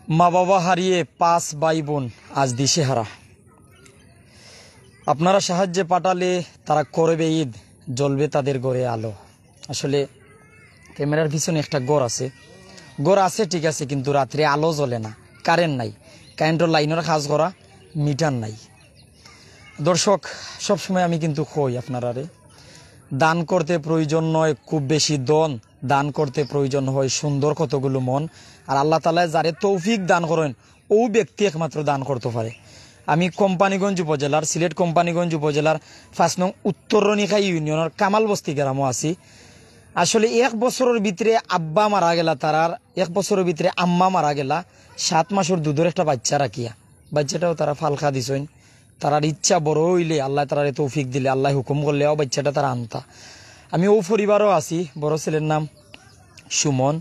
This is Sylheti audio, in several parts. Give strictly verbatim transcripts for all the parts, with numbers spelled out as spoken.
মা বাবা হারিয়ে পাঁচ ভাই বোন আজ দিশেহারা। আপনারা সাহায্যে পাঠালে তারা করবে ঈদ, জ্বলবে তাদের ঘরে আলো। আসলে ক্যামেরার পিছনে একটা ঘর আছে, ঘর আছে ঠিক আছে, কিন্তু রাত্রে আলো জ্বলে না, কারেন্ট নাই, কারেন্টর লাইনের কাজ করা, মিটার নাই। দর্শক, সবসময় আমি কিন্তু কই আপনারারে, দান করতে প্রয়োজন নয় খুব বেশি ধন, দান করতে প্রয়োজন হয় সুন্দর কতগুলো মন। আর আল্লাহ তাআলায় যারে তৌফিক দান করেন, ও ব্যক্তি একমাত্র দান করতে পারে। আমি কোম্পানীগঞ্জ উপজেলার, সিলেট কোম্পানীগঞ্জ উপজেলার পাঁচ নং উত্তর রনিখাই ইউনিয়নের কামাল বস্তি গ্রামও আছি। আসলে এক বছরের ভিতরে আব্বা মারা গেলা, তারার এক বছরের ভিতরে আম্মা মারা গেলা, সাত মাসের দুধের একটা বাচ্চা রাখিয়া, বাচ্চাটাও তারা ফালকা দিছইন। তারার ইচ্ছা বড় হইলে, আল্লাহ তারারে তৌফিক দিলে, আল্লাহ হুকুম করলে ও বাচ্চাটা তারা আনতা। আমি ও পরিবারও আছি, বড় ছেলের নাম সুমন,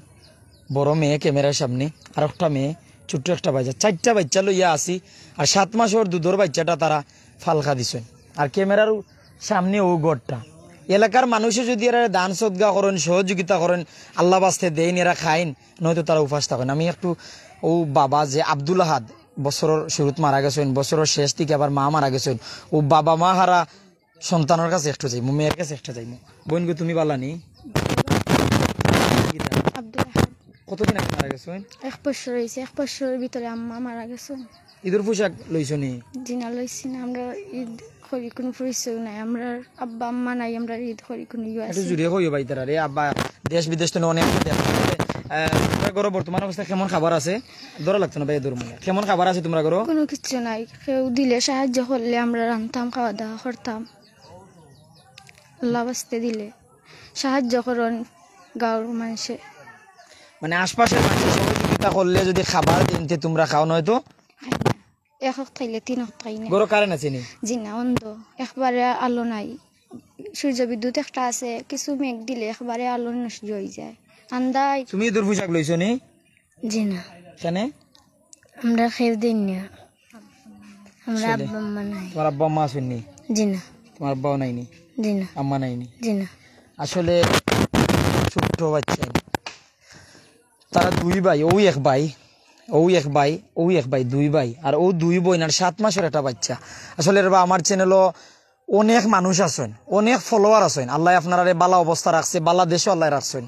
বড় মেয়ে ক্যামেরার সামনে, আর একটা মেয়ে, ছোট্ট একটা বাচ্চা, চারটা বাচ্চা লইয়া আছি। আর সাত মাসের দুধের বাচ্চাটা তারা ফালকা দিছইন। আর ক্যামেরার সামনে ও ঘরটা। এলাকার মানুষে যদি এরা দান সদকা করেন, সহযোগিতা করেন, আল্লাহ বাস্তে দেইন, এরা খাইন, নয়তো তারা উপাস থাকেন। আমি একটু ও বাবা যে আব্দুল আহাদ, বছরের শুরুত মারা গেছেন, বছরের শেষ দিকে আবার মা মারা গেছেন, ও বাবা মা হারা সন্তানের কাছে একটু যাইমু, মেয়ের কাছে একটু যাইমু। বোন গো, তুমি বালা নি? আব্দুল আহাদ। কতদিন আগে মারা গেছেন? এক বছর হয়েছে, এক বছরের ভিতরে আম্মা মারা গেছেন। ঈদের পোশাক লইছো নি? জি না, লইছি না। আমরা ঈদ করি কোনো পরিচয় নাই, আমরা আব্বা আম্মা নাই, আমরা ঈদ করি কোনো ইয়ে একটু আছে। জুড়ে কইও ভাই তারা রে, আব্বা দেশ বিদেশ তো অনেক দেশ আছে। আহ, তোমরা ঘরো বর্তমান অবস্থা কেমন খাবার আছে? ধরা লাগতো না ভাই, দূর মনে। কেমন খাবার আছে তোমরা ঘরো? কোনো কিছু নাই, কেউ দিলে সাহায্য করলে আমরা রানতাম, খাওয়া দাওয়া করতাম। আল্লাহ বাস্তে দিলে সাহায্য করুন গাঁওর মানুষে। মানে আশপাশের মানুষের সহযোগিতা করলে যদি খাবার দিন তে তোমরা খাও, নয়তো খাই না। এক হক খাইলে তিন হক খাই না। ঘরো কারেন্ট আছে নি? জি না, অন্ধ, একবারে আলো নাই। সূর্য বিদ্যুৎ একটা আছে, কিছু মেঘ দিলে একবারে আলো নষ্ট হয়ে যায়। আন্দাই। তুমি ঈদের পোশাক লইছো নি? জি না। কেনে? আমরা কেউ দিন না। আমরা আসলে আব্বা আম্মা নাই। তোমার আব্বা আম্মা আছেন নি? জি না। তোমার আব্বাও নাই নি? জি না। আম্মা নাই নি? জি না। আসলে ছোট্ট বাচ্চা। তারা দুই ভাই, ও এক ভাই, ও এক ভাই, ও এক ভাই, দুই ভাই। আর ও দুই বোন আর সাত মাসের একটা বাচ্চা। আসলে রে বা, আমার চ্যানেলও অনেক মানুষ আছেন, অনেক ফলোয়ার আছেন। আল্লাহ আপনারারে বালা অবস্থা রাখছে, বালা দেশও আল্লাহ রাখছেন।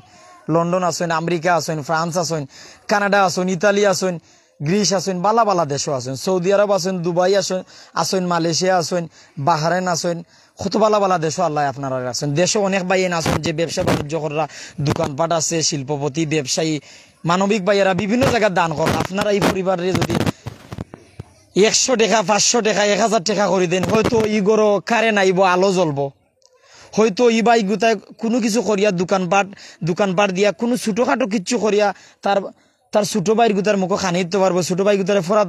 লন্ডন আছেন, আমেরিকা আছেন, ফ্রান্স আছেন, কানাডা আছেন, ইতালি আছেন, গ্রিস আছেন, বালা বালা দেশও আছেন, সৌদি আরব আছেন, দুবাই আছেন, আছেন, মালয়েশিয়া আছেন, বাহরাইন আছেন, কত বালা বালা দেশও আল্লাহ আপনারারে রাখছেন। দেশও অনেক ভাইয়েন আছেন যে ব্যবসা বাণিজ্য কররা, দোকানপাট আছে, শিল্পপতি, ব্যবসায়ী, মানবিক ভাইয়েরা বিভিন্ন জায়গায় দান করেন। আপনারা এই পরিবারে যদি একশো টাকা, পাঁচশো টাকা, এক হাজার টাকা করে দেন, হয়তো ই ঘরো কারেন্ট আইব, আলো জ্বলবো। হয়তো ই ভাই গুতায় কোনো কিছু করিয়া দোকানপাট, দোকানপাট দিয়া কোনো ছোটোখাটো কিচ্ছু করিয়া তার, তার ছোটো ভাইর গুতার মুখো খানি দিতে পারবো, ছোটো ভাই গুতারে ফরাত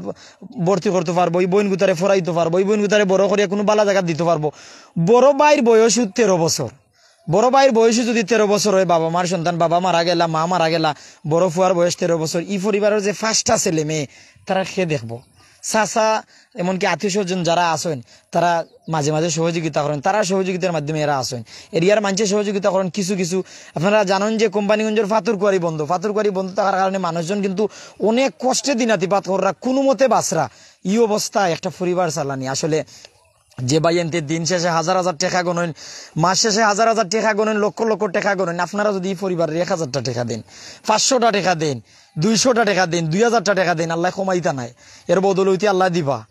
ভর্তি করতে পারবো, এই বোন গুতারে ফরাইতে পারবো, এই বোন গুতারে বড় করিয়া কোনো বালা জায়গা দিতে পারবো। বড় ভাইর বয়স তেরো বছর, বড় ভাইর বয়স যদি তেরো বছর হয়, বাবা মার সন্তান, বাবা মারা গেলা, মা মারা গেলা, বড় ফুয়ার বয়স তেরো বছর, ই পরিবারের যে পাঁচটা ছেলে মেয়ে, তারা কে দেখবো? চাচা, এমনকি আত্মীয় স্বজন যারা আছেন, তারা মাঝে মাঝে সহযোগিতা করেন, তারা সহযোগিতার মাধ্যমে এরা আছেন। এরিয়ার মানুষে সহযোগিতা করেন কিছু কিছু। আপনারা জানেন যে কোম্পানীগঞ্জের ফাতুর কুয়ারি বন্ধ, ফাতুর কুয়ারি বন্ধ থাকার কারণে মানুষজন কিন্তু অনেক কষ্টে দিনাতিপাত কররা, কোনো মতে বাঁচরা। এই অবস্থা একটা পরিবার চালানি আসলে যে ভাইয়েন্তে দিন শেষে হাজার হাজার টাকা গণেন, মাস শেষে হাজার হাজার টাকা গণেন, লক্ষ লক্ষ টাকা গণেন, আপনারা যদি এই পরিবারের এক হাজারটা টাকা দেন, পাঁচশোটা টাকা দেন, দুইশোটা টাকা দেন, দুই হাজারটা টাকা দেন, আল্লাহ কমাইতা নাই, এর বদলতে আল্লাহ দিবা,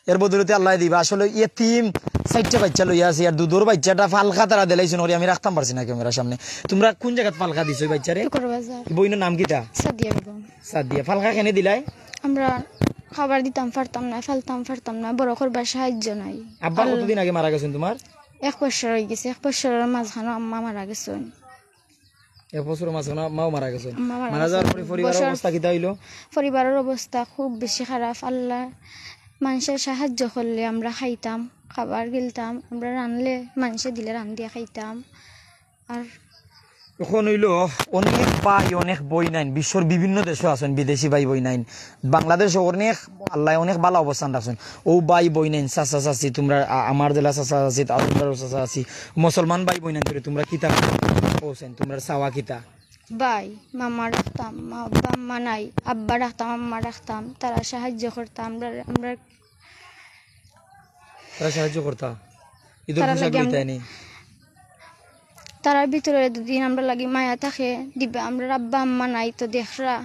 এর বদলতে আল্লাহ দিবা। আসলে এতিম চাইরটা বাচ্চা লইয়া আছি, আর দুধর বাচ্চাটা ফালকা তারা দিলাইছইন করি আমি রাখতাম পারছি না ক্যামেরার সামনে। তোমরা কোন জায়গাত ফালকা দিছো এই বাচ্চারে? টুকর বাজার। বইনর নাম কিতা? সাদিয়া বেগম। সাদিয়া, ফালকা কেনে দিলাই? আমরা খাবার দিতাম পারতাম না, ফালতাম পারতাম না, বড় করবার সাহায্য নাই। আব্বা আল- কতদিন আগে মারা গেছেন তোমার? এক বছর হয়ে গেছে, এক বছরের মাঝখানে আম্মা মারা গেছেন। এক বছর মাঝখানে মাও মারা গেছেন। আম্মা মারা মারা যাওয়ার গেছেন। পরে পরিবারের বছর অবস্থা কিতা হইল? পরিবারের অবস্থা খুব বেশি খারাপ। আল্লাহ, মানুষের সাহায্য করলে আমরা খাইতাম, খাবার গিলতাম, আমরা রানলে মানুষে দিলে রান্ধিয়া খাইতাম। আর এখন হইল অনেক ভাই, অনেক বইনাইন, বিশ্বর বিভিন্ন দেশও আছেন, বিদেশি ভাই বইনাইন, বাংলাদেশও অনেক, আল্লাহ অনেক ভালো অবস্থান রাখছেন। ও ভাই বইনাইন, চাচা চাচি, তোমরা আ-, আমার জেলা চাচা চাচি, আর তোমরাও চাচা চাচি, মুসলমান ভাই বইনাইন, তোমরা কিতা পৌঁছেন, তোমরা চাওয়া কিতা? ভাই, মামা ডাকতাম, মা, আব্বা, আম্মা নাই, আব্বা ডাকতাম, আম্মা ডাকতাম, তারা সাহায্য করতাম, আমরা, আমরা তারা সাহায্য করতা? ঈদর তারা পোশাক লাগে আমরা লইতায়নি? তারার ভিতরে দুদিন আমরা লাগি মায়া থাকে, দিবা, আমরা আব্বা আম্মা নাই তো দেখরা,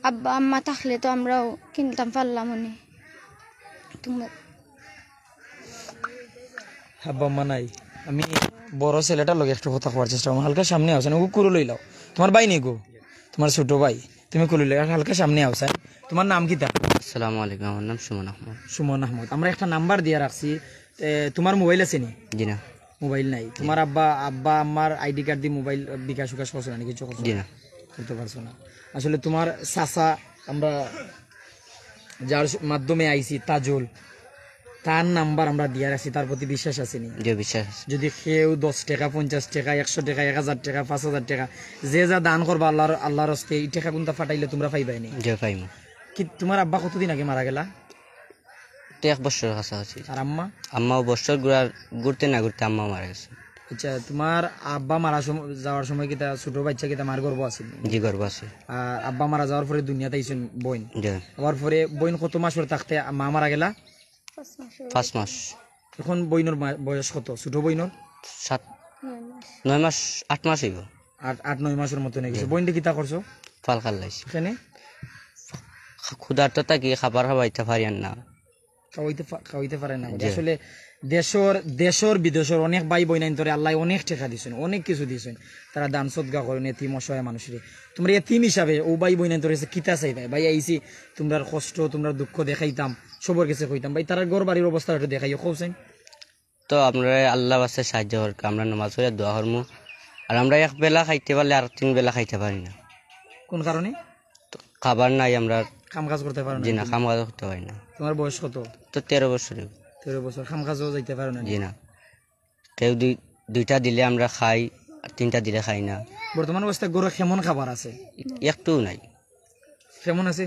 আব্বা আম্মা থাকলে তো আমরাও কিনতাম পারলাম অনে। তোমরা আব্বা আম্মা নাই। আমি বড় ছেলেটার লগে একটু কথা কওয়ার চেষ্টা করমু। হালকা সামনে আও, ওগু কুলো লইলাও। তোমার ভাই নি গো? তোমার ছোট ভাই। তুমি কুলো লইলাও, হালকা সামনে আও, স্যার। তোমার নাম কিতা? আসসালামু আলাইকুম, আমার নাম সুমন আহমদ। সুমন আহমদ। আমরা একটা নাম্বার দিয়া রাখছি। এ, তোমার মোবাইল আছে নি? জি না। মোবাইল নাই। তোমার আব্বা, আব্বা আম্মার আইডি কার্ড দি মোবাইল, এ, বিকাশ উকাশ করছো না নি? কিছু করছো জি না। না। করতে পারছো না। আসলে তোমার চাচা, আমরা যার স-, মাধ্যমে আইছি, তাজুল, তার নাম্বার আমরা দিয়া রাখছি, তার প্রতি বিশ্বাস আছে নি? জি, বিশ্বাস আছে। যদি কেউ দশ টেকা, পঞ্চাশ টেকা, একশো টেকা, এক হাজার টেকা, পাঁচ হাজার টেকা, যে যা দান করবা আল্লাহর, আল্লাহর হস্তে, এই টেকা কুনতা ফাটাইলে তোমরা পাইবায় নি? জি, পাইমু। কি, তোমার আব্বা কতদিন আগে মারা গেলা? তো এক বছর কাছাকাছি। আর আম্মা? আম্মাও বছর ঘুরার, ঘুরতে না ঘুরতে আম্মাও মারা গেছে। আচ্ছা, তোমার আব্বা মারা সম-, যাওয়ার সময় কিতা ছোট বাচ্চা কিতা মার গর্ভ আছে? জি, গর্ভ আছে। আর আব্বা মারা যাওয়ার পরে দুনিয়াত আইছইন বইন। জি। আবার পরে বইন কত মাস পরে থাকতে মা মারা গেলা? পাঁচ মাস। এখন বইনর মা-, বয়স কত? ছোট বইনর? সাত, নয় মাস। নয় মাস, আট মাস অইবো। আট, আট নয় মাসর মতন অই গেছে। জি। বইনরে কিতা করছো? পালকার লাইছি। কেনে? ক্ষুধার্ত থাকি খাবার খাবাইতা পারিয়ার না। খাওয়াইতে পা-, খাওয়াইতে পারে না। জি। আসলে দেশর, দেশর বিদেশর অনেক ভাই বইনাইন্তরে আল্লায় অনেক টেকা দিছইন, অনেক কিছু দিছইন। তারা দান সদকা করইন এতিম অসহায় মানুষরে। তোমরা এতিম হিসাবে অউ ভাই বইনাইন্তর গেছে কিতা চাইবায়? ভাই আইছি, তোমরার কষ্ট, তোমরার দুঃখ দেখাইতাম, সবর গেছে কইতাম। ভাই, তারার ঘর বাড়ির অবস্থা একটু দেখাইও, কও চাইন। তো আমরারে আল্লার ওয়াস্তে সাহায্য করউক্কা, আমরা নামাজ পড়িয়া দোয়া করমু। আর আমরা এক বেলা খাইতে পারলে আর তিন বেলা খাইতে পারি না। কোন কারণে? তো খাবার নাই, আমরা কাম কাজ করতে পারো না জি না, তুমি? কাম কাজ করতে পারি না। তোমার বয়স কত? তো তেরো বছর। তেরো বছর, কাম কাজও যাইতে পারো না? জি না। কেউ দুই, দুইটা দিলে আমরা খাই, আর তিনটা দিলে খাই না। বর্তমান অবস্থায় ঘরো কেমন খাবার আছে? একটুও নাই। কেমন আছে?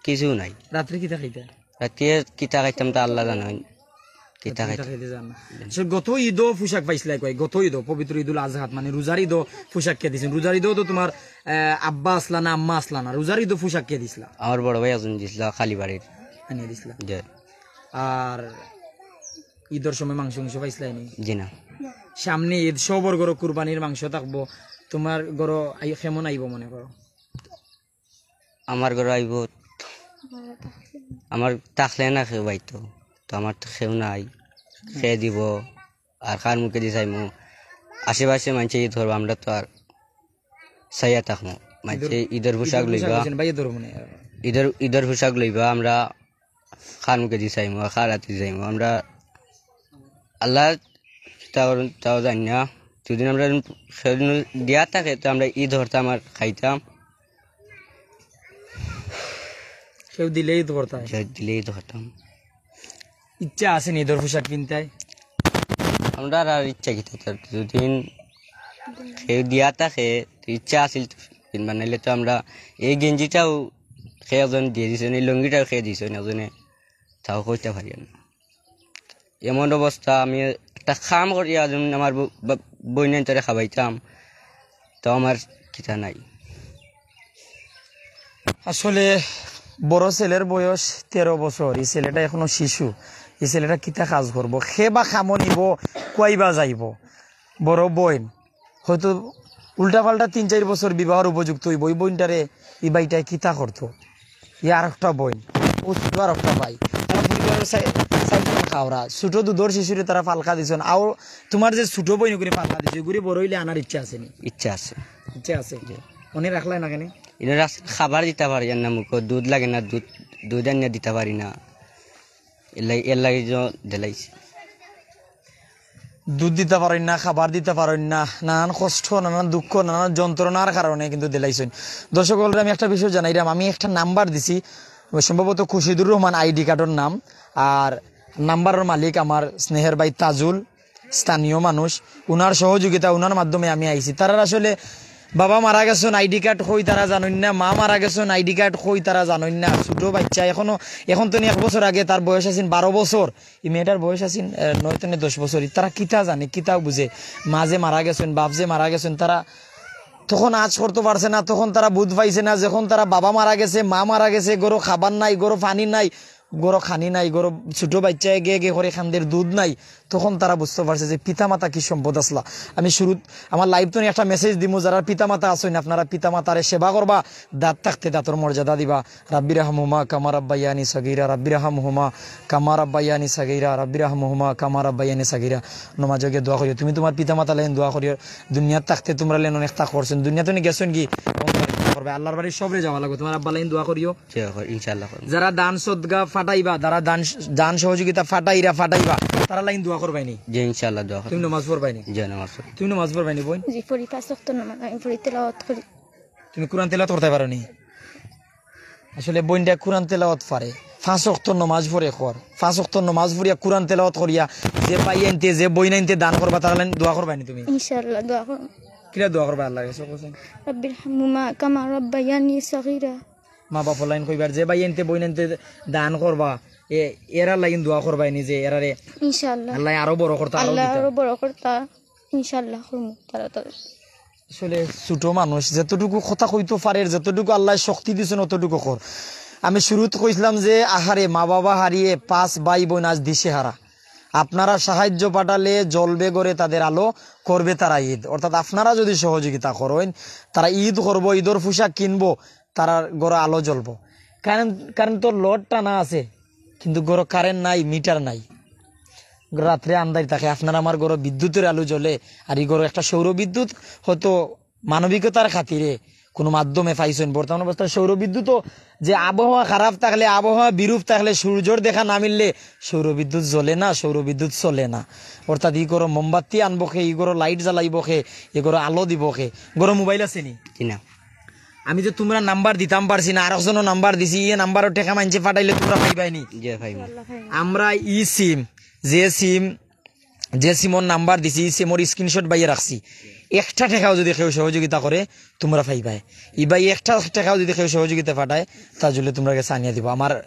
কিছু নাই। রাত্রে কিতা খাইতা? রাত্রে কিতা খাইতাম তা আল্লাহ জানইন। কিতা রাত্রে কিতা খাইতাম। খাইতে জান না। সে গত ঈদও পোশাক পাইছিলা কয়, গত ঈদও, পবিত্র ঈদুল আজহাত, মানে রোজার ঈদও পোশাক কে দিছইন? রোজার ঈদও তো তোমার, আহ, আব্বা আছলা না, আম্মা আছলা না, রোজার ঈদও পোশাক কে দিছলা? আমার বড় ভাই একজন দিছলা, কালীবাড়ির। আনিয়া দিছলা। জি। আর ঈদর সময় মাংস, মাংস পাইছিলা নি? জি না। সামনে ঈদ, সবর ঘরো কুরবানির মাংস থাকবো, তোমার ঘরো আই-, কেমন আইবো মনে করো? আমার ঘরো আইবো, আমার থাকলে না কেউ আইতো, তো আমার তো কেউ নাই, কে দিবো, আর কার মুখেদি চাইমু? আশেপাশে মানষে ঈদ করবো, আমরা তো আর চাইয়া থাকমু। মানষে ঈদর পোশাক লইবা, ঈদর, ঈদর পোশাক লইবা, আমরা কার মুখেদি চাইমু, কার আতেদি চাইমু? আমরা আল্লাহ তাও, তাও জানি না। যদি আমরা কেউ দিয়া থাকে তো আমরা ঈদ করতাম আর খাইতাম। কেউ দিলে ঈদ করতাম। যে দিলে ঈদ করতাম। ইচ্ছা আছে নি ঈদর পোশাক কিনতায়? আমরা আর ইচ্ছা কিতা, যদি কেউ দিয়া থাকে তো ইচ্ছা আছিল তো কিনবার, নাইলে তো আমরা এই গেঞ্জিটাও কে একজন দিয়া দিছইন, এই লুঙ্গিটাও কে দিছইন একজনে, তাও কইতা পারি না। এমন অবস্থা, আমি একটা কাম করিয়া যেমন আমার ব-, ব-, বইনাইন্তরে খাবাইতাম, তো আমার কিতা নাই। আসলে বড় ছেলের বয়স তেরো বছর, এই ছেলেটা এখনো শিশু, এই ছেলেটা কিতা কাজ করবো, কে বা কামো নিবো, কই বা যাইবো। বড় বইন হয়তো উল্টাপাল্টা তিন চাইর বছর বিবাহর উপযুক্ত অইবো, ই বইনটারে ই ভাইটায় কিতা করতো? ই আরোকটা বইন, অউ ছোট আরোকটা ভাই, তারা পরিবারর চাই-, চাইরজন খাওরা, ছোট দুধর শিশুরে তারা পালকা দিছইন। আও তোমার যে ছোট বইন ওগুরে পালকা দিছো, ওগুরে বড় অইলে আনার ইচ্ছা আছে নি? ইচ্ছা আছে। ইচ্ছা আছে? জি। অনে রাখলায় না কেনে? ইনো রাখছি, খাবার দিতা পারি না মুখো, দুধ লাগে না, দুধ, দুধ আনিয়া দিতা পারি না, এর লাগি, এর লাগি যে দিলাইছি। দুধ দিতা পারইন না, খাবার দিতা পারইন না, নানান কষ্ট, নানান দুঃখ, নানান যন্ত্রণার কারণে কিন্তু দিলাইছইন। দর্শক অকলরে আমি একটা বিষয় জানাইরাম, আমি একটা নাম্বার দিছি, সম্ভবত খুশিদুর রহমান আইডি কার্ডর নাম, আর নাম্বারর মালিক আমার স্নেহের ভাই তাজুল, স্থানীয় মানুষ, উনার সহযোগিতা, উনার মাধ্যমে আমি আইছি। তারার আসলে বাবা মারা গেছইন, আইডি কার্ড কই তারা জানইন না, মা মারা গেছইন, আইডি কার্ড কই তারা জানইন না, ছোট বাচ্চা এখনো, এখন তো নি এক বছর আগে তার বয়স আছিল বারো বছর, ই মেয়েটার বয়স আছিল, আহ, নয় তনে দশ বছর। তারা কিতা জানে, কিতা বুঝে? মা যে মারা গেছইন, বাপ যে মারা গেছইন, তারা তখন আজ করতে পারছে না, তখন তারা বুঝ পাইছে না, যখন তারা বাবা মারা গেছে, মা মারা গেছে, ঘরো খাবার নাই, ঘরো পানি নাই, ঘরো খানি নাই, ঘরো ছোট বাচ্চা এগে এগে করে কান্দের, দুধ নাই, তখন তারা বুঝতে পারছে যে পিতা মাতা কি সম্পদ আছলা। আমি শুরুত আমার live তো একটা message দিমু, যারা পিতা মাতা আছইন, আপনারা পিতা মাতারে সেবা করবা, দাঁত থাকতে দাঁতর মর্যাদা দিবা। রাব্বির হামহুমা কামা রাব্বাইয়ানি সাগিরা, রাব্বির হামহুমা কামা রাব্বাইয়ানি সাগিরা, রাব্বির হামহুমা কামা রাব্বাইয়ানি সাগিরা। নমাজে গিয়া দোয়া করিও, তুমি তুমার পিতা মাতার লাগি দোয়া করিও। দুনিয়াত থাকতে তুমরার লাগি অনেক তা করছইন, দুনিয়া তো গেছইন কি, করবে। আল্লাহর বাড়ি সবরে যাওয়া লাগবো, তুমার আব্বার লাগি দোয়া করিও। জি, ইনশাআল্লাহ করবো। যারা দান সদকা ফাটাইবা, যারা দান, দান সহযোগিতা ফাটাইরা ফাটাইবা, তারার লাগি দোয়া করবায়নি? জি, ইনশাআল্লাহ দোয়া করবো। তুমি নমাজ পড়বায়নি? জি, নমাজ পড়ি। তুমি নমাজ পড়বায়নি বইন? জি, পড়ি, পাঁচ ওয়াক্ত নমাজ আমি পড়ি, তেলাওয়াত করি। তুমি কোরআন তেলাওয়াত করতায় পারোনি? আসলে বইনটা কোরআন তেলাওয়াত পারে, পাঁচ ওয়াক্ত নমাজ পড়ে কর, পাঁচ ওয়াক্ত নমাজ পড়িয়া কোরআন তেলাওয়াত করিয়া যে ভাইয়াইন্তে, যে বইনাইন্তে দান করবা, তারার লাগি দোয়া করবায়নি তুমি? ইনশাআল্লাহ দোয়া করবো। কিলা দোয়া করবায় আল্লাহর কাছে কওছেন? রাব্বির হামহুমা কামা রাব্বাইয়ানি সাগিরা। মা বাপর লাগি কইবার, যে ভাইয়াইন্তে বইনাইন্তে দান করবা, এ, এরার লাগি দোয়া করবায়নি যে এরারে ইনশাআল্লাহ। আল্লাহ আরো বড় করতা, আরো আল্লাহ দিতা। আরো বড় করতা, ইনশাআল্লাহ করমু তারা তারা। আসলে ছোট মানুষ, যতটুকু কথা কইতো পারের, যতটুকু আল্লায় শক্তি দিছইন, অতটুকু কর। আমি শুরুত কইছলাম যে, আহারে, মা বাবা হারিয়ে পাঁচ ভাই বইন আজ দিশেহারা। আপনারা সাহায্য পাঠালে জ্বলবে ঘরে তাদের আলো, করবে তারা ঈদ। অর্থাৎ আপনারা যুদি সহযোগিতা করইন, তারা ঈদ করবো, ঈদর পোশাক কিনবো, তারার ঘরো আলো জ্বলবো। কারেন্ট, কারেন্টর লোড টানা আছে, কিন্তু ঘরো কারেন্ট নাই, মিটার নাই। রাত্রে আন্দাইর থাকে, আপনার আমার ঘরো বিদ্যুতের আলো জ্বলে, আর ই ঘরো একটা সৌর বিদ্যুৎ হয়তো মানবিকতার খাতিরে কোনো মাধ্যমে পাইছইন। বর্তমান অবস্থায় সৌর বিদ্যুৎও যে আবহাওয়া খারাপ থাকলে, আবহাওয়া বিরূপ থাকলে, সূর্যর দেখা না মিললে সৌর বিদ্যুৎ জ্বলে না, সৌর বিদ্যুৎ চলে না। অর্থাৎ ই ঘরো মোমবাতি আনবো খে, ই ঘরো লাইট জ্বালাইবো খে, ই ঘরো আলো দিবো খে। ঘরো মোবাইল আছে নি? জি না। আমি যে তুমরার নাম্বার দিতাম পারছি না, আরকজনর নাম্বার দিছি, ই নাম্বারো টেকা মাইনষে পাঠাইলে তুমরা পাইবায়নি? জি, পাইমু। আমরা ই সিম, যে সিম, যে সিমর নাম্বার দিছি, ই সিমর স্ক্রিনশট বাইয়া রাখছি। একটা টেকাও যুদি কেউ সহযোগিতা করে, তুমরা পাইবায়। ই ভাই একটা টেকাও যুদি কেউ সহযোগিতা পাঠায়, তাজুলে তুমরার গেছে আনিয়া দিবো। আমার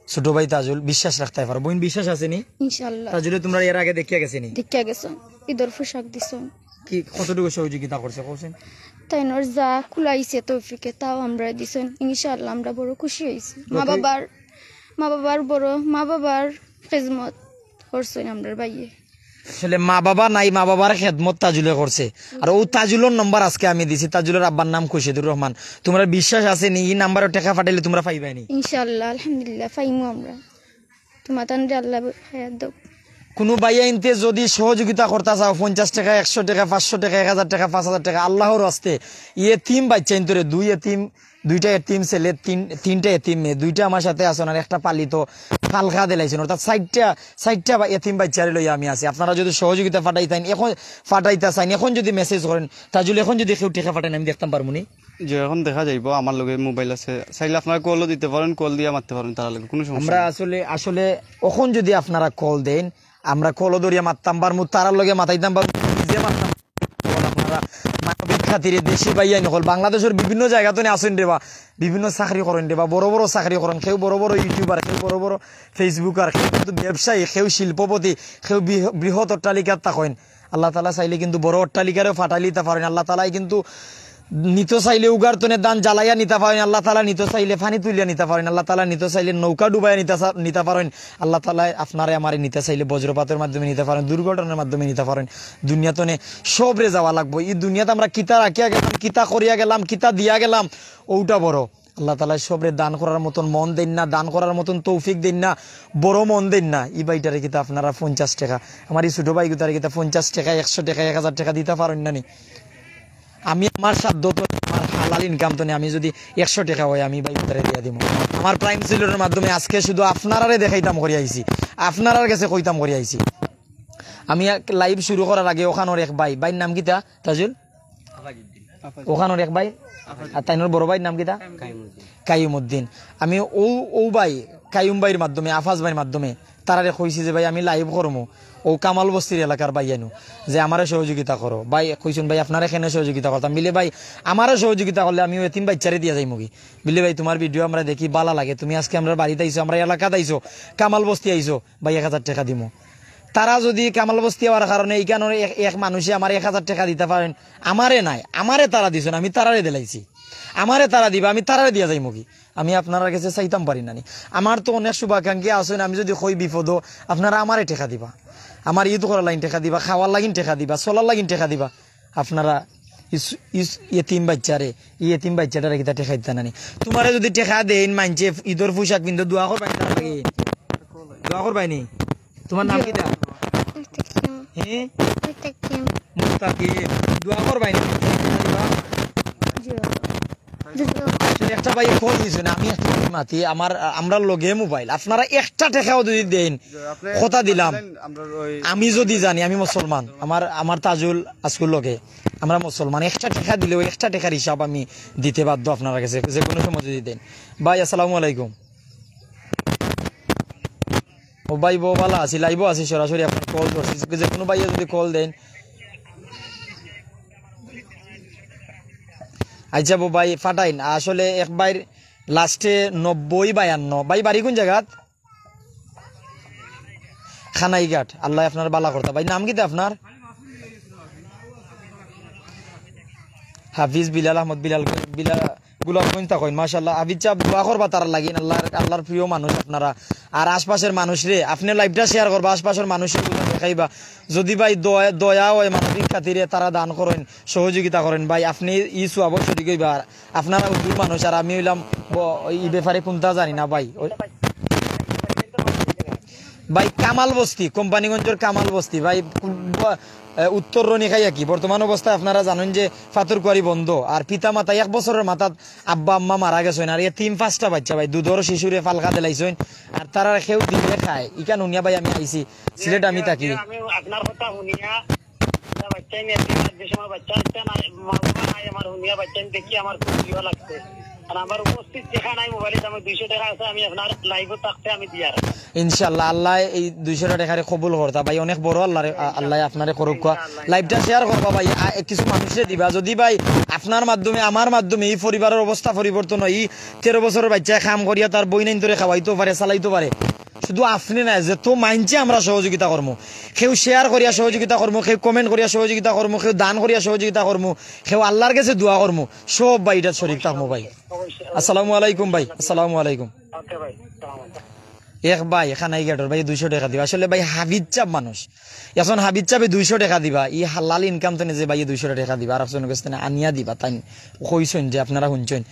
ছোট ভাই তাজুল, বিশ্বাস রাখতায় পারো। বইন, বিশ্বাস আছে নি? ইনশাআল্লাহ। তাজুলে তুমরারে এর আগে দেখিয়া গেছে নি? দেখিয়া গেছইন, ঈদর পোশাক দিছইন। কি, কতটুকু সহযোগিতা করছে কওছেন? তাইনর যা কুলাইছে তৌফিকে, তাও আমরারে দিছইন। ইনশাআল্লাহ আমরা বড় খুশি অইছি। মা বাবার, মা বাবার বড়, মা বাবার খেদমত করছইন আমরার ভাইয়ে। আসলে মা বাবা নাই, মা বাবার খেদমত তাজুলে করছে। আর অউ তাজুলর নাম্বার আজকে আমি দিছি, তাজুলর আব্বার নাম খুরশিদুর রহমান। তুমরার বিশ্বাস আছে নি, ই নাম্বারো টেকা পাঠাইলে তুমরা পাইবায়নি? ইনশাআল্লাহ, আলহামদুলিল্লাহ, পাইমু আমরা। তুমার তানরে আল্লাহ হায়াত দেউক। কুনু ভাইয়াইন্তে যুদি সহযোগিতা করতা চাও, পঞ্চাশ টেকা, একশো টেকা, পাঁচশো টেকা, এক হাজার টেকা, পাঁচ হাজার টেকা, আল্লাহর ওয়াস্তে, এতিম বাইচ্চাইন্তরে, দুই এতিম, দুইটা এতিম ছেলে, তিন, তিনটা এতিম মেয়ে, দুইটা আমার সাথে আছইন, আর একটা পালিত, হালকা দিলাইছইন, অর্থাৎ চাইরটা, চাইরটা বা এতিম বাইচ্চারে লইয়া আমি আছি। আপনারা যুদি সহযোগিতা পাঠাইতাইন, এখন পাঠাইতা চাইন, এখন যুদি মেসেজ করইন, তাজুল, এখন যুদি কেউ টেকা পাঠাইন, আমি দেখতাম পারমুনি? যে এখন দেখা যাইবো, আমার লগে মোবাইল আছে, চাইলে আপনারা কলও দিতা পারইন, কল দিয়া মাততা পারইন তারার লগে, কুনু সমস্যা নাই। আসলে, আসলে অখন যুদি আপনারা কল দেইন, আমরা কলও ধরিয়া মাততাম পারমু, তারার লগে মাতাইতাম পারমু, নিজে মাততাম পারমু। আপনারা মানবিক খাতিরে দেশি ভাইয়াইন অকল, বাংলাদেশর বিভিন্ন জাগাত নে আছইন রে বা, বিভিন্ন চাকরি করইন রে বা, বড় বড় চাকরি করইন, কেউ বড় বড় ইউটিউবার, কেউ বড় বড় ফেসবুকার, কেউ কিন্তু ব্যবসায়ী, কেউ শিল্পপতি, কেউ বৃহ-, বৃহৎ অট্টালিকাত থাকইন। আল্লাহ তাআলা চাইলে কিন্তু বড় অট্টালিকারেও ফাটাইলিতা পারইন। আল্লাহ তাআলায় কিন্তু নিতো চাইলে উগার তনে ধান জ্বালাইয়া নিতা পারইন। আল্লাহ তাআলা নিতো চাইলে পানি তুলিয়া নিতা পারইন। আল্লাহ তাআলা নিতো চাইলে নৌকা ডুবাইয়া নিতা চা-, নিতা পারইন। আল্লাহ তাআলায় আপনারে আমারে নিতা চাইলে বজ্রপাতর মাধ্যমে নিতা পারইন, দুর্ঘটনার মাধ্যমে নিতা পারইন। দুনিয়া তনে সবরে যাওয়া লাগবো। ই দুনিয়াত আমরা কিতা রাখিয়া গেলাম, কিতা করিয়া গেলাম, কিতা দিয়া গেলাম, অউটা বড়। আল্লাহ তাআলায় সবরে দান করার মতন মন দেইন না, দান করার মতন তৌফিক দেইন না, বড় মন দেইন না। ই ভাইটারে কিতা আপনারা পঞ্চাশ টেকা, আমার ই ছোট ভাইগুতারে কিতা পঞ্চাশ টেকা, একশো টেকা, এক হাজার টেকা দিতা পারইন না নি? আমি আমার সাধ্য তো, আমার হালাল ইনকাম তো নি, আমি যুদি একশো টেকা অয়, আমি ভাইগুতারে দিয়া দিমু। আমার প্রাইম সেলরের মাধ্যমে আজকে শুধু আপনারারে দেখাইতাম করি আইছি, আপনারার গেছে কইতাম করি আইছি। আমি এক লাইভ শুরু করার আগে অখানর এক ভাই, ভাইর নাম কিতা, তাজুল? অখানর এক ভাই, আর তাইনর বড় ভাইর নাম কিতা? কাইমুদ্দিন। আমি অউ, অউ ভাই, কাইম ভাইর মাধ্যমে, আফাজ ভাইর মাধ্যমে তারারে কইছি যে, "ভাই, আমি লাইভ করমু।" অউ কামাল বস্তির এলাকার ভাইয়াইনু, যে, "আমারে সহযোগিতা করো।" ভাই কইছইন, "ভাই, আপনারে কেনে সহযোগিতা করতাম?" বিলে, "ভাই, আমারে সহযোগিতা করলে আমি অউ এতিম বাইচ্চারে দিয়া যাইমুগি।" বিলে, "ভাই, তুমার ভিডিও আমরা দেখি, ভালা লাগে, তুমি আজকে আমরার বাড়িত আইছো, আমরার এলাকাত আইছো, কামাল বস্তি আইছো, ভাই, এক হাজার টেকা দিমু।" তারা যদি কামাল বস্তি অওয়ার কারণে ইখানর এক, এক মানুষে আমারে এক হাজার টেকা দিতা পারইন, আমারে নায়, আমারে তারা দিছইন, আমি তারারে দিলাইছি, আমারে তারা দিবা, আমি তারারে দিয়া যাইমু কি? আমি আপনারার গেছে চাইতাম পারি না নি? আমার তো অনেক শুভাকাঙ্ক্ষী আছইন, আমি যদি কই বিপদো, আপনারা আমারে টেকা দিবা, আমার ইদ করার লাগিন টেকা দিবা, খাওয়ার লাগিন টেকা দিবা, চলার লাগিন টেকা দিবা। আপনারা ইস-, ইস-, ইয়তিম বাইচ্চারে, ই ইয়তিম বাইচ্চাটারে কিতা টেকা দিতা না নি? তুমারে যদি টেকা দেইন মাইনষে, ইদর পোশাক পিন্দো, দোয়া করবায় নি তার লাগি? দোয়া করবায় নি? তুমার নাম কিতা? মুস্তাকিম। হে? মুস্তাকিম। মুস্তাকিম। দোয়া করবায় নি? জি। আসলে একটা ভাই কল দিছে না, আমি একটা মাতি, আমার, আমরার লগে মোবাইল। আপনারা একটা টেকাও যদি দেইন, কথা দিলাম। আমি যদি জানি আমি মুসলমান, আমার, আমার তাজুল আজকুর লগে, আমরা মুসলমান, একটা টেকা দিলেও একটা টেকার হিসাব আমি দিতে বাধ্য আপনারার গেছে, যে কোনো সময় যদি দেইন। ভাই, আসসালামু আলাইকুম। ও ভাই, বউ ভালা আছি, লাইভও আছি, সরাসরি আপনার কল ধরছি, যে কোনো ভাইয়ে যদি কল দেইন। আচ্ছা বউ ভাই, ফাটাইন, আসলে এক ভাইর লাস্টে নব্বই বায়ান্ন। ভাই, বাড়ি কোন জাগাত? খানাইঘাট। আল্লায় আপনার ভালা করতা। ভাই, নাম কিতা আপনার? হাফিজ বিলাল আহমদ বিলাল, বিলাল, গোলাপগঞ্জ থাকইন। মাশাআল্লাহ। হাফিজ সাব, দোয়া করবা তারার লাগিন, আল্লাহর, আল্লাহর প্রিয় মানুষ আপনারা। আর আশপাশের মানুষরে, আপনে লাইভটা শেয়ার করবা, আশপাশের মানুষরে দেখাইবা। যদি ভাই দয়া, দয়া অয়, মানবিক খাতিরে তারা দান করইন, সহযোগিতা করইন, ভাই, আপনে ই সওয়াবর শরিক অইবা। আর আপনারা হুজুর মানুষ, আর আমি অইলাম ব-, ই ব্যাপারে কুনতা জানি না ভাই। ওই, ভাই, কামাল বস্তি, কোম্পানিগঞ্জর কামাল বস্তি, ভাই, ব-, এ, উত্তর রনি খাইয়া কি? বর্তমান অবস্থায় আপনারা জানইন যে ফাতর কুয়ারি বন্ধ, আর পিতা মাতা এক বছরর মাথাত আব্বা আম্মা মারা গেছইন, আর এতিম পাঁচটা বাইচ্চা ভাই, দুধর শিশুরে ফালকা দিলাইছইন, আর তারার কেউ দিলে খায়। ইখান হুনিয়া ভাই আমি আইছি, সিলেট আমি থাকি। আমি আপনার কথা হুনিয়া, বাচ্চা নিয়ে আজকে সময় বাচ্চা হচ্ছে না, মা বাবা নাই আমার, হুনিয়া বাচ্চা দেখি আমার খুব প্রিয় লাগছে। আর আমার উপস্থিত যেখানে নাই মোবাইলে আমার দুইশো টেকা আছে, আমি আপনার লাইভও থাকতে আমি দিয়ার। ইনশাআল্লাহ, আল্লায় এই দুইশো টেকারে কবুল করতা ভাই, অনেক বড় আল্লাহরে, আ-, আল্লায় আপনারে করুক। ইনশাআল্লাহ। লাইভটা শেয়ার করবা ভাই, আ, কিছু মানুষরে দিবা। যদি ভাই আপনার মাধ্যমে, আমার মাধ্যমে এই পরিবারের অবস্থা পরিবর্তন হয়, এই তেরো বছরের বাচ্চায় কাম করিয়া তার বইনাইন্তরে খাওয়াইতেও পারে, চালাইতেও পারে, শুধু আপনে না, যত মাইনষে আমরা সহযোগিতা করমু, কেউ শেয়ার করিয়া সহযোগিতা করমু, কেউ কমেন্ট করিয়া সহযোগিতা করমু, কেউ দান করিয়া সহযোগিতা করমু, কেউ আল্লাহর গেছে দোয়া করমু, সব ভাই ইটাত শরিক থাকমু ভাই। আসসালামু আলাইকুম ভাই, আসসালামু আলাইকুম। ওকে ভাই, সালাম আলাইকুম। এক ভাই, খানাইঘাটর ভাই দুইশো টেকা দিবা। আসলে ভাই হাফিজ সাব মানুষ। এখন হাফিজ সাবে দুইশো টেকা দিবা। ই হালাল ইনকাম তনে যে ভাইয়ে দুইশো টেকা দিবা, আর একজনর গেছ তনে আনিয়া দিবা। তাইন কইছইন যে আপনারা হুনছইন।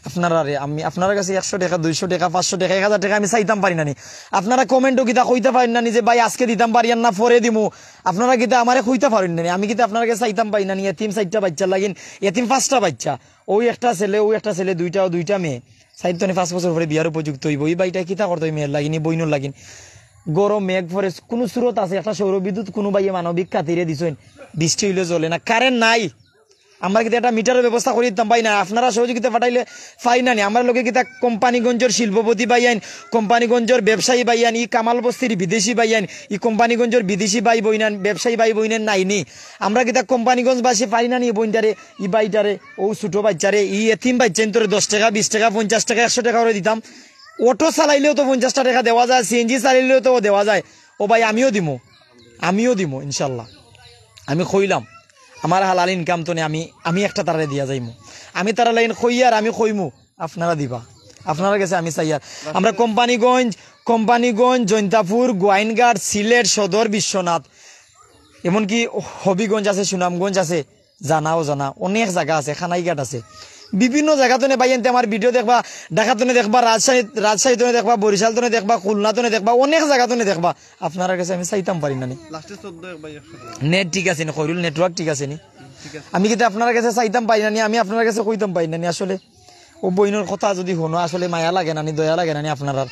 আপনারারে আমি, আপনারার গেছে একশো টেকা, দুইশো টেকা, পাঁচশো টেকা, এক হাজার টেকা আমি চাইতাম পারি না নি। আপনারা কমেন্টও কিতা কইতা পারইন না নি যে ভাই আজকে দিতাম পারি আর না পরে দিমু। আপনারা কিতা আমারে কইতা পারইন না নি। আমি কিতা আপনারার গেছে চাইতাম পারি না নি। এতিম চাইরটা বাইচ্চার লাগিন, এতিম পাঁচটা বাইচ্চা। অউ একটা ছেলে, অউ একটা ছেলে, দুইটা, অউ দুইটা মেয়ে। চাইর তনে পাঁচ বছর পরে বিয়ার উপযুক্ত অইবো। ই ভাইটায় কিতা করতো ই মেয়ের লাগিন, ই বইনর লাগিন? গরম মেঘ পড়ে, কুনু সুরত আছে, একটা সৌরবিদ্যুৎ কুনু ভাইয়ে মানবিক খাতিরে দিছইন, বৃষ্টি অইলে জ্বলে না, কারেন্ট নাই। আমরা কিতা একটা মিটারর ব্যবস্থা করি দিতাম পারি না? আপনারা সহযোগিতা পাঠাইলে পারি না নি? আমরার লগে কিতা কোম্পানিগঞ্জর শিল্পপতি ভাইয়াইন, কোম্পানিগঞ্জর ব্যবসায়ী ভাইয়াইন, ই কামাল বস্তির বিদেশি ভাইয়াইন, ই কোম্পানিগঞ্জর বিদেশি ভাই বইনাইন, ব্যবসায়ী ভাই বইনাইন নাই নি? আমরা কিতা কোম্পানিগঞ্জবাসী পারি না নি বইনটারে, ই ভাইটারে, অউ ছোট বাইচ্চারে, ই এতিম বাইচ্চাইন্তরে দশ টেকা, বিশ টেকা, পঞ্চাশ টেকা, একশো টেকা করি দিতাম? অটো চালাইলেও তো পঞ্চাশটা টেকা দেওয়া যায়, সিএনজি চালাইলেও তো দেওয়া যায়। ও ভাই, আমিও দিমু, আমিও দিমু ইনশাল্লাহ। আমি কইলাম, আমার হালাল ইনকাম তনে আমি, আমি একটা তারারে দিয়া যাইমু। আমি তারার লাগিন কইয়ার আমি কইমু, আপনারা দিবা, আপনারার গেছে আমি চাইয়ার। আমরা কোম্পানিগঞ্জ, কোম্পানিগঞ্জ, জৈন্তাপুর, গোয়াইনঘাট, সিলেট সদর, বিশ্বনাথ, এমনকি হবিগঞ্জ আছে, সুনামগঞ্জ আছে, জানা অজানা অনেক জাগা আছে, খানাইঘাট আছে, বিভিন্ন জাগা তনে ভাইয়াইন্তে আমার ভিডিও দেখবা, ঢাকা তনে দেখবা, রাজশাহী, রাজশাহী তনে দেখবা, বরিশাল তনে দেখবা, খুলনা তনে দেখবা, অনেক জাগা তনে দেখবা। আপনারার গেছে আমি চাইতাম পারি না নি। লাস্টে চোদ্দ এক ভাই একশো টাকা। নেট ঠিক আছে নি? খৈরুল, নেটওয়ার্ক ঠিক আছে নি? ঠিক আছে। আমি কিতা আপনারার গেছে চাইতাম পারি না নি, আমি আপনারার গেছে কইতাম পারি না নি। আসলে অউ বইনর কথা যদি হুনো, আসলে মায়া লাগে না নি, দয়া লাগে না নি আপনারার?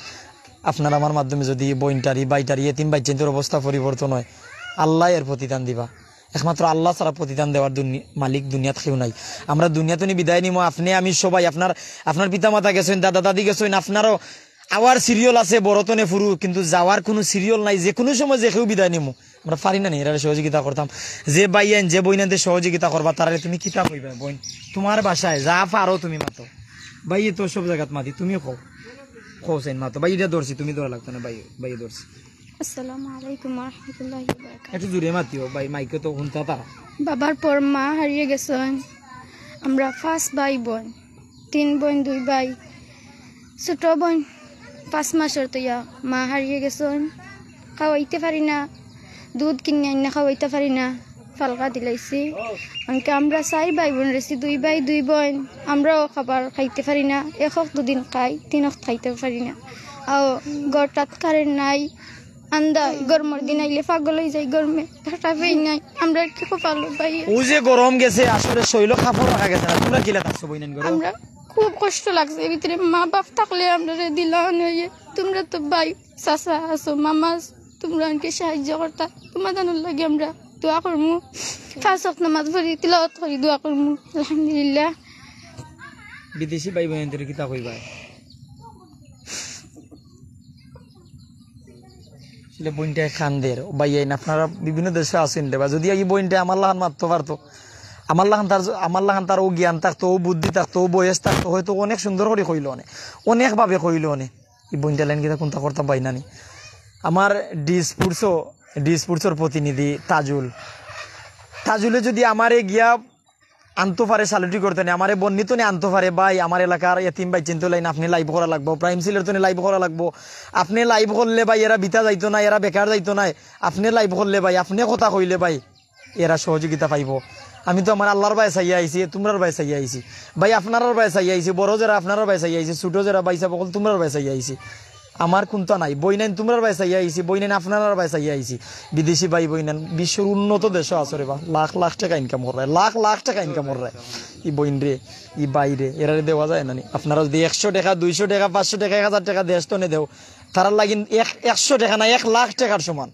আপনার আমার মাধ্যমে যদি বইনটারি, ভাইটারি, এতিম বাইচ্চাইন্তর অবস্থা পরিবর্তন হয়, আল্লায় এর প্রতিদান দিবা। একমাত্র আল্লাহ ছাড়া প্রতিদান দেওয়ার দুনি-, মালিক দুনিয়াত কেউ নাই। আমরা দুনিয়া তনে বিদায় নিমু, আপনে আমি সবাই, আপনার, আপনার পিতা মাতা গেছইন, দাদা দাদি গেছইন, আপনারও আওয়ার সিরিয়াল আছে, বড় তনে ফুরু, কিন্তু যাওয়ার কুনু সিরিয়াল নাই। যে কুনু সময় যে কেউ বিদায় নিমু, আমরা পারি না নি এরারে সহযোগিতা করতাম? যে ভাইয়াইন, যে বইনাইন্তে সহযোগিতা করবা, তারারে তুমি কিতা কইবা বইন? তুমার ভাষায় যা পারো তুমি মাতো। ভাইয়ে তো সব জাগাত মাতি, তুমিও কও। কও চাইন মাতো। ভাই, ইটা ধরছি, তুমি ধরা লাগতো না, ভাই, ভাইয়ে ধরছি। আসসালামু আলাইকুম ওয়া রাহমাতুল্লাহি ওয়া বারাকাতুহু। একটু জোরে মাতিও ভাই, মাইকে তো হুনতা তারা। বাবার পর মা হারিয়ে গেছেন। আমরা পাঁচ ভাই বোন, তিন বোন দুই ভাই। ছোট বোন পাঁচ মাসর তইয়া মা হারিয়ে গেছেন। খাওয়াইতে পারি না, দুধ কিনে আইনা খাওয়াইতে পারি না, ফালকা দিলাইছি। এমনকি আমরা চাইর ভাই বোন রইছি, দুই ভাই দুই বোন, আমরাও খাবার খাইতে পারি না। এক অক্ত দুদিন খাই, তিন অক্ত খাইতে পারি না। আও ঘরটাত কারেন্ট নাই, আন্দা গরমর দিন আইলে পাগল অই যাই গরমে। একটা পেই নাই, আমরা কি কপাল ভাই। ও যে গরম গেছে, আসলে শৈল কাপড় রাখা গেছে না। তোমরা কিলা থাকছো বইনাইন ঘরো? আমরা খুব কষ্ট লাগছে ভিতরে, মা বাপ থাকলে আমরা দিলা নইয়ে। তোমরা তো ভাই চাচা আছো, মামা আছো, তোমরা আমাকে সাহায্য করতা, তোমাদের লাগি আমরা দোয়া করমু। পাঁচ ওয়াক্ত নামাজ পড়ি, তিলাওয়াত করি দোয়া করমু। আলহামদুলিল্লাহ। বিদেশি ভাই বোন তোরে কিতা কইবা? আসলে বইনটায় কান্দের, ও ভাইয়াইন আপনারা বিভিন্ন দেশে আছেন রে বা, যদি এই বইনটায় আমার লাখান মাততো পারতো, আমার লাখান তার, আমার লাখান তার ও জ্ঞান থাকতো, ও বুদ্ধি থাকতো, ও বয়স থাকতো, হয়তো অনেক সুন্দর করি কইলো অনে, অনেক ভাবে কইলো অনে। এই বইনটা লাইন কিতা কুনতা করতাম পাই না নি। আমার ডি স্পোর্টসও, ডি স্পোর্টসর প্রতিনিধি তাজুল, তাজুলে যদি আমারে গিয়া আনতো পারে, সালুটি করতো নে, আমারে বন্নিত নে আনতো পারে, ভাই আমার এলাকার এতিম ভাইচাইন তো লাইন আপনে লাইভ করা লাগবো, প্রাইম সিলেট তো নে লাইভ করা লাগবো। আপনে লাইভ করলে ভাই এরা বিতা যাইতো না, এরা বেকার যাইতো না। আপনে লাইভ করলে ভাই, আপনে কথা কইলে ভাই, এরা সহযোগিতা পাইবো। আমি তো আমার আল্লাহর বায় চাইয়া আইছি, তোমরার বায় চাইয়া আইছি ভাই, আপনারার বায় চাইয়া আইছি, বড় যেরা আপনারার বায় চাইয়া আইছি, ছোট যেরা ভাইসাব অকল তোমরার বায় চাইয়া আইছি। আমার কুনতা নাই, বইনাইন তোমরার বায় চাইয়া আইছি, বইনাইন আপনারার বায় চাইয়া আইছি। বিদেশি ভাই বইনাইন বিশ্বর উন্নত দেশো আছে রে বা, লাখ লাখ টেকা ইনকাম কররায়, লাখ লাখ টেকা ইনকাম কররায়। ই বইন রে, ই ভাই রে, এরারে দেওয়া যায় না নি? আপনারা যদি একশো টেকা, দুইশো টেকা, পাঁচশো টেকা, এক হাজার টেকা দেশ তনে দেও, তারার লাগি এক, একশো টেকা না, এক লাখ টেকার সমান।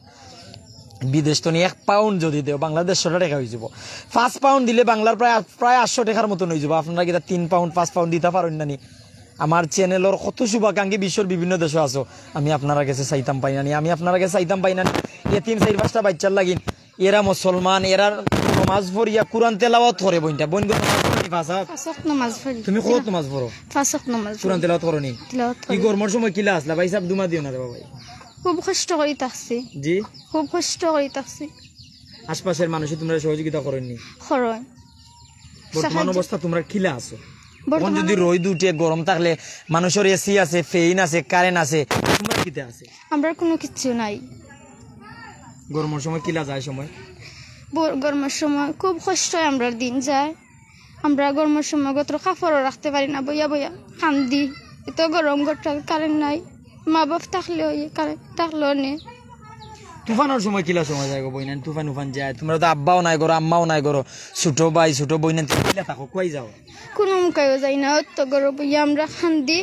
বিদেশ তনে এক পাউন্ড যদি দেও, বাংলাদেশ শো টেকা অই যাবো। পাঁচ পাউন্ড দিলে বাংলার প্রায়, প্রায় আটশো টেকার মতন অই যাবো। আপনারা কিতা তিন পাউন্ড, পাঁচ পাউন্ড দিতা পারইন না নি? আমার চ্যানেলর কত শুভাকাঙ্ক্ষী বিশ্বর বিভিন্ন দেশো আছো, আমি আপনারার গেছে চাইতাম পাই না নি, আমি আপনারার গেছে চাইতাম পাই না নি। এতিম চাইর পাঁচটা বাচ্চার লাগিন, এরা মুসলমান, এরা নমাজ পড়িয়া কোরআন তেলাওয়াত করে। বইনটা, বইন গো, নমাজ পড়ো নি পাঁচ ওয়াক্ত? পাঁচ ওয়াক্ত নামাজ পড়ি। তুমি কত নমাজ পড়ো? পাঁচ ওয়াক্ত নামাজ কোরআন পড়ি। তেলাওয়াত করো নি? তিলাওয়াত কি করি। গরমর সময় কিলা আছলা? ভাইসাব দুমা দিও না রে বা ভাই। খুব কষ্ট করি থাকছি, জি, খুব কষ্ট করি থাকছি। আশপাশের মানুষে তোমরা সহযোগিতা করইন নি? খরচ বর্তমান সাহায্য। অবস্থা তোমরা কিলা আছো? এখন বর্তমানে যদি রইদ উঠে, গরম থাকলে, মানুষর এসি আছে, ফ্যান আছে, কারেন্ট আছে, তোমরা কিতা আছে? আমরা কোনো কিচ্ছু নাই। গরমর সময় কিলা যায় সময়? ব-, গরমর সময় খুব কষ্ট হয়, আমরা দিন যায়। আমরা গরমর সময় গতর কাপড়ও রাখতে পারি না, বইয়া বইয়া কান্দি। এত গরম, ঘরটার কারেন্ট নাই, মা বাপ থাকলেও ইয়ে কারেন্ট থাকলেও নেই। তুফানর সময় কিলা সময় যায় গো বইনাইন? তুফান উফান যায়, তোমরা তো আব্বাও নাই ঘরো, আম্মাও নাই ঘরো, ছোট ভাই, ছোট বইনাইন, তুমি কিলা থাকো, কই যাও? কোনো মুখায়ও যাই না, অত গরম বইয়া আমরা কান্দি।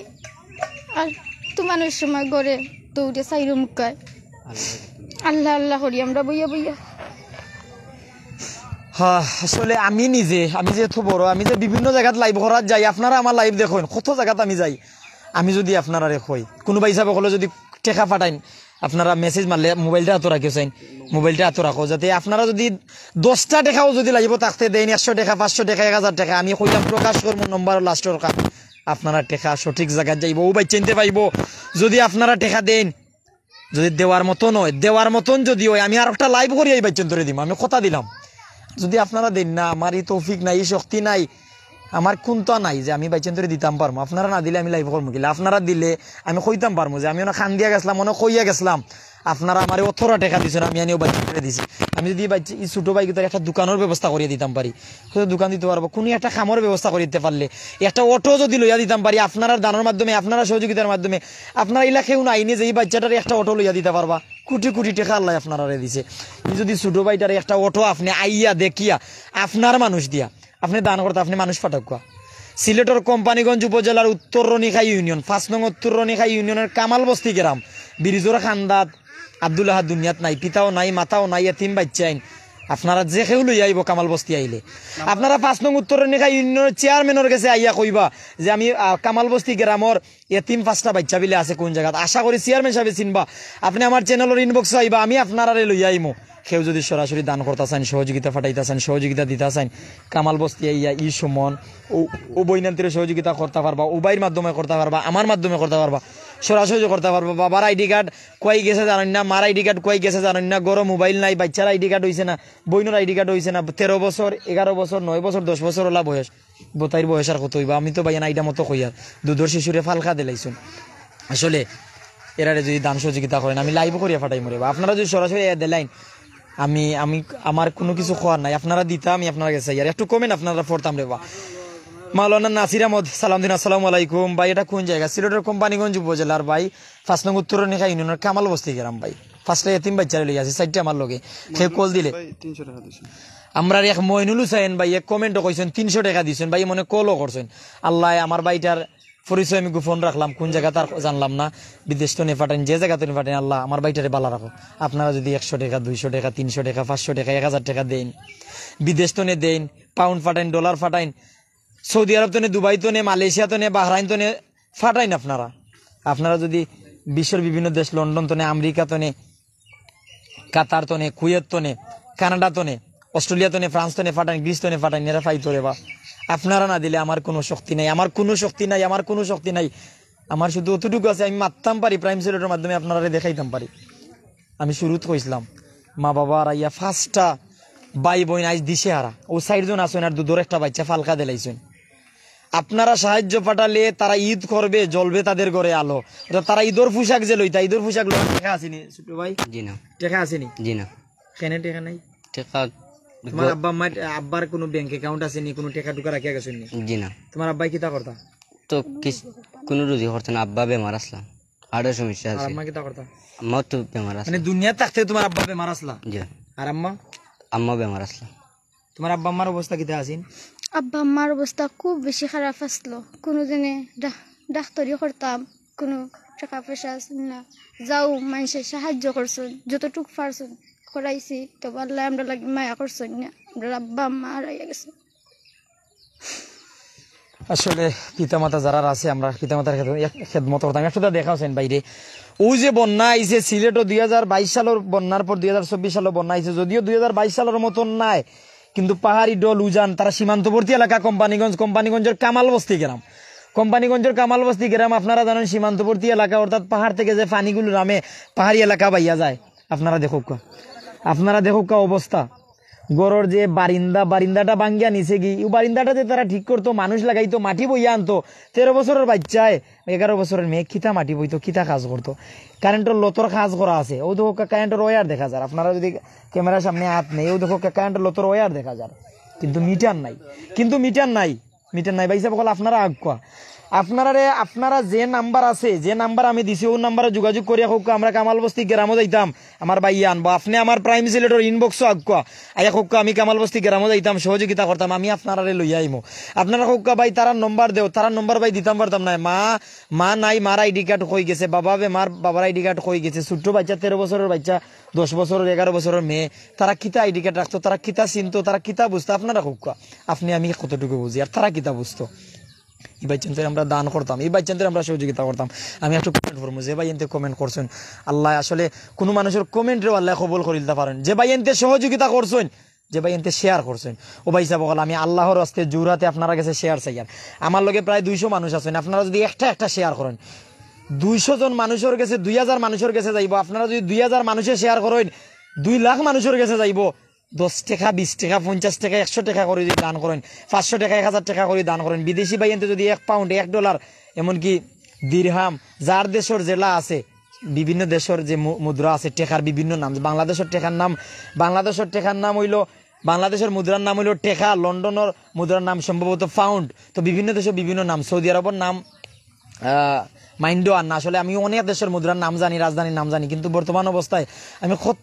আর তুফানর সময় ঘরে দৌড়ে চাইরো মুখায় আল্লাহ আল্লাহ করি আমরা বইয়া বইয়া। হ্যাঁ, আসলে আমি নিজে, আমি যে এত বড়, আমি যে বিভিন্ন জাগাত লাইভ করাত যাই, আপনারা আমার লাইভ দেখইন, কত জাগাত আমি যাই। আমি যদি আপনারারে কই, কোনো ভাইসাব অকলে যদি টেকা পাঠাইন, আপনারা মেসেজ মারলে মোবাইলটা আতো রাখিও চাইন, মোবাইলটা আতো রাখো, যাতে আপনারা যদি দশটা টেকাও যদি লাইভো থাকতে দেইন, একশো টেকা, পাঁচশো টেকা, এক হাজার টেকা, আমি কইলাম প্রকাশ করমু নম্বর লাস্টর কা, আপনারা টেকা সঠিক জাগাত যাইবো, ও বাচ্চাইন্তে পাইবো। যদি আপনারা টেকা দেইন, যদি দেওয়ার মতন হয়, দেওয়ার মতন যদি হয়, আমি আর একটা লাইভ করি এই বাচ্চাইন্তরে দিমু, আমি কথা দিলাম। যদি আপনারা দেইন না, আমার ই তৌফিক নাই, ই শক্তি নাই, আমার কুন্তা নাই যে আমি বাচ্চাইন্তরে দিতাম পারমু। আপনারা না দিলে আমি লাইভ করমু কিলা? আপনারা দিলে আমি কইতাম পারমু যে আমি অনো কান্দিয়া গেছলাম, অনো কইয়া গেছলাম, আপনারা আমারে অতরা টেকা দিছইন, আমি আনিও বাচ্চাইন্তরে দিছি। আমি যদি বাচ্চা, ই ছোট ভাইগুতার একটা দোকানর ব্যবস্থা করিয়া দিতাম পারি, হয়তো দোকান দিতো পারবো, কোনো একটা কামর ব্যবস্থা করি দিতে পারলে, একটা অটো যদি লইয়া দিতাম পারি, আপনারার দানর মাধ্যমে, আপনারার সহযোগিতার মাধ্যমে, আপনারা ইলা কেউ না আইনে যে ই বাচ্চাটারে একটা অটো লইয়া দিতা পারবা, কোটি কোটি টেকা আল্লায় আপনারারে দিছে। ই যদি ছোট ভাইটারে একটা অটো আপনে আইয়া দেখিয়া আপনার মানুষ দিয়া আপনে দান করতা, আপনে মানুষ পাঠাউক্কা। সিলেটর কোম্পানীগঞ্জ উপজেলার উত্তর রনিখাই ইউনিয়ন, পাঁচ নং উত্তর রনিখাই ইউনিয়নের কামাল বস্তি গ্রাম, বিরিজর কান্দাত আব্দুল আহাদ দুনিয়াত নাই, পিতাও নাই, মাতাও নাই, এতিম বাচ্চাইন। আপনারা যে কেউ লইয়া আইবো কামাল বস্তি আইলে, আপনারা পাঁচ নং উত্তর রনিখাই ইউনিয়নের চেয়ারম্যানর গেছে আইয়া কইবা যে আমি, আহ, কামাল বস্তি গ্রামর এতিম পাঁচটা বাচ্চা বিলে আছে কোন জাগাত। আশা করি চেয়ারম্যান সাবে চিনবা। আপনে আমার চ্যানেলর ইনবক্সো আইবা, আমি আপনারারে লইয়া আইমু। কেউ যদি সরাসরি দান করতা চাইন, সহযোগিতা পাঠাইতা চাইন, সহযোগিতা দিতা চাইন, কামাল বস্তি আইয়া ই সুমন, ও, ও বইনাইন্তরে সহযোগিতা করতা পারবা, ও ভাইর মাধ্যমে করতা পারবা, আমার মাধ্যমে করতা পারবা। সরাসরি করতা পারবা। বাবার আইডি কার্ড কই গেছে জানইন না, মার আইডি কার্ড কই গেছে জানইন না, ঘরো মোবাইল নাই, বাইচ্চার আইডি কার্ড অইছে না, বইনর আইডি কার্ড অইছে না, তেরো বছর, এগারো বছর, নয় বছর, দশ বছর অলা বয়স। বতাইর বয়স আর কত অইবা? আমি তো ভাইয়াইন আইডা মতো কইয়ার, দুধর শিশুরে ফালকা দিলাইছইন। আসলে এরারে যদি দান সহযোগিতা করইন, আমি লাইভ করিয়া ফাটাইমু রে বা। আপনারা যদি সরাসরি এ দিলাইন, আমি, আমি, আমার কুনু কিছু কওয়ার নাই। আপনারা দিতা, আমি আপনারার গেছে আইয়ার। একটু কমেন্ট আপনারার পড়তাম রে বা। মাওলানা নাসির আহমদ সালাম দিন, আসসালামু আলাইকুম। ভাই, এটা কুন জাগা? সিলেটর কোম্পানীগঞ্জ উপজেলার ভাই, পাঁচ নং উত্তর নিখা ইউনিয়নর কামাল বস্তি গ্রাম ভাই। পাঁচটা এতিম বাইচ্চারে লইয়া আইছি, চাইরটা আমার লগে। হে কল দিলে। ভাই, তিনশো টেকা দিছেন। আমরার এক মইনুল হুসাইন ভাইয়ে কমেন্টো কইছইন তিনশো টেকা দিছইন ভাই, মনে কলও করছইন। আল্লায় আমার ভাইটার পরিচয় আমি গোপন রাখলাম, কুন জাগা তার জানলাম না। বিদেশ তনে ফাটাইন, যে জাগা তনে ফাটাইন, আল্লাহ আমার ভাইটারে বালা রাখো। আপনারা যদি একশো টেকা, দুইশো টেকা, তিনশো টেকা, পাঁচশো টেকা, এক হাজার টেকা দেইন, বিদেশ তনে দেইন, পাউন্ড ফাটাইন, ডলার ফাটাইন, সৌদি আরব তনে, দুবাই তনে, মালয়েশিয়া তনে, বাহরাইন তনে ফাটাইন আপনারা। আপনারা যদি বিশ্বর বিভিন্ন দেশ, লন্ডন তনে, আমেরিকা তনে, কাতার তনে, কুয়েত তনে, কানাডা তনে, অস্ট্রেলিয়া তনে, ফ্রান্স তনে ফাটাইন, গ্রিস তনে ফাটাইন, এরা পাইতো রে বা। আপনারা না দিলে আমার কুনু শক্তি নাই, আমার কুনু শক্তি নাই, আমার কুনু শক্তি নাই। আমার শুধু অতটুকু আছে, আমি মাততাম পারি, প্রাইম সিলেটর মাধ্যমে আপনারারে দেখাইতাম পারি। আমি শুরুত কইছলাম, মা বাবা হারাইয়া পাঁচটা ভাই বইন আইজ দিশেহারা, অউ চাইরজন আছইন আর দুধর একটা বাইচ্চা ফালকা দিলাইছইন। আপনারা সাহায্য পাঠালে তারা ঈদ করবে, জ্বলবে তাদের ঘরে আলো। অর্থাৎ তারা ঈদর পোশাক যে লইতা, ঈদর পোশাক লইতা, টেকা আছেনি ছোট ভাই? জি না। টেকা আছেনি? জি না। কেনে টেকা নাই? টেকা তোমার গ- আব্বা আম্মার, আব্বার কুনু ব্যাংক অ্যাকাউন্ট আছেনি, কুনু টেকা টুকা রাখিয়া গেছইননি? জি না। তোমার আব্বায় কিতা করতা? তো কিস-, কুনু রুজি করতা না, আব্বা বেমার আছলা, হার্টর সমস্যা আর আছে। আম্মা কিতা করতা? আম্মাও তো বেমার আছে। মানে দুনিয়াত থাকতে তোমার আব্বা বেমার আছলা? জি। আর আম্মা? আম্মাও বেমার আছলা। তোমার আব্বা আম্মার অবস্থা কিতা আছিন? আব্বা আম্মার অবস্থা খুব বেশি খারাপ আছলো। কুনু দিনে ডা-, ডাক্তারি করতাম, কুনু টেকা পয়সা আছিল না। যাও, মানষে সাহায্য করছইন, যতটুক পারছইন করাইছি, তবু আল্লায় আমরার লাগি মায়া করছইন না। আমরার আব্বা আম্মা হারাইয়া গেছইন। আসলে পিতামাতা যারার আছে, আমরা পিতামাতার খেদ-, এক-, খেদমত করতাম। একটু তা দেখা আছেন বাইরে, অউ যে বন্যা আইছে সিলেটো দুই হাজার বাইশ সালর বন্যার পর, দুই হাজার চব্বিশ সালর বন্যা আইছে, যদিও দুই হাজার বাইশ সালর মতন নায়, কিন্তু পাহাড়ি ঢল উজান, তারা সীমান্তবর্তী এলাকা কোম্পানীগঞ্জ, কোম্পানীগঞ্জর কামাল বস্তি গ্রাম, কোম্পানীগঞ্জর কামাল বস্তি গ্রাম, আপনারা জানইন সীমান্তবর্তী এলাকা, অর্থাৎ পাহাড় থেকে যে পানিগুলো নামে পাহাড়ি এলাকা বাইয়া যায়। আপনারা দেখউক্কা, আপনারা দেখউক্কা অবস্থা, ঘরর যে বারিন্দা, বারিন্দাটা ভাঙ্গিয়া নিছে গি, অউ বারিন্দাটা যে তারা ঠিক করতো, মানুষ লাগাইতো, মাটি বইয়া আনতো, তেরো বছরর বাইচ্চায়, এগারো বছরর মেয়ে কিতা মাটি বইতো, কিতা কাজ করতো? কারেন্টর লতর কাজ করা আছে, অউ দেখউক্কা কারেন্টর ওয়্যার দেখা যার। আপনারা যদি ক্যামেরার সামনে আত নেইন, অউ দেখউক্কা কারেন্টর লতর ওয়্যার দেখা যার, কিন্তু মিটার নাই, কিন্তু মিটার নাই, মিটার নাই। ভাইসাব অকল, আপনারা আউক্কা, আপনারারে, আপনারা যে নাম্বার আছে, যে নাম্বার আমি দিছি, অউ নাম্বারো যোগাযোগ করিয়া কউক্কা, আমরা কামালবস্তি গ্রামো যাইতাম, আমার ভাইয়াইন বা আপনে আমার প্রাইম সিলেটর ইনবক্সো আউক্কা, আইয়া কউক্কা, আমি কামালবস্তি গ্রামো যাইতাম, সহযোগিতা করতাম, আমি আপনারারে লইয়া আইমু। আপনারা কউক্কা, ভাই, তারার নম্বর দেও, তারার নম্বর, ভাই, দিতাম পারতাম নায়। মা, মা নাই, মার আইডি কার্ড কই গেছে, বাবা বেমার, বাবার আইডি কার্ড কই গেছে, ছোট্ট বাইচ্চা, তেরো বছরর বাইচ্চা, দশ বছরর, এগারো বছরর মেয়ে, তারা কিতা আইডি কার্ড রাখতো, তারা কিতা চিনতো, তারা কিতা বুঝতো, আপনারা কউক্কা। আপনে আমি কতটুকু বুঝি, আর তারা কিতা বুঝতো? ই বাইচ্চাইন্তরে আমরা দান করতাম, ই বাইচ্চাইন্তরে আমরা সহযোগিতা করতাম। আমি একটু কমেন্ট পড়মু, যে ভাইয়াইন্তে কমেন্ট করছইন, আল্লায় আসলে কুনু মানুষর কমেন্টরেও আল্লায় কবুল করিলতা পারইন। যে ভাইয়াইন্তে সহযোগিতা করছইন, যে ভাইয়াইন্তে শেয়ার করছইন, ও ভাইসাব অকল, আমি আল্লাহর ওয়াস্তে জোর আতে আপনারার গেছে শেয়ার চাইয়ার। আমার লগে প্রায় দুইশো মানুষ আছইন, আপনারা যদি একটা একটা শেয়ার করইন, দুইশো জন মানুষর গেছে, দুই হাজার মানুষর গেছে যাইবো। আপনারা যদি দুই হাজার মানুষে শেয়ার করইন, দুই লাখ মানুষর গেছে যাইবো। দশ টেকা, বিশ টেকা, পঞ্চাশ টেকা, একশো টেকা করি যদি দান করইন, পাঁচশো টেকা, এক হাজার টেকা করি দান করইন, বিদেশি ভাইয়াইন্তে যদি এক পাউন্ড, এক ডলার, এমনকি দিরহাম, যার দেশর যেলা আছে, বিভিন্ন দেশর যে মু-, মুদ্রা আছে, টেকার বিভিন্ন নাম, বাংলাদেশর টেকার নাম, বাংলাদেশর টেকার নাম অইলো, বাংলাদেশর মুদ্রার নাম অইলো টেকা, লন্ডনর মুদ্রার নাম সম্ভবত পাউন্ড। তো বিভিন্ন দেশর বিভিন্ন নাম, সৌদি আরবর নাম, আহ, মাইন্ডো আর না। আসলে আমি অনেক দেশর মুদ্রার নাম জানি, রাজধানীর নাম জানি, কিন্তু বর্তমান অবস্থায় আমি কত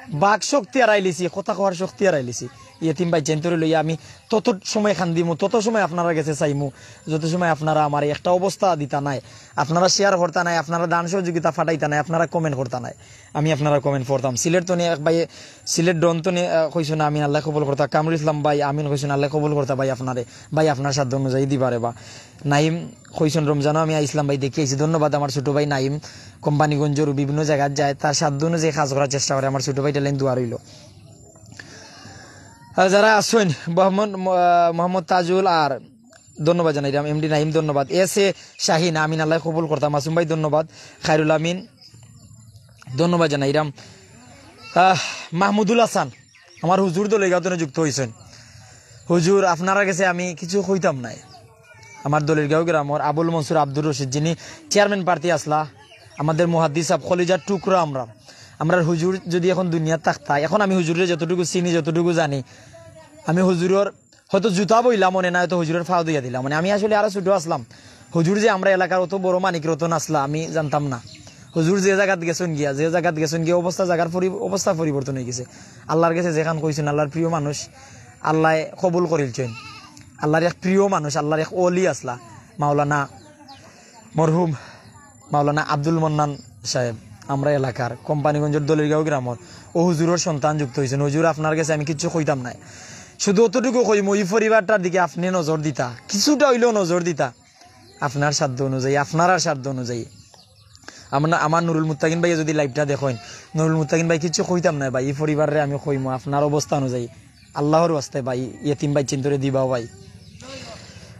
বাক শক্তি হারাইলিছি, কথা কওয়ার শক্তি হারাইলিছি। এতিম বাইচ্চাইন্তরে লইয়া আমি তত সময় কান্দিমু, তত সময় আপনারার গেছে চাইমু, যত সময় আপনারা আমারে একটা অবস্থা দিতা নায়, আপনারা শেয়ার করতা নায়, আপনারা দান সহযোগিতা ফাটাইতা নায়, আপনারা কমেন্ট করতা নায়, আমি আপনারার কমেন্ট পড়তাম। সিলেট তনে এক ভাইয়ে, সিলেট ডন তনে, আহ, কইছইন, আমিন, আল্লায় কবুল করতা। কামরুল ইসলাম ভাই, আমিন কইছইন, আল্লায় কবুল করতা ভাই আপনারে, ভাই আপনার সাধ্য অনুযায়ী দিবা রে বা। নাইম কইছইন, রমজানো আমি আইছলাম ভাই, দেখি আইছি। ধন্যবাদ আমার ছোট ভাই নাইম, কোম্পানীগঞ্জর বিভিন্ন জাগাত যায়, তার সাধ্য অনুযায়ী কাজ করার চেষ্টা করে। আমার ছোট ভাইটার লাগি দোয়া রইলো। আর যারা আছইন, মোহাম্মদ, আহ, মোহাম্মদ তাজুল আর ধন্যবাদ জানাইরাম। এমডি নাইম ধন্যবাদ। এস এ শাহিন আমিন, আল্লাহ কবুল করতা। মাসুম ভাই ধন্যবাদ। খায়রুল আমিন ধন্যবাদ জানাইরাম। আহ, মাহমুদুল হাসান আমার হুজুর দলের গাঁও তনে যুক্ত হইছইন। হুজুর, আপনারা গেছে আমি কিছু কইতাম নায়। আমার দলের গাঁও গ্রামর আবুল মনসুর আব্দুর রশিদ, যিনি চেয়ারম্যান প্রার্থী আসলা, আমাদের মুহাদ্দিস সাহেব, কলিজার টুকরা আমরা। আমরার হুজুর যদি এখন দুনিয়াত থাকতা, এখন আমি হুজুররে যতটুকু চিনি, যতটুকু জানি, আমি হুজুরর হয়তো জুতা বইলাম মনে না, হয়তো হুজুরর ফাও দিয়া দিলাম। মানে, আমি আসলে আরো ছোট আসলাম। হুজুর যে আমরা এলাকার অত বড় মানিক রতন আসলা, আমি জানতাম না। হুজুর যে জাগাত গেছইন গিয়া, যে জাগাত গেছইন গিয়া, অবস্থা, জাগার পরি-, অবস্থা পরিবর্তন হয়ে গেছে। আল্লাহর গেছে যেখান কইছইন, আল্লাহর প্রিয় মানুষ, আল্লাহ কবুল করিলছইন। আল্লাহর এক প্রিয় মানুষ, আল্লাহর এক অলি আসলা, মাওলানা মরহুম মাওলানা আব্দুল মন্নান সাহেব, আমরা এলাকার কোম্পানিগঞ্জর দলিরগাঁও গ্রামর, ও হুজুরর সন্তান যুক্ত হইছইন। হুজুর, আপনার গেছে আমি কিচ্ছু কইতাম নায়, শুধু অতটুকু কইমু, ই পরিবারটার দিকে আপনে নজর দিতা, কিছুটা হইলেও নজর দিতা, আপনার সাধ্য অনুযায়ী, আপনারার সাধ্য অনুযায়ী। আমার, আমার নুরুল মুত্তাকিন ভাইয়ে যদি liveটা দেখইন, নুরুল মুত্তাকিন ভাই, কিচ্ছু কইতাম নায় ভাই, ই পরিবাররে আমি কইমু আপনার অবস্থা অনুযায়ী। আল্লাহর ওয়াস্তে ভাই, এতিম বাইচ্চাইন্তরে দিবাও ভাই।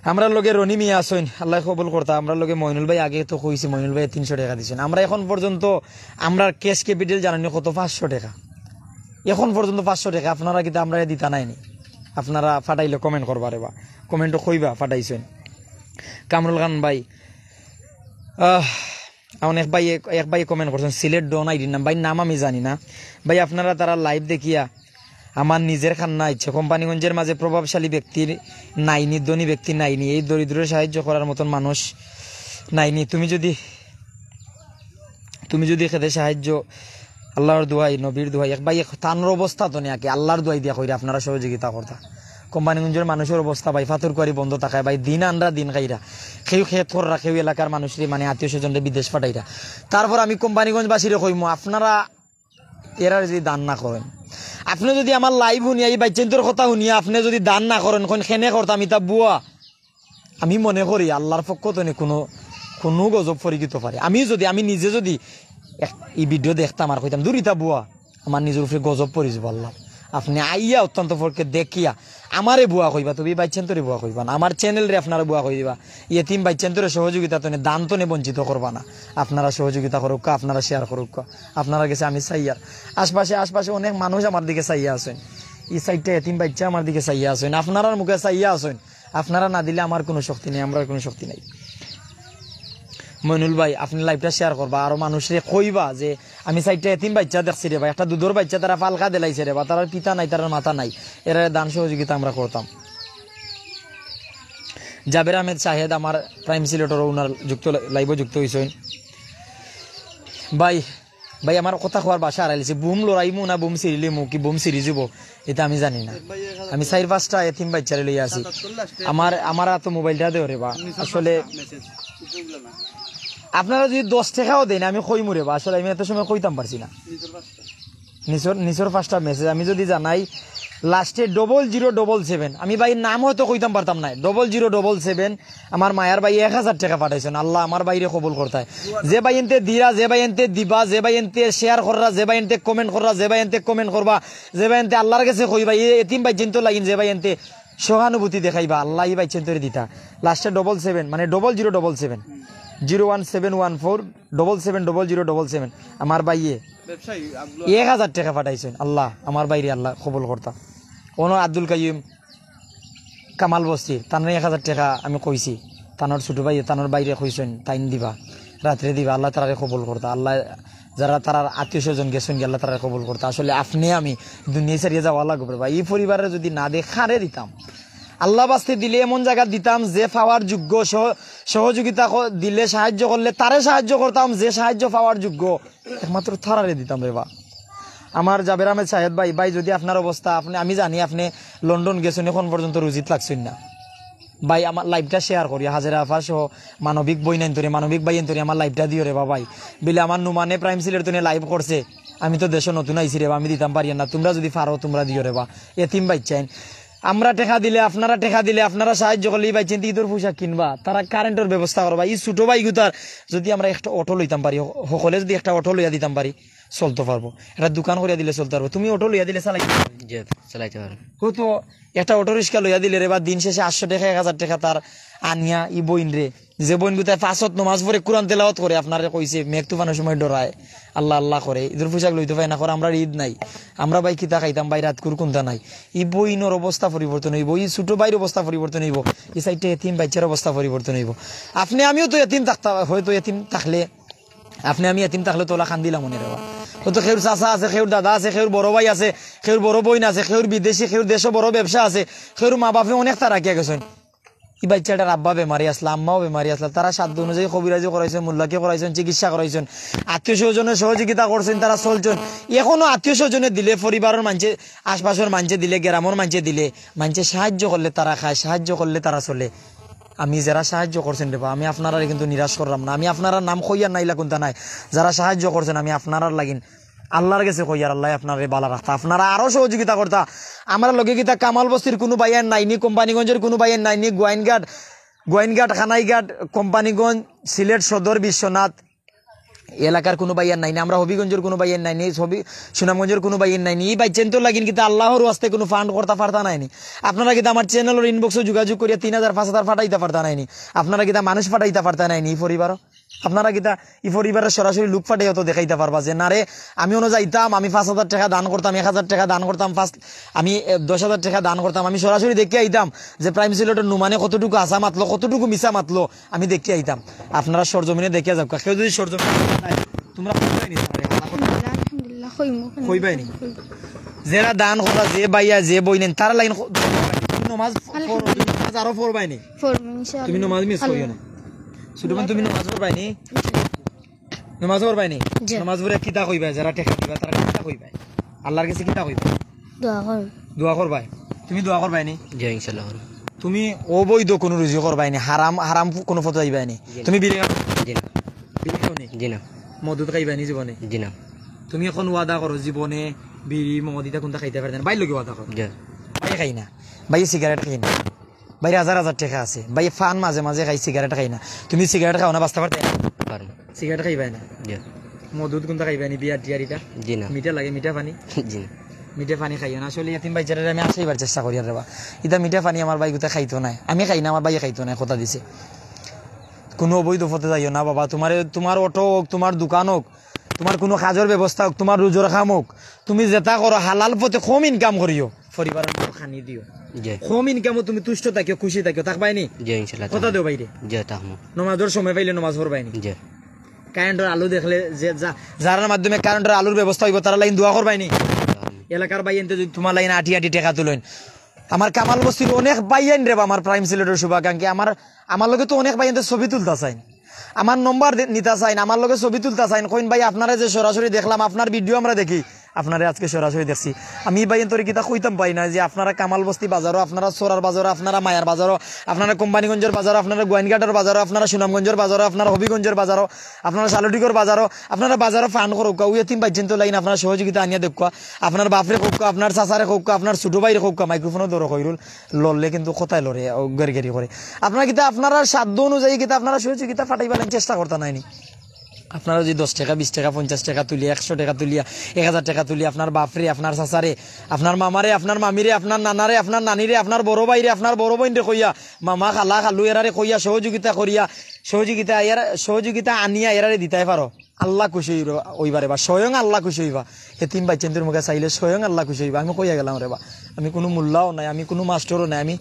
আমরার লগে রনি মিয়া আছইন, আল্লাহ কবুল করতা। আমরার লগে মইনুল ভাই, আগে তো কইছি, মইনুল ভাই তিনশো টেকা দিছইন। আমরা এখন পর্যন্ত, আমরার cash capital জানইননি কত? পাঁচশো টেকা। এখন পর্যন্ত পাঁচশো টেকা আপনারা কিতা আমরারে দিতা নায়নি? আপনারা ফাটাইলে comment করবা রে বা, commentও কইবা ফাটাইছইন। কামরুল খান ভাই, আহ, অনেক ভাই, এক ভাই comment করছইন, সিলেট ডন আইডির নাম, ভাই নাম আমি জানি না। ভাই, আপনারা তারার live দেখিয়া আমার নিজর কান্না আইছে। কোম্পানিগঞ্জর মাঝে প্রভাবশালী ব্যক্তি নাইনি, ধনী ব্যক্তি নাইনি, এই দরিদ্ররে সাহায্য করার মতন মানুষ নাইনি। তুমি যদি, তুমি যদি খেতে সাহায্য, আল্লাহর দোহাই, নবীর দোহাই, এক ভাই এক তানর অবস্থা তো নিয়াকে আল্লাহর দোহাই দিয়া কইরা আপনারা সহযোগিতা করতা। কোম্পানিগঞ্জর মানুষর অবস্থা ভাই, ফাতুর কুয়ারি বন্ধ থাকায় ভাই, দিন আনরা দিন খাইরা, কেউ খেত কররা, কেউ এলাকার মানুষরে, মানে, আত্মীয় স্বজনরে বিদেশ পাঠাইরা। তারপর আমি কোম্পানিগঞ্জবাসীরে কইমু, আপনারা এরারে যদি দান না করইন, আপনে যদি আমার live হুনিয়া, এই বাইচ্চাইন্তর কথা হুনিয়া আপনে যদি দান না করইন, কইন কেনে করতাম, ইতা বুয়া। আমি মনে করি আল্লাহর পক্ষ তনে কোনো, কোনো গজব পরিকিত পারে। আমি যদি, আমি নিজে যদি এক, এই video দেখতাম আর কইতাম, "দূর, ইতা বুয়া, আমার নিজর উপরে গজব পড়ি যাইবো আল্লাহ।" আপনে আইয়া অত্যন্ত পক্ষে দেখিয়া আমারে বুয়া কইবা, তবে এই বাইচ্চাইন্তরে বুয়া কইবা না, আমার channelরে আপনারা বুয়া কই দিবা। এতিম বাইচ্চাইন্তরে সহযোগিতা তনে, দান তনে বঞ্চিত করবা না। আপনারা সহযোগিতা করউক্কা, আপনারা share করউক্কা। আপনারার গেছে আমি চাইয়ার, আশপাশে, আশপাশে অনেক মানুষ আমার দিকে চাইয়া আছইন, এই চাইরটা এতিম বাইচ্চা আমার দিকে চাইয়া আছইন, আপনারার মুখে চাইয়া আছইন। আপনারা না দিলে আমার কোনো শক্তি নাই, আমরার কোনো শক্তি নাই। মইনুল ভাই, আপনে liveটা share করবা, আরো মানুষরে কইবা যে আমি চাইরটা এতিম বাইচ্চা দেখছি রে বা, একটা দুধর বাইচ্চা তারা ফালকা দিলাইছে রে বা, তারার পিতা নাই, তারার মাতা নাই, এরারে দান সহযোগিতা আমরা করতাম। জাবের আহমেদ শাহেদ, আমার Prime Sylhet-র owner, যুক্ত, liveও যুক্ত হইছইন। ভাই, ভাই, আমার কথা কওয়ার ভাষা হারাইলিছি। বুম লড়াইমু না বুম ছিড়িলিমু, কি বুম ছিড়ি যাইবো, ইতা আমি জানি না। আমি চাইর পাঁচটা এতিম বাইচ্চারে লইয়া আছি। আমার, আমার আতো মোবাইলটা দেও রে বা। আসলে আপনারা যদি দশ টেকাও দেইন, আমি কইমু রে বা। আসলে আমি এত সময় কইতাম পারছি না। নিচর, নিচর পাঁচটা message আমি যদি জানাই, last-এ double zero double seven, আমি ভাই নাম হয়তো কইতাম পারতাম না, double zero double seven, আমার মায়ার ভাই এক হাজার টেকা পাঠাইছইন। আল্লাহ আমার ভাইরে কবুল করতায়। যে ভাইয়াইন্তে দিরা, যে ভাইয়াইন্তে দিবা, যে ভাইয়াইন্তে share কররা, যে ভাইয়াইন্তে comment কররা, যে ভাইয়াইন্তে comment করবা, যে ভাইয়াইন্তে আল্লাহর গেছে কইবা, এই এতিম বাইচ্চাইন্তর লাগিন যে ভাইয়াইন্তে সহানুভূতি দেখাইবা, আল্লাহ ই বাইচ্চাইন্তরে দিতা। Last-এ double seven, মানে double zero double seven, zero one seven one four double seven double zero double seven। আমার ভাইয়ে এক হাজার টেকা পাঠাইছইন। আল্লাহ আমার ভাইরে আল্লাহ কবুল করতা। অনো আব্দুল কাইয়ুম কামাল বস্তি, তানরে এক হাজার টেকা আমি কইছি, তানর ছোট ভাইয়ে, তানর ভাইরে কইছইন, তাইন দিবা, রাত্রে দিবা। আল্লাহ তারারে কবুল করতা। আল্লাহ যারা তারার আত্মীয় স্বজন গেছইন গি, আল্লাহ তারারে কবুল করতা। আসলে আপনে আমি দুনিয়া ছাড়িয়া যাওয়া লাগবো রে ভাই। এই পরিবারে যদি না দেয়, কারে দিতাম? আল্লাহ বাস্তে দিলে এমন জাগাত দিতাম যে পাওয়ার যোগ্য, সহ-, সহযোগিতা ক-, দিলে সাহায্য করলে তারে সাহায্য করতাম যে সাহায্য পাওয়ার যোগ্য, একমাত্র তারারে দিতাম রে বা। আমার জাবের আহমেদ শাহেদ ভাই, ভাই যদি আপনার অবস্থা, আপনে, আমি জানি আপনে লন্ডন গেছইন, এখন পর্যন্ত রুজিত লাগছইন না। ভাই, আমার liveটা share করি, হাজেরা আফা সহ মানবিক বইনাইন্তরে, মানবিক ভাইয়াইন্তরে আমার liveটা দিও রে বা ভাই। বিলে আমার নুমানে Prime Sylhet তনে live করছে, আমি তো দেশো নতুন আইছি রে বা, আমি দিতাম পারি না, তুমরা যদি পারো তুমরা দিও রে বা। এতিম বাইচ্চাইন, আমরা টেকা দিলে, আপনারা টেকা দিলে, আপনারা সাহায্য করলে ই বাইচ্চাইন্তে ইদর পোশাক কিনবা, তারা কারেন্টর ব্যবস্থা করবা। ই ছোট ভাইগুতার যদি আমরা একটা অটো লইতাম পারি, হ-, হকলে যদি একটা অটো লইয়া দিতাম পারি, চলতো পারবো, একটা দোকান করিয়া দিলে চলতো পারবো, তুমি অটো লইয়া দিলে চালাইতে পারবে। জি, চালাইতে পারবো। হয়তো একটা অটো রিক্সা লইয়া দিলে রে বা দিন শেষে আটশো টেকা, এক হাজার টেকা তার আনিয়া ই বইনরে, যে বইন গুতায় পাঁচ ওয়াক্ত নমাজ পড়ে, কোরআন তেলাওয়াত করে, আপনারে কইছে মেঘ তুফানর সময় ডরায়, আল্লাহ আল্লাহ করে, ইদর পোশাক লইতো পায় না, করে আমরার ইদ নাই, আমরা ভাই কিতা খাইতাম ভাই, রাইতকুর কুন্তা নাই। ই বইনর অবস্থা পরিবর্তন অইবো, ই ছোট ভাইর অবস্থা পরিবর্তন অইবো, ই সাইডে এতিম বাইচ্চার অবস্থা পরিবর্তন অইবো। আপনে আমিও তো এতিম থাকতা, হয়তো এতিম থাকলে, আপনে আমি এতিম থাকলে তো অলা কান্দিলাম অনে রে বা। হয়তো কেউর চাচা আছে, কেউর দাদা আছে, কেউর বড় ভাই আছে, কেউর বড় বইন আছে, কেউর বিদেশি, কেউর দেশো বড় ব্যবসা আছে, কেউর মা বাপে অনেকতা রাখিয়া গেছইন। ই বাইচ্চাটার আব্বা বেমারি আছলা, আম্মাও বেমারি আছলা, তারা সাধ্য অনুযায়ী কবিরাজি করাইছইন, মোল্লাকি করাইছইন, চিকিৎসা করাইছইন, আত্মীয় স্বজনে সহযোগিতা করছইন, তারা চলছইন। এখনো আত্মীয় স্বজনে দিলে, পরিবারর মানষে, আশপাশর মানষে দিলে, গ্রামর মানষে দিলে, মানষে সাহায্য করলে তারা খায়, সাহায্য করলে তারা চলে। আমি যেরা সাহায্য করছইন রে বা, আমি আপনারারে কিন্তু নিরাশ করলাম না। আমি আপনারার নাম কইয়ার না, ইলা কুন্তা নায়। যেরা সাহায্য করছইন, আমি আপনারার লাগিন আল্লাহর গেছে কইয়ার, আল্লায় আপনারারে বালা রাখতা, আপনারা আরো সহযোগিতা করতা। আমরার লগে কিতা কামাল বস্তির কুনু ভাইয়াইন নাইনি, কোম্পানীগঞ্জর কুনু ভাইয়াইন নাইনি, গোয়াইনঘাট, গোয়াইনঘাট, খানাইঘাট, কোম্পানীগঞ্জ, সিলেট সদর, বিশ্বনাথ এলাকার কুনু ভাইয়াইন নাইনি, আমরা হবিগঞ্জর কুনু ভাইয়াইন নাইনি, হবি-, সুনামগঞ্জর কুনু ভাইয়াইন নাইনি। ই বাইচ্চাইন্তর লাগিন কিতা আল্লাহর ওয়াস্তে কুনু ফান্ড করতা পারতা নাইনি? আপনারা কিতা আমার চ্যানেলর ইনবক্সো যোগাযোগ করিয়া তিন হাজার, পাঁচ হাজার ফাটাইতা পারতা নাইনি? আপনারা কিতা মানুষ ফাটাইতা পারতা নাইনি ই পরিবারো? আপনারা কিতা ই পরিবারর সরাসরি লোক ফাটাইয়া তো দেখাইতা পারবা যে, না রে, আমি অনো যাইতাম, আমি পাঁচ হাজার টেকা দান করতাম, এক হাজার টেকা দান করতাম, পাঁচ, আমি, এ, দশ হাজার টেকা দান করতাম, আমি সরাসরি দেখিয়া আইতাম যে প্রাইম সিলেটর নুমানে কতটুকু হাছা মাতলো, কতটুকু মিছা মাতলো, আমি দেখিয়া আইতাম। আপনারা সরজমিনে দেখিয়া যাউক্কা। কেউ যদি সরজমিনে যায়, তোমরা কইবায়নি তারে? আলহামদুলিল্লাহ, কইমু। কইবায়নি? কইমু। যেরা দান কররা, যে ভাইয়া, যে বইনাইন, তারার লাগিন খ-, তুমি নমাজ পড়ো, তুমি নমাজ আরো পড়বায়নি? পড়মু, ইনশাআল্লাহ। তুমি নমাজ মিস করিও না। ছোট বোন, তুমি নমাজ পড়বায়নি? নমাজ পড়বায়নি? জি। নমাজ পড়িয়া কিতা কইবায়? যেরা টেকা দিবা, তারারে কিতা কইবায়? আল্লাহর গেছে কিতা কইবায়? দোয়া করমু। দোয়া করবায়? তুমি দোয়া করবায়নি? জি, ইনশাআল্লাহ করমু। তুমি অবৈধ কুনু রুজি করবায়নি, হারাম, হারাম কুনু পথো যাইবায়নি? জি না। তুমি বিড়ি খাও? জি না। বিড়ি খাওনি? জি না। মদ খাইবায়নি জীবনে? জি না। তুমি অখন ওয়াদা করো, জীবনে বিড়ি, মদ ইতা কুন্তা খাইতায় পারতায় না। ভাইর লগে ওয়াদা করো। জি। ভাইয়ে খাই না, ভাইয়ে সিগারেট খাই না, ভাইর হাজার হাজার টেকা আছে, ভাইয়ে পান মাঝে মাঝে খাই, সিগারেট খাই না। তুমি সিগারেট খাও না, বাঁচতা পারতায় না? পারমু। সিগারেট খাইবায় না? জি। মদ কুন্তা খাইবায়নি, বিয়ার টিয়ার ইতা? জি না। মিঠা লাগে, মিঠা পানি? জি না। মিঠা পানি খাইও না। আসলে এতিম বাইচ্চারে আমি আশাইবার চেষ্টা করিয়ার রে বা। ইতা মিঠা পানি আমার ভাই গুতা খাইতো নায়, আমি খাই না, আমার ভাইয়ে খাইতো নায়, কথা দিছে। কুনু অবৈধ পথে যাইও না বাবা। তুমারে, তুমার অটো অউক, তুমার দোকান অউক, তুমার কুনু কাজর ব্যবস্থা অউক, তুমার রুজর কাম অউক, তুমি যেতা করো হালাল পথে কম ইনকাম করিও, পরিবারর খানি দিও। জি। কম ইনকামো তুমি তুষ্ট থাকিও, খুশি থাকিও, থাকবায়নি? জি, ইনশাআল্লাহ কথা থাকমু। দেও ভাইরে। জি, থাকমু। নমাজর সময় পাইলে নমাজ পড়বায়নি? জি। কারেন্টর আলু দেখলে যে যা-, যারার মাধ্যমে কারেন্টর আলুর ব্যবস্থা অইবো, তারার লাগিন দোয়া করবায়নি? এলাকার ভাইয়াইন্তে যদি তুমার লাগিন আটি আটি টেকা তুলইন, আমার কামাল বস্তির অনেক ভাইয়াইন রে বা, আমার প্রাইম সিলেটর শুভাকাঙ্ক্ষী, আমার, আমার লগে তো অনেক ভাইয়াইন্তে ছবি তুলতা চাইন, আমার নম্বর দে-, নিতা চাইন, আমার লগে ছবি তুলতা চাইন, কইন, "ভাই, আপনারে যে সরাসরি দেখলাম, আপনার ভিডিও আমরা দেখি, আপনারে আজকে সরাসরি দেখছি।" আমি ই ভাইয়াইন্তরে কিতা কইতাম পারি না যে আপনারা কামাল বস্তি বাজারো, আপনারা সরার বাজারো, আপনারা মায়ার বাজারো, আপনারা কোম্পানীগঞ্জর বাজারো, আপনারা গোয়াইনঘাটর বাজারো, আপনারা সুনামগঞ্জর বাজারো, আপনারা হবিগঞ্জর বাজারো, আপনারা শালটিকর বাজারো, আপনারা বাজারো ফান করউক্কা, অউ এতিম বাইচ্চাইন্তর লাগিন আপনারা সহযোগিতা আনিয়া দেউক্কা, আপনার বাপরে কউক্কা, আপনার চাচারে কউক্কা, আপনার ছোট ভাইরে কউক্কা, মাইক্রোফোনো ধরো খইরুল, লড়লে কিন্তু কথায় লড়ে, ও গেরগেরি করে। আপনারা কিতা আপনারার সাধ্য অনুযায়ী কিতা আপনারা সহযোগিতা ফাটাইবার লাগি চেষ্টা করতা নায়নি? আপনারা যদি দশ টেকা, বিশ টেকা, পঞ্চাশ টেকা তুলিয়া, একশো টেকা তুলিয়া, এক হাজার টেকা তুলিয়া, আপনার বাপরে, আপনার চাচারে, আপনার মামারে, আপনার মামিরে, আপনার নানারে, আপনার নানিরে, আপনার বড় ভাইরে, আপনার বড় বইনরে কইয়া, মামা, খালা, খালু এরারে কইয়া সহযোগিতা করিয়া, সহযোগিতা এরা, সহযোগিতা আনিয়া এরারে দিতায় পারো, আল্লাহ খুশি অইবা রে বা, স্বয়ং আল্লাহ খুশি অইবা। এতিম বাইচ্চাইন্তর মুখে চাইলে স্বয়ং আল্লাহ খুশি অইবা। আমি কইয়া গেলাম রে বা, আমি কুনু মোল্লাও নায়, আমি কুনু মাস্টরও নায়, আমি,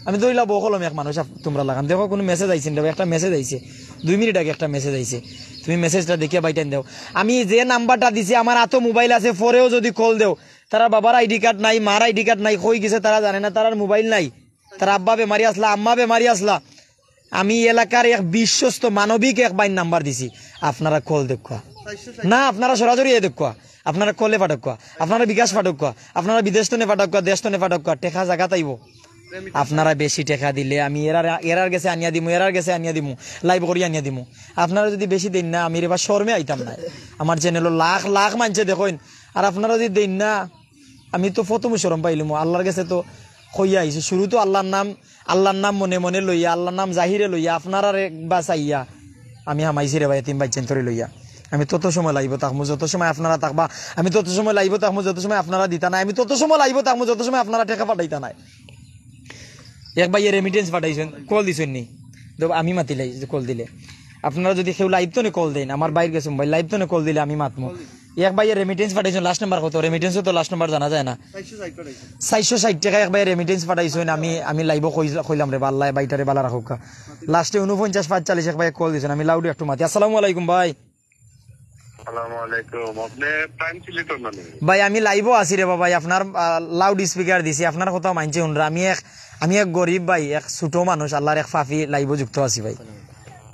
আমি ধরিলা বকলম এক মানুষ আপ-, তুমরার লাখান। দেখো কুনু মেসেজ আইছে নি রে বা, একটা মেসেজ আইছে, দুই মিনিট আগে একটা মেসেজ আইছে, তুমি মেসেজটা দেখিয়া বাইটাইন দেও। আমি যে নাম্বারটা দিছি, আমার আতো মোবাইল আছে, পরেও যদি কল দেও, তারার বাবার আইডি কার্ড নাই, মার আইডি কার্ড নাই, কই গেছে তারা জানে না, তারার মোবাইল নাই, তার আব্বা বেমারি আছলা, আম্মা বেমারি আছলা, আমি এলাকার এক বিশ্বস্ত মানবিক এক ভাইর নাম্বার দিছি, আপনারা কল দেউক্কা। না, আপনারা সরাসরি আইয়া দেউক্কা, আপনারা কলে ফাটাউক্কা, আপনারা বিকাশ ফাটাউক্কা, আপনারা বিদেশ তনে ফাটাউক্কা, দেশ তনে ফাটাউক্কা, টেকা জাগাত আইবো। আপনারা বেশি টেকা দিলে আমি এরার, এরার গেছে আনিয়া দিমু, এরার গেছে আনিয়া দিমু, লাইভ করি আনিয়া দিমু। আপনারা যদি বেশি দেইন না, আমি রে বা শরমে আইতাম না। আমার চ্যানেলো লাখ লাখ মানষে দেখইন, আর আপনারা যদি দেইন না, আমি তো প্রথমে শরম পাইলিমু। আল্লাহর গেছে তো কইয়া আইছি, শুরু তো আল্লাহর নাম, আল্লাহর নাম মনে মনে লইয়া, আল্লাহর নাম জাহিরে লইয়া, আপনারারে বাঁচাইয়া আমি হামাইছি রে বা, এতিম বাইচ্চাইন্তরে লইয়া। আমি তত সময় লাইভো থাকমু, যত সময় আপনারা থাকবা। আমি তত সময় লাইভো থাকমু, যত সময় আপনারা দিতা নায়। আমি তত সময় লাইভো থাকমু, যত সময় আপনারা টেকা পাঠাইতা নায়। এক ভাইয়ে রেমিটেন্স পাঠাইছইন, কল দিছইন নি? তো আমি মাতিলাই যে কল দিলে। আপনারা যদি কেউ লাইভ তনে কল দেইন, আমার ভাইর গেছে মোবাইল, লাইভ তনে কল দিলে আমি মাতমু। এক ভাইয়ে রেমিটেন্স পাঠাইছইন, লাস্ট নাম্বার কত? রেমিটেন্সও তো লাস্ট নাম্বার জানা যায় না। চাইরশো ষাইট টেকা এক ভাইয়ে রেমিটেন্স পাঠাইছইন, আমি, আমি লাইভো কই-, কইলাম রে বা, আল্লায় ভাইটারে বালা রাখউক্কা। লাস্টে ঊনপঞ্চাশ পাঁচচল্লিশ এক ভাইয়ে কল দিছইন, আমি লাউডে একটু মাতি। আসসালামু আলাইকুম ভাই। আসসালামু আলাইকুম। আপনে প্রাইম সিলেটর না নি? ভাই, আমি লাইভো আছি রে বাবা, ভাই, আপনার, আহ, লাউড স্পিকার দিছি, আপনার কথা মানছে হুনরা। আমি এক, আমি এক গরিব ভাই, এক ছোট মানুষ, আল্লাহর এক পাপী, লাইভো যুক্ত আছি ভাই।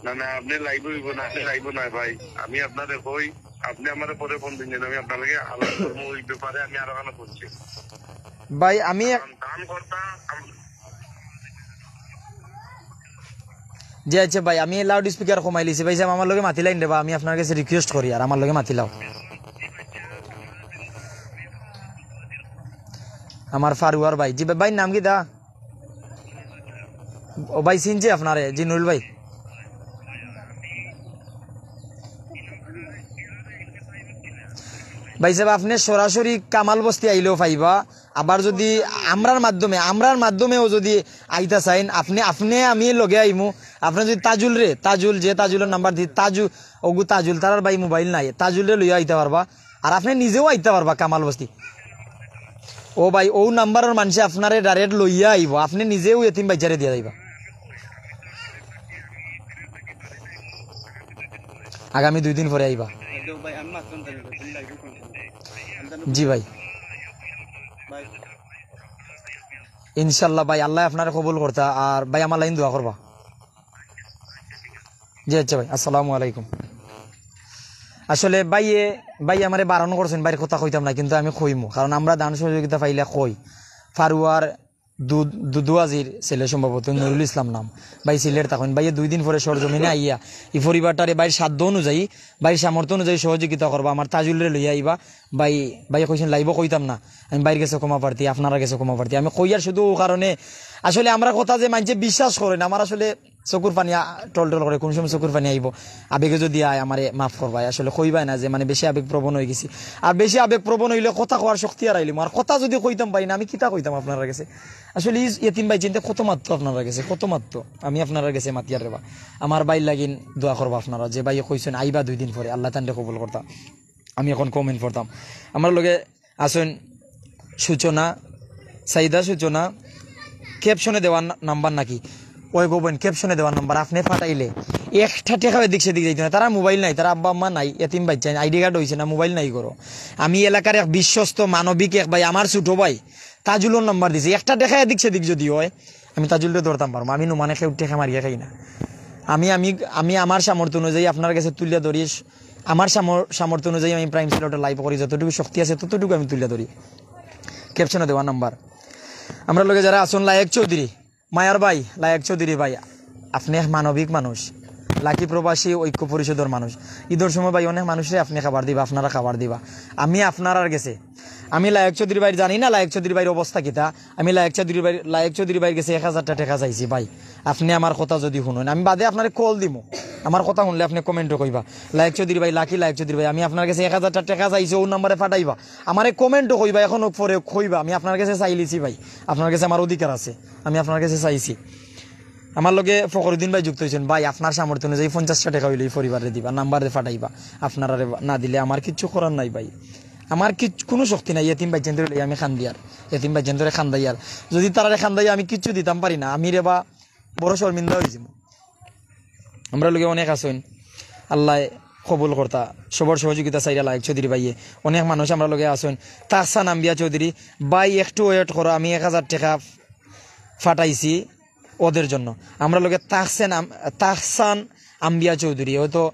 না, না, আপনে লাইভো অইবো না, আপনে লাইভো না ভাই। আমি আপনারে কই, আপনে আমারে পরে ফোন দিন, আমি আপনার লগে আলাপ করমু ওই ব্যাপারে, আমি আরো কানো করছি। ভাই, আমি এক দান, দান করতা, আম- জি আচ্ছা ভাই, আমি লাউড স্পিকার কমাই লিছি। ভাই সাহেব, আমার লগে মাতিলাইন রে বা, আমি আপনার গেছে রিকোয়েস্ট করি, আর আমার লগে মাতিলাও। আমার ফারুয়ার ভাই। জি ভাই, ভাইর নাম কিতা? ও ভাই, চিনছে আপনারে? জি নুরুল ভাই। ভাই সাহেব, আপনে সরাসরি কামাল বস্তি আইলেও পাইবা, আবার যদি আমরার মাধ্যমে, আমরার মাধ্যমেও যদি আইতা চাইন, আপনে, আপনে আমি লগে আইমু। আপনে যদি তাজুল রে, তাজুল, যে তাজুলর নাম্বার দি, তাজু-, ওগু তাজুল, তারার ভাই মোবাইল নাই, তাজুল রে লইয়া আইতা পারবা। আর আপনে নিজেও আইতা পারবা কামাল বস্তি। ও ভাই, ও নাম্বারর মানষে আপনারে ডাইরেক্ট লইয়া আইবো, আপনে নিজেও এতিম বাইচ্চারে দিয়া যাইবা। আগামী দুই দিন পরে আইবা। জি ভাই, ইনশাল্লাহ ভাই, আল্লায় আপনারে কবুল করতা। আর ভাই, আমার লাগি দোয়া করবা। জি আচ্ছা ভাই, আসসালামু আলাইকুম। আসলে ভাইয়ে, ভাই আমারে বারণ করছইন, ভাইর কথা কইতাম না, কিন্তু আমি কইমু, কারণ আমরা দান সহযোগিতা পাইলে কই। ফারুয়ার দু-, দুদুয়াজির ছেলে সম্ভবত নুরুল ইসলাম নাম, ভাই সিলেট থাকইন। ভাইয়ে দুই দিন পরে সরজমিনে আইয়া ই পরিবারটারে ভাইর সাধ্য অনুযায়ী, ভাইর সামর্থ্য অনুযায়ী সহযোগিতা করবা। আমার তাজুলরে লইয়া আইবা। ভাই, ভাইয়ে কইছইন লাইভো কইতাম না, আমি ভাইর গেছে ক্ষমা প্রার্থী, আপনারার গেছে ক্ষমা প্রার্থী। আমি কইয়ার শুধু ও কারণে, আসলে আমরার কথা যে মানষে বিশ্বাস করে না, আমার আসলে চকুর পানি আ-, টলটল করে, কোন সময় চকুর পানি আইবো, আবেগে যদি আয় আমারে মাফ করবায়। আসলে কইবায় না যে মানে বেশি আবেগপ্রবণ অইগেছি, আর বেশি আবেগপ্রবণ অইলে কথা কওয়ার শক্তি হারাইলিমু। আর কথা যদি কইতাম পারি না, আমি কিতা কইতাম আপনারার গেছে? আসলে ই এতিম বাইচ্চাইন্তে কত মাততো আপনারার গেছে, কত মাততো। আমি আপনারার গেছে মাতিয়ার রে বা। আমার ভাইর লাগিন দোয়া করবা আপনারা, যে ভাইয়ে কইছইন আইবা দুই দিন পরে, আল্লায় তানরে কবুল করতা। আমি এখন কমেন্ট পড়তাম। আমরার লগে আছইন সূচনা, সাইদা সূচনা, ক্যাপশনে দেওয়া না-, নাম্বার নাকি? ওই গো বইন, ক্যাপশনে দেওয়া নাম্বার, আপনে পাঠাইলে একটা টেকাও এদিক সেদিক যাইতো না। তারার মোবাইল নাই, তারার আব্বা আম্মা নাই, এতিম বাইচ্চা, আইডি কার্ড অইছে না, মোবাইল নাই করো। আমি এলাকার এক বিশ্বস্ত মানবিক এক ভাই, আমার ছোট ভাই, তাজুলর নাম্বার দিছি। একটা টেকা এদিক সেদিক যদি অয়, আমি তাজুলরে ধরতাম পারমু। আমি নুমানে কেউ টেকা মারিয়া খাই না। আমি, আমি, আমি আমার সামর্থ্য অনুযায়ী আপনারার গেছে তুলিয়া ধরি, আমার সামর-, সামর্থ্য অনুযায়ী আমি প্রাইম সিলেটর লাইভ করি, যতটুকু শক্তি আছে ততটুকু আমি তুলিয়া ধরি। ক্যাপশনে দেওয়া নাম্বার। আমরার লগে যারা আছইন, লায়েক চৌধুরী, মায়ার ভাই, লায়েক চৌধুরী ভাই, আপনে এক মানবিক মানুষ, লাকি প্রবাসী ঐক্য পরিষদর মানুষ। ইদর সময় ভাই অনেক মানুষরে আপনে খাবার দিবা, আপনারা খাবার দিবা। আমি আপনারার গেছে, আমি লায়েক চৌধুরী ভাইর জানি না, লায়েক চৌধুরী ভাইর অবস্থা কিতা। আমি লায়েক চৌধুরী ভাইর, লায়েক চৌধুরী ভাইর গেছে এক হাজারটা টেকা চাইছি ভাই, আপনে আমার কথা যদি হুনইন, আমি বাদে আপনারে কল দিমু। আমার কথা হুনলে আপনে কমেন্টো কইবা, "লায়েক চৌধুরী ভাই, লাকি লায়েক চৌধুরী ভাই, আমি আপনার গেছে এক হাজারটা টেকা চাইছি, অউ নাম্বারে পাঠাইবা।" আমারে কমেন্টো কইবা, এখন অউ পরে কইবা, "আমি আপনার গেছে চাইলিছি ভাই, আপনার গেছে আমার অধিকার আছে, আমি আপনার গেছে চাইছি।" আমার লগে ফখরুদ্দিন ভাই যুক্ত অইছইন, "ভাই, আপনার সামর্থ্য অনুযায়ী পঞ্চাশটা টেকা অইলে ই পরিবাররে দিবা, নাম্বারে পাঠাইবা, আপনারারে না দিলে আমার কিচ্ছু করার নাই ভাই, আমার কিচ্ছু, কুনু শক্তি নাই, এতিম বাইচ্চাইন্তরে লইয়া আমি কান্দিয়ার, এতিম বাইচ্চাইন্তরে কান্দাইয়ার, যদি তারারে কান্দাইয়া আমি কিচ্ছু দিতাম পারি না, আমি রে বা বড় শর্মিন্দা অইযিমু।" আমরার লগে অনেক আছইন, আল্লায় কবুল করতা, সবর সহযোগিতা চাইরা লায়েক চৌধুরী ভাইয়ে, অনেক মানুষ আমরার লগে আছইন। তাহসান আম্বিয়া চৌধুরী ভাই, একটু ওয়েট করো, আমি এক হাজার টেকা পাঠাইছি ওদের জন্য। আমরার লগে তাহসেন আম-, তাহসান আম্বিয়া চৌধুরী, হয়তো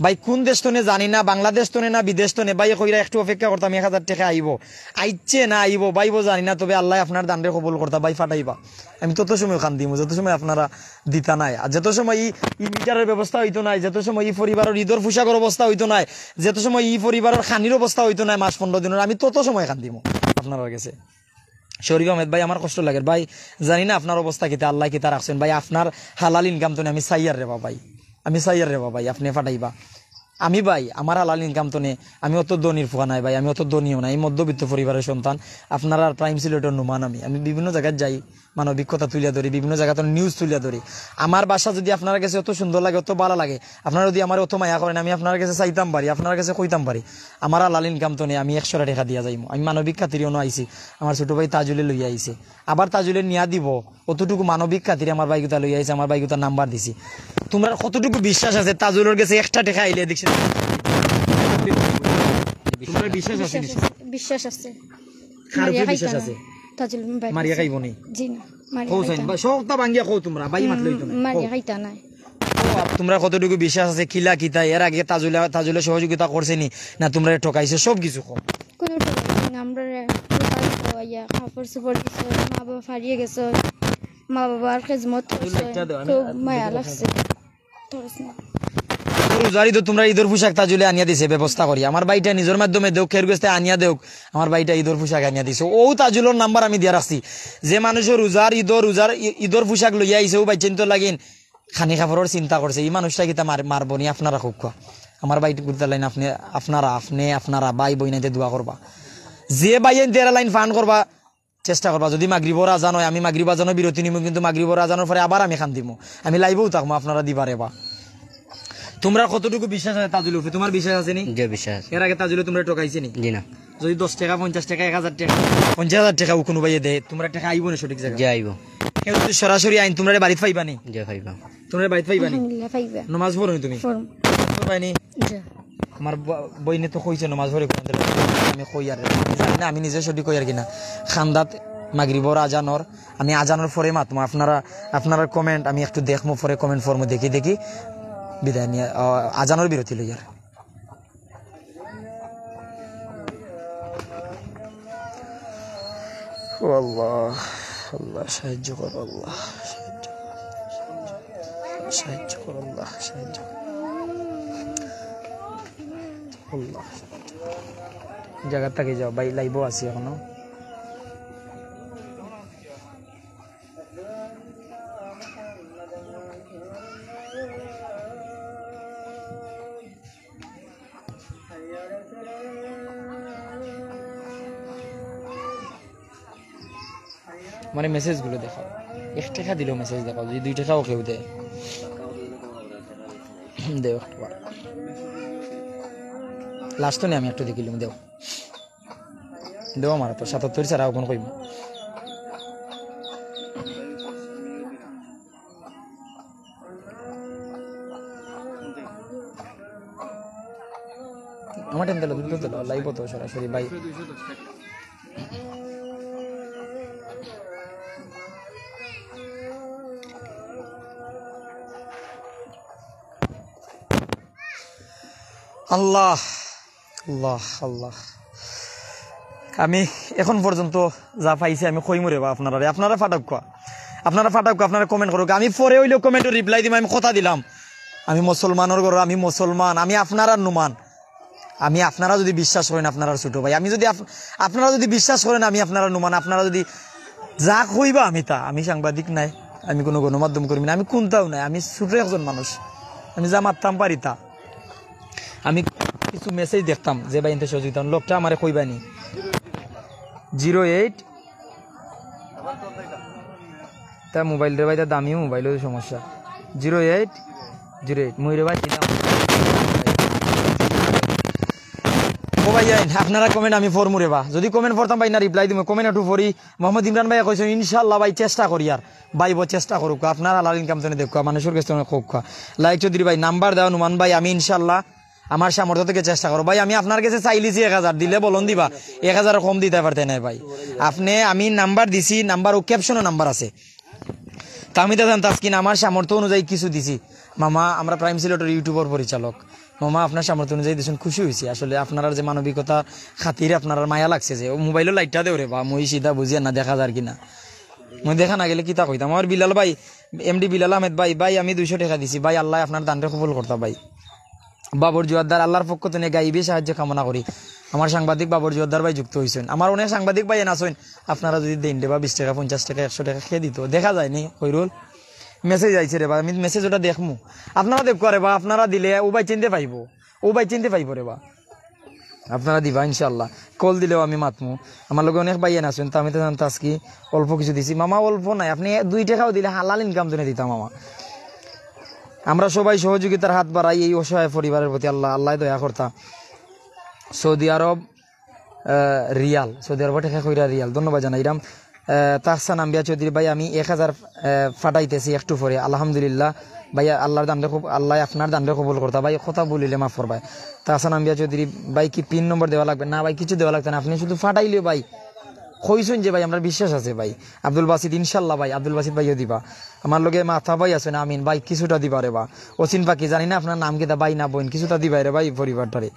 ভাই কুন দেশ তনে জানি না, বাংলাদেশ তনে না বিদেশ তনে, ভাই কইরা একটু অপেক্ষা করতাম, এক হাজার টেকা আইবো, আইছে না আইবো ভাই, বো জানি না, তবে আল্লায় আপনার দানরে কবুল করতা, ভাই পাঠাইবা। আমি তত সময় কান্দিমু, যত সময় আপনারা দিতা নায়, আর যত সময় ই, ই মিটারর ব্যবস্থা অইতো নায়, যত সময় ই পরিবারর ইদর পোশাকর অবস্থা অইতো নায়, যত সময় ই পরিবারর খানির অবস্থা অইতো নায় মাস পনরো দিনর, আমি তত সময় কান্দিমু আপনারার গেছে। শরীফ আহমেদ ভাই, আমার কষ্ট লাগের ভাই, জানি না আপনার অবস্থা কিতা, আল্লায় কিতা রাখছইন ভাই, আপনার হালাল ইনকাম তনে আমি চাইয়ার রে বা ভাই, আমি চাইয়ার রে বা ভাই, আপনে পাঠাইবা। আমি ভাই, আমার হালাল ইনকাম তো নে, আমি অত ধনীর ফুয়া নাই ভাই, আমি অত ধনীও নাই, আমি মধ্যবিত্ত পরিবারের সন্তান। আপনারার প্রাইম সিলেটর নুমান আমি। আমি বিভিন্ন জাগাত যাই, মানবিক কথা তুলিয়া ধরি, বিভিন্ন জাগাত নিউজ তুলিয়া ধরি। আমার ভাষা যদি আপনারার গেছে অত সুন্দর লাগে, অত ভালা লাগে, আপনারা যদি আমারে অত মায়া করেন, আমি আপনারার গেছে চাইতাম পারি, আপনারার গেছে কইতাম পারি, আমার হালাল ইনকাম তো নে, আমি একশোটা টেকা দিয়া যাইমু, আমি মানবিক খাতিরে অনো আইছি, আমার ছোট ভাই তাজুলে লইয়া আইছে, আবার তাজুলে নিয়া দিব, অতটুকু মানবিক খাতিরে আমার ভাইগুতা লইয়া আইছে, আমার ভাইগুতার নাম্বার দিছি। তুমরার কতটুকু বিশ্বাস আছে তাজুলর গেছে একটা টেকা আইলে দেখছি? তুমরার বিশ্বাস আছে নি? বিশ্বাস আছে। কার উপরে বিশ্বাস আছে? তাজুল ভাই মারিয়া খাইবো নি? জি না, মারিয়া কও খাইতো চাইন না। বা সবটা ভাঙ্গিয়া কও তুমরা, ভাই মাত লইতো না। মারিয়া খাইতা নাই। কও, আপ-, তুমরার কতটুকু বিশ্বাস আছে? কিলা কিতা? এর আগে তাজুলে, তাজুলে সহযোগিতা করছে নি? না তুমরারে ঠকাইছে? সব কিছু কও। কোনো ঠকাইছে না, আমরারে কাপড় চোপড় দিছে, মা বাবা হারিয়ে গেছে, মা বাবার খেদমত করছে, খুব মায়া লাগছে। রোজার ঈদো তুমরার ঈদর পোশাক তাজুলে আনিয়া দিছে ব্যবস্থা করি। আমার ভাইটা নিজর মাধ্যমে দেউক, খেরগুস্তে আনিয়া দেউক, আমার ভাইটা ঈদর পোশাক আনিয়া দিছে। ও তাজুলর নাম্বার আমি দিয়া রাখছি। যে মানুষও রোজার ঈদো, রোজার ঈ-, ঈদর পোশাক লইয়া আইছে, ও বাইচ্চাইন্তর লাগিন খানি কাপড়র চিন্তা করছে, ই মানুষটা কিতা মার-, মারবো নি? আপনারা কউক্কা। আমার ভাইগুতার লাইন আপনে, আপনারা, আপনে, আপনারা ভাই বইনাইতে দোয়া করবা। যে ভাইয়াইন্তে এরা লাইন ফান করবা, চেষ্টা করবা, যদি মাগরিবর আজান অয়, আমি মাগরিব আজানর বিরতি নিমু, কিন্তু মাগরিবর আজানর পরে আবার আমি খান দিমু, আমি লাইভেও থাকমু, আপনারা দিবা রেবা। তুমরার কতটুকু বিশ্বাস আছে তাজুলর উপরে? তুমার বিশ্বাস আছে নি? জি, বিশ্বাস আছে। এর আগে তাজুলে তুমরারে ঠকাইছে নি? জি না। যদি দশ টেকা, পঞ্চাশ টেকা, এক হাজার টেকা, পঞ্চাশ হাজার টেকা ও কুনু ভাইয়ে দেয়, তুমরার টেকা আইবো নি সঠিক জাগাত? জি, আইবো। কেউ যদি সরাসরি আইন, তুমরারে বাড়িত পাইবা নি? জি, পাইবা। তুমরারে বাড়িত পাইবা নি? আলহামদুলিল্লাহ, পাইবা। নমাজ পড়ো নি তুমি? পড়মু। পড়বায় নি? জি। আমার ব-, বইনে তো কইছে নমাজ পড়ে কোরআন তেলাওয়াত। আমি কই আর, আমি জানি না, আমি নিজে সঠিক কই আর কি না। খান্দাত মাগরিবর আজানর, আমি আজানর পরে মাতমু। আপনারা, আপনারার comment আমি একটু দেখমু, পরে comment পড়মু, দেখি, দেখি বিদায় নিয়া, আহ, আজানর বিরতি লইয়ার। ও আল্লাহ, আল্লাহ সাহায্য করো, আল্লাহ সাহায্য করো, সাহায্য করো, আল্লাহ সাহায্য করো। আল্লাহ। জাগাত থাকি যাও ভাই, লাইভও আছি এখনো। মানে মেসেজ গুলো দেখাও, এক টেকা দিলেও মেসেজ দেখাও, যদি দুই টেকাও কেউ দেয়। দেও একটু। লাস্ট তো নেই, আমি একটু দেখিলাম, দেও। দেও আমার তো সাতাত্তর ছাড়া ওখানে কইব। আমার টাইম দিল, দুটো দিল, লাইভ তো সরাসরি ভাই। আল্লাহ, আল্লাহ, আল্লাহ। আমি এখন পর্যন্ত যা পাইছি আমি কইমু রে বা আপনারারে। আপনারা ফাটাউক্কা, আপনারা ফাটাউক্কা, আপনারা comment করুক। আমি পরে অইলেও comment-ও reply দিমু, আমি কথা দিলাম। আমি মুসলমানর ঘরর, আমি মুসলমান, আমি আপনারার নুমান। আমি আপনারা যদি বিশ্বাস করেন, আপনারার ছোট ভাই, আমি যদি আপ-, আপনারা যদি বিশ্বাস করেন, আমি আপনারার নুমান, আপনারা যদি যা কইবা আমি তা। আমি সাংবাদিক নাই, আমি কোনো গণমাধ্যম কর্মী না, আমি কোনটাও নাই, আমি ছোট একজন মানুষ, আমি যা মারতাম পারি তা। আমি কিছু মেসেজ দেখতাম যে ভাই এনতে সহযোগিতা, লোকটা আমারে কইবানি জিরো এইট, তা মোবাইল রে ভাই, তা দামি মোবাইল, ওই সমস্যা। জিরো এইট জিরো এইট, মুই রে ভাই দিলাম। ও ভাই, আইন, আপনারা comment আমি পড়মু রে বা। যদি comment পড়তাম ভাই না reply দিমু, comment একটু পড়ি। মোহাম্মদ ইমরান ভাই কইছো, ইনশাআল্লাহ ভাই চেষ্টা করি আর। ভাই বো চেষ্টা করুক, আপনার হালাল ইনকাম তো দেখুক, মানুষের কাছ থেকে কউক্কা। লাইক চৌধুরী ভাই, নাম্বার দেও নুমান ভাই, আমি ইনশাআল্লাহ আমার সামর্থ্য থেকে চেষ্টা করো ভাই। আমি আপনার কাছে চাইলিছি এক হাজার, দিলে বলন দিবা, এক হাজার কম দিতে পারতে নাই ভাই। আপনি, আমি নাম্বার দিছি, নাম্বার ও ক্যাপশনও নাম্বার আছে। তামিদ হাসান তাসকিন, আমার সামর্থ্য অনুযায়ী কিছু দিছি। মামা, আমরা প্রাইম সিলেটের ইউটিউবর পরিচালক। মামা, আপনার সামর্থ্য অনুযায়ী দিছইন, খুশি হইছি। আসলে আপনারার যে মানবিকতার খাতিরে আপনারার মায়া লাগছে যে, ও মোবাইলও লাইটটা দেও রে বা, মুই সিধা বুঝিয়ার না, দেখা যার কি না। মুই দেখা না গেলে কিতা কইতাম। আমার বিলাল ভাই, এমডি বিলাল আহমেদ ভাই, ভাই আমি দুইশো টেকা দিছি। ভাই, আল্লায় আপনার দানরে কবুল করতা ভাই। বাবর জোয়ারদার, আল্লাহর পক্ষ থেকে গাইবি সাহায্য কামনা করি। আমার সাংবাদিক বাবর জোয়ারদার ভাই যুক্ত হইছইন। আমার অনেক সাংবাদিক ভাই এন আছইন, আপনারা যদি দেইন রে বা বিশ টেকা, পঞ্চাশ টেকা, একশো টেকা, কে দিত? দেখা যায়নি, খৈরুল। মেসেজ আইছে রে বা, আমি মেসেজ ওটা দেখমু। আপনারা দেখুয়া রে বা, আপনারা দিলে ও ভাই চিনতে পাইবো। ও ভাই চিনতে পাইবো রে বা। আপনারা দিবা ইনশাআল্লাহ, কল দিলেও আমি মাতমু। আমার লগে অনেক ভাইয়াইন আছইন, তামিতা জান, তাসকি, অল্প কিছু দিছি। মামা, অল্প নায়, আপনে দুই টেকাও দিলে হালাল ইনকাম তনে দিতাম মামা। আমরা সবাই সহযোগিতার হাত বাড়াই এই অসহায় পরিবারের প্রতি। আল্লাহ, আল্লাহ দয়া করতা। সৌদি আরব, আহ, রিয়াল, সৌদি আরব টেকা কইরা রিয়াল, ধন্যবাদ জানাইরাম। আহ, তাহসান আম্বিয়া চৌধুরী ভাই, আমি এক হাজার, আহ, ফাটাইতেছি একটু পরে, আলহামদুলিল্লাহ। ভাই, আল্লাহর দানরে কব-, আল্লাহ আপনার দানরে কবুল করতা। ভাই, কথা বলিলে মাফ করবায়। তাহসান আম্বিয়া চৌধুরী ভাই, কি পিন নম্বর দেওয়া লাগবে? না ভাই, কিছু দেওয়া লাগতো না, আপনে শুধু ফাটাইলেও ভাই। কইছইন যে ভাই, আমরার বিশ্বাস আছে ভাই। আব্দুল বাসিত, ইনশাল্লাহ ভাই, আব্দুল বাসিত ভাইও দিবা। আমার লগে মাথা ভাই আছইন, আমিন ভাই, কিছুটা দিবা রে বা। ওসিন পাখি, জানি না আপনার নাম কিতা ভাই না বইন, কিছুটা দিবা রে ভাই পরিবারটারে।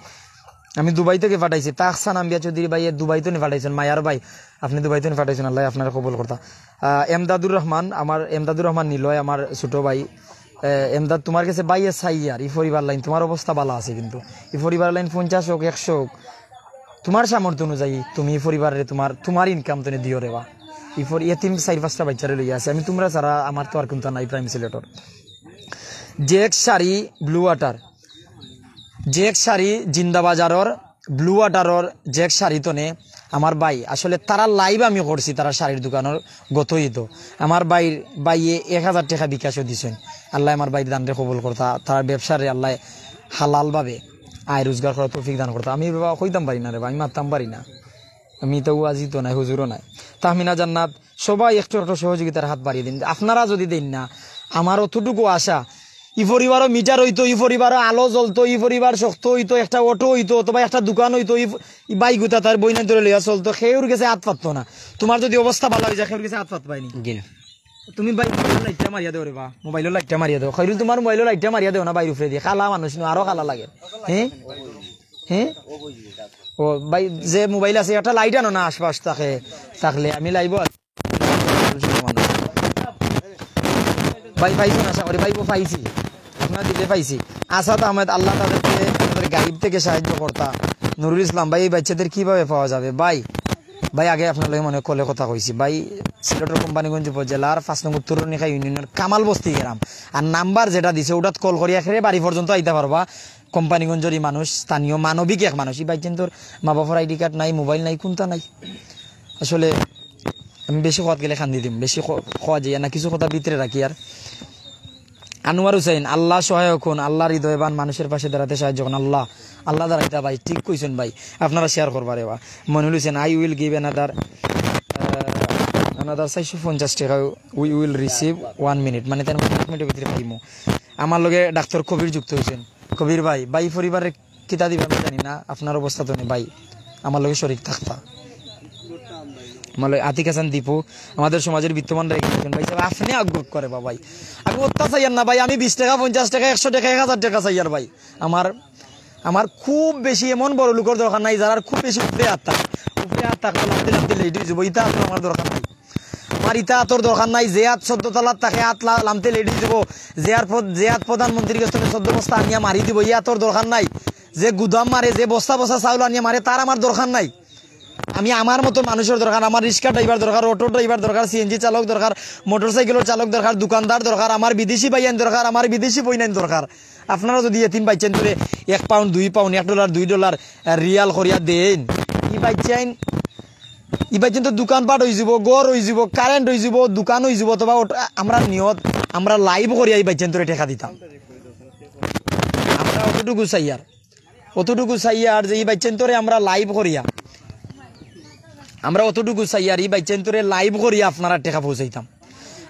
আমি দুবাই থেকে ফাটাইছি, তাহসান আম্বিয়া চৌধুরী ভাই, এ দুবাই তনে ফাটাইছইন, মায়ার ভাই, আপনে দুবাই তনে ফাটাইছইন, আল্লাহ আপনারে কবুল করতা। আহ, এমদাদুর রহমান, আমার এমদাদুর রহমান নিলয়, আমার ছোট ভাই। আহ, এমদাদ, তুমার গেছে ভাইয়ে চাইয়ার, ই পরিবার লাইন, তুমার অবস্থা ভালা আছে কিন্তু। ই পরিবার লাইন পঞ্চাশ অউক, একশো অউক, তুমার সামর্থ্য অনুযায়ী তুমি ই পরিবাররে তুমার, তুমার ইনকাম তনে দিও রে বা। ই পরি-, এতিম চাইর পাঁচটা বাইচ্চারে লইয়া আছে, আমি তুমরা ছাড়া আমার তো আর কুন্তা নাই প্রাইম সিলেটর। জেক শাড়ি ব্লু ওয়াটার, জেক শাড়ি জিন্দাবাজারর ব্লু ওয়াটারর জেক শাড়ি তনে আমার ভাই, আসলে তারার live আমি করছি, তারার শাড়ির দোকানর গত ইদো। আমার ভাইর, ভাইয়ে এক হাজার টেকা বিকাশও দিছইন। আল্লাহ আমার ভাইর দানরে কবুল করতা, তারার ব্যবসারে আল্লাহ হালালভাবে আয় রোজগার করার তৌফিক দান করতা। আমি বাবা কইতাম পারি না রে বা, আমি মাততাম পারি না। আমি তো ওয়াজিদও নাই, হুজুরও নাই। তাহমিনা জান্নাত, সবাই একটু একটু সহযোগিতার হাত বাড়িয়ে দিন। আপনারা যদি দেইন না, আমার অতটুকু আশা, ই পরিবারও মিটার অইতো, ই পরিবারও আলো জ্বলতো, ই পরিবার শক্ত অইতো, একটা অটো অইতো, অথবা একটা দোকান অইতো, ই প-, ই বাইগুতা তার বইনাইন্তরে লইয়া চলতো, কেউর গেছে আত পাততো না। তুমার যদি অবস্থা ভালা অইযায়, কেউর গেছে আত পাতবায় নি। জি না। তুমি ভাই মোবাইলর লাইটটা মারিয়া দেও রে বা, মোবাইলর লাইটটা মারিয়া দেও। খৈরুল, তুমার মোবাইলর লাইটটা মারিয়া দেও না, বাইর উপরে দিয়া, কালা মানুষ নু, আরো কালা লাগে। হ্যাঁ, হ্যাঁ। ও ভাই, যে মোবাইল আছে, একটা লাইট আনো না, আশপাশ থাকে, থাকলে আমি লাইভও আছি। ভাই পাইছেন, আশা করি ভাই পাইছি, আপনারা দিলে পাইছি। আসাদ আহমেদ, আল্লাহ তাদেরকে তাদের গাইব থেকে সাহায্য করতা। নুরুল ইসলাম ভাই, এই বাচ্চাদের কিভাবে পাওয়া যাবে ভাই? ভাই, আগে আপনার লগে মনে কলে কথা কইছি ভাই, সিলেটর কোম্পানিগঞ্জ উপজেলার পাঁচ নং উত্তর রনিখা ইউনিয়নের কামাল বস্তি গ্রাম। আর নাম্বার যেটা দিছে, ওটাত কল করি একেবারে বাড়ি পর্যন্ত আইতা পারবা। কোম্পানিগঞ্জেরই মানুষ, স্থানীয় মানবিক এক মানুষ। ই বাইচ্চাইন্তর মা বাপর আইডি কার্ড নাই, মোবাইল নাই, কুন্তা নাই। আসলে আমি বেশি কওয়াত গেলে কান্দি দিম, বেশি ক-, কওয়া যায় না, কিছু কথা ভিতরে রাখি। আর আনোয়ার হুসেন, আল্লাহ সহায় হউন, আল্লাহ হৃদয়বান মানুষের পাশে দাঁড়াতে সাহায্য করুন আল্লাহ। আল্লাহ দাঁড়াইতা ভাই, ঠিক কইছইন ভাই, আপনারা শেয়ার করবা রে বা। মনিরুল Hossain, I will give another, আহ, another চাইরশো পঞ্চাশ টেকা, we will receive one minute, মানে তার মানে এক মিনিটের ভিতরে পাইমু। আমার লগে ডাক্তার কবির যুক্ত হইছেন। কবির ভাই, ভাই পরিবারে কিতা দিবা আমি জানি না, আপনার অবস্থা তো নেই ভাই, আমার লগে শরিক থাকতা। আমার লগে আতিক হাসান দীপু, আমাদের সমাজের বিত্তমান রেখে গেছেন ভাই সাহেব, আপনি আগ্রহ করে বা ভাই, আমি অত্যাচার না ভাই, আমি বিশ টেকা, পঞ্চাশ টেকা, একশো টেকা, এক হাজার টেকা চাইয়ার ভাই। আমার, আমার খুব বেশি এমন বড় লোকের দরকার নাই, যারা খুব বেশি উপরে আত্মা, উপরে আত্মা লামতে লামতে লেট হয়ে যাবো, ইতা আত্মা আমার দরকার নাই। আমার ইতা আতর দরকার নাই, যে আত চোদ্দ তলার তাকে আত লা-, লামতে লেট হয়ে যাবো, যে আর প্রধ-, যে আত প্রধানমন্ত্রীর কাছ থেকে চোদ্দ বস্তা আনিয়া মারি দিব, ই আতর দরকার নাই। যে গুদাম মারে, যে বস্তা বস্তা চাউল আনিয়া মারে, তার আমার দরকার নাই। আমি আমার মতো মানুষের দরকার, আমার রিক্সা ড্রাইভার দরকার, অটো ড্রাইভার দরকার, সিএনজি চালক দরকার, মোটরসাইকেলের চালক দরকার, দোকানদার দরকার, আমার বিদেশি ভাইয়াইন দরকার, আমার বিদেশি বইনাইন দরকার। আপনারা যদি এতিম বাইচ্চাইন্তরে এক পাউন্ড, দুই পাউন্ড, এক ডলার, দুই ডলার, আহ, রিয়াল করিয়া দেন, ই বাইচ্চাইন, ই বাইচ্চাইন্তর দোকানপাট হয়ে যাব, ঘর হয়ে যাব, কারেন্ট হয়ে যাব, দোকান হয়ে যাব, অথবা ওটা আমরা নিয়ত, আমরা লাইভ করিয়া ই বাইচ্চাইন্তরে টেকা দিতাম। আমরা অতটুকু চাইয়ার, অতটুকু চাইয়ার যে ই বাইচ্চাইন্তরে আমরা লাইভ করিয়া, আমরা অতটুকু চাইয়ার ই বাইচ্চাইন্তরে লাইভ করিয়া আপনারা টেকা পৌঁছাইতাম।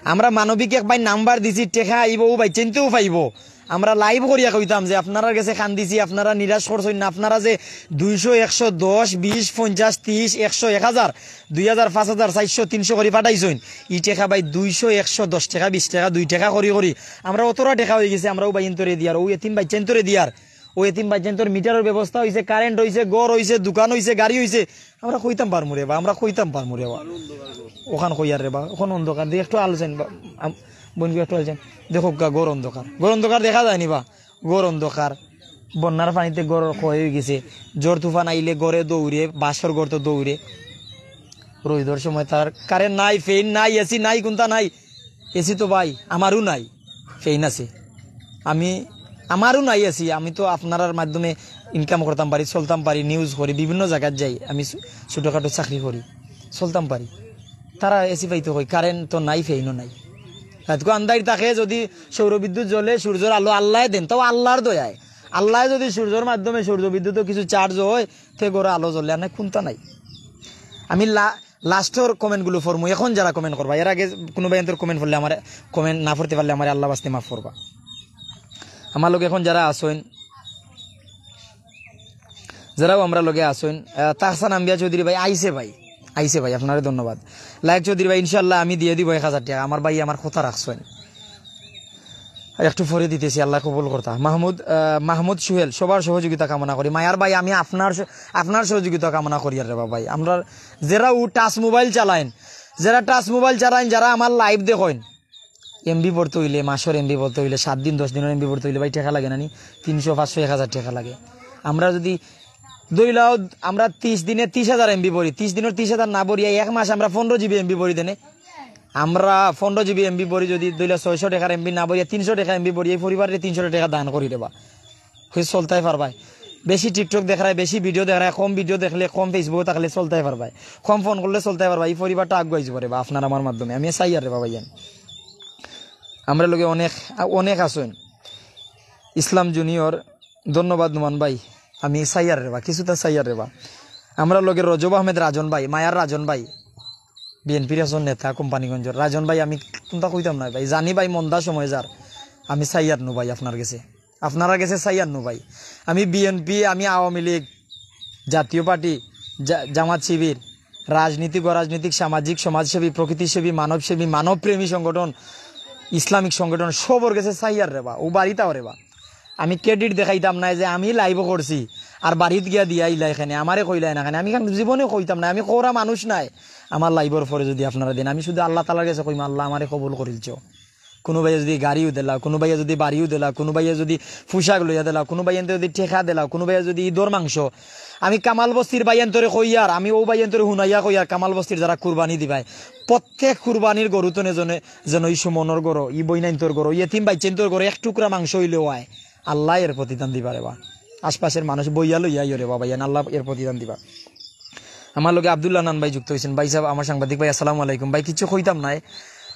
আমরা মানবিক এক ভাই নাম্বার দিছি, টেকা আইব, ও বাইচ্চাইন্তেও পাইব। আমরা লাইভ করিয়া কইতাম যে আপনারার গেছে কান্দিছি, আপনারা নিরাশ করছইন না, আপনারা যে দুইশো, একশো, দশ, বিশ, পঞ্চাশ, ত্রিশ, একশো, এক হাজার, দুই হাজার, পাঁচ হাজার, চাইরশো, তিনশো করি পাঠাইছইন। ই টেকা ভাই দুইশো, একশো, দশ টেকা, বিশ টেকা, দুই টেকা করি করি আমরা অতটা টেকা হয়ে গেছে, আমরা ও বাইচ্চাইন্তরে দিয়ার, ও এতিম বাইচ্চাইন্তরে দিয়ার। ও এতিম বাইচ্চাইন্তর মিটারের ব্যবস্থা হইছে, কারেন্ট হইছে, ঘর হইছে, দোকান হইছে, গাড়ি হইছে। আমরা কইতাম পারমু রে বা, আমরা কইতাম পারমু রে বা। ওখান কইয়ার রে বা, ওখান অন্ধকার দিয়ে একটু আলো চাইন বা, আম-, বোন গো একটু আলো চাইন। দেখো গা, ঘর অন্ধকার। ঘর অন্ধকার দেখা যায়নি বা, ঘর অন্ধকার। বন্যার পানিতে ঘর ক্ষয় হয়ে গেছে। ঝড় তুফান আইলে ঘরে দৌড়ে, বাসর ঘর তো দৌড়ে। রোদর সময় তার কারেন্ট নাই, ফ্যান নাই, এসি নাই, কোনটা নাই। এসি তো ভাই আমারও নাই, ফ্যান আছে। আমি আমারও নাই এসি, আমি তো আপনারার মাধ্যমে ইনকাম করতাম পারি, চলতাম পারি, নিউজ করি, বিভিন্ন জাগাত যাই, আমি ছু-, ছোটখাটো চাকরি করি, চলতাম পারি। তারা এসি পাইতো কই? কারেন্ট তো নাই, ফ্যানও নাই। রাইতকু আন্দাইর থাকে, যদি সৌরবিদ্যুৎ জ্বলে, সূর্যর আলো আল্লায় দেন, তাও আল্লার দয়ায়। আল্লায় যদি সূর্যর মাধ্যমে সৌরবিদ্যুৎও কিছু চার্জ হয়, তে ঘরো আলো জ্বলে, আর নাই কুন্তা নাই। আমি লা-, লাস্টর কমেন্টগুলো পড়মু, এখন যারা কমেন্ট করবা, এর আগে কোনো ভাইয়ান্তর কমেন্ট পড়লে আমারে, কমেন্ট না পড়তে পারলে আমারে আল্লার ওয়াস্তে মাফ করবা। আমার লগে এখন যারা আছইন, যারাও আমরার লগে আছইন, আহ, তাহসান আম্বিয়া চৌধুরী ভাই আইছে ভাই, আইছে ভাই, আপনারে ধন্যবাদ। লায়েক চৌধুরী ভাই, ইনশাআল্লাহ আমি দিয়া দিমু এক হাজার টেকা, আমার ভাই আমার কথা রাখছইন। একটু পরে দিতেছি, আল্লায় কবুল করতা। মাহমুদ, আহ, মাহমুদ সুহেল, সবার সহযোগিতা কামনা করি। মায়ার ভাই, আমি আপনার স-, আপনার সহযোগিতা কামনা করিয়ার রে বা ভাই। আমরার যেরা উ টাচ মোবাইল চালাইন, যেরা টাচ মোবাইল চালাইন, যারা আমার লাইভ দেখইন, এমবি ভরতে অইলে, মাসর এমবি ভরতে অইলে, সাত দিন, দশ দিনর এমবি ভরতে অইলে ভাই টেকা লাগে না নি? তিনশো, পাঁচশো, এক হাজার টেকা লাগে। আমরা যদি ধরি লাও, আমরা তিশ দিনে তিশ হাজার এমবি ভরি, তিশ দিনর তিশ হাজার না ভরিয়া এক মাস আমরা পনরো জিবি এমবি ভরি দেনে। আমরা পনরো জিবি এমবি ভরি, যদি ধরি লাও ছয়শো টেকার এমবি না ভরিয়া তিনশো টেকা এমবি ভরি, এই পরিবাররে তিনশো টেকা দান করি দেবা। হয়ে চলতায় পারবায়। বেশি TikTok দেখরায়, বেশি ভিডিও দেখরায়, কম ভিডিও দেখলে, কম Facebook থাকলে চলতায় পারবায়, কম ফোন করলে চলতায় পারবায়। এই পরিবারটা আগুয়াই যাইবো রে বা, আপনার আমার মাধ্যমে। আমি চাইয়ার রে বা ভাইয়ান। আমরার লগে অনেক, অনেক আছইন। ইসলাম জুনিয়র, ধন্যবাদ নোমান ভাই। আমি চাইয়ার রে বা, কিছুতা চাইয়ার রে বা। আমরার লগে রজব আহমেদ রাজন ভাই, মায়ার রাজন ভাই, বিএনপির একজন নেতা কোম্পানীগঞ্জর। রাজন ভাই, আমি কুন্তা কইতাম না ভাই, জানি ভাই মন্দার সময় যার, আমি চাইয়ার নু ভাই আপনার গেছে। আপনারার গেছে চাইয়ার নু ভাই। আমি বিএনপি, আমি আওয়ামী লীগ, জাতীয় পার্টি, জা-, জামাত শিবির, রাজনীতিক, অরাজনীতিক, সামাজিক, সমাজসেবী, প্রকৃতিসেবী, মানবসেবী, মানবপ্রেমী সংগঠন, ইসলামিক সংগঠন, সবর গেছে চাইয়ার রে বা, ও বাড়িতাও রে বা। আমি ক্রেডিট দেখাইতাম নায় যে আমি লাইভও করছি, আর বাড়িত গিয়া দিয়া ইলা এখানে আমারে কইলায় না কেনে। আমি কেন জীবনে কইতাম না, আমি কওরা মানুষ নায়। আমার লাইভর পরে যদি আপনারা দেন, আমি শুধু আল্লাহ তাআলার গেছে কইমু, "আল্লাহ আমারে কবুল করিলছো।" কুনু ভাইয়ে যদি গাড়িও দিলা, কুনু ভাইয়ে যদি বাড়িও দিলা, কুনু ভাইয়ে যদি পোশাক লইয়া দিলা, কুনু ভাইয়ান্তরে যদি টেকা দিলা, কুনু ভাইয়ে যদি ইদর মাংস, আমি কামাল বস্তির ভাইয়ান্তরে কইয়ার, আমি অউ ভাইয়ান্তরে হুনাইয়া কইয়ার, কামাল বস্তির যারা কুরবানি দিবায়, প্রত্যেক কুরবানির গরু তনে যেন, যেন ই সুমনর গরো, ই বইনাইন্তর গরো, ই এতিম বাইচ্চাইন্তর গরো এক টুকরা মাংস অইলেও আয়, আল্লায় এর প্রতিদান দিবা রে বা। আশপাশের মানুষ বইয়া লইয়া আইও রে বা ভাইয়াইন, আল্লায় এর প্রতিদান দিবা। আমার লগে আব্দুল্লাহ নান ভাই যুক্ত অইছইন। ভাই সাব, আমার সাংবাদিক ভাই, আসসালামু আলাইকুম। ভাই, কিচ্ছু কইতাম নায়।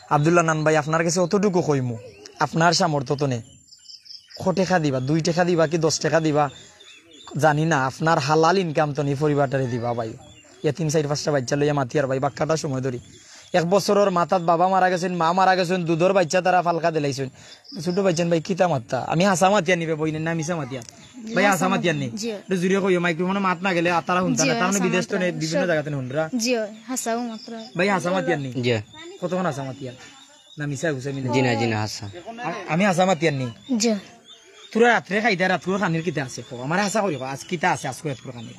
আব্দুল্লাহ নান ভাই, আপনার গেছে অতটুকু কইমু, আপনার সামর্থ্য তনে ক টেকা দিবা, দুই টেকা দিবা কি দশ টেকা দিবা, জানি না, আপনার হালাল ইনকাম তনে পরিবারটারে দিবা ভাই। এতিম চাইর পাঁচটা বাইচ্চা লইয়া মাতিয়ার ভাই, বাক্কাটা সময় ধরি। এক বছরর মাথাত বাবা মারা গেছইন, মা মারা গেছইন, দুধর বাইচ্চা তারা ফালকা দিলাইছইন। ছোট বাইচ্চাইন ভাই, কিতা মাততা? আমি হাছা মাতিয়ার নি বে বইন, না মিছা মাতিয়ার? ভাই, হাছা মাতিয়ার নি? জি। একটু জুরে কইও, মাইক্রোফোনো মাত না গেলে আর তারা হুনতা না, তারা বিদেশ তনে বিভিন্ন জাগা তনে হুনরা। জি, হাছাউ মাতরাম। ভাই, হাছা মাতিয়ার নি? জি। কতক্ষণ হাছা মাতিয়ার? না মিছা গুছা মিলে? জি না, জি না, হাছা। আ-, আমি হাছা মাতিয়ার নি? জি। তোরা রাত্রে খাইতা, রাত্রে খানির কিতা আছে? কও, আমারে হাছা করি কও, আজ কিতা আছে, আজকে রাত্রে খানির?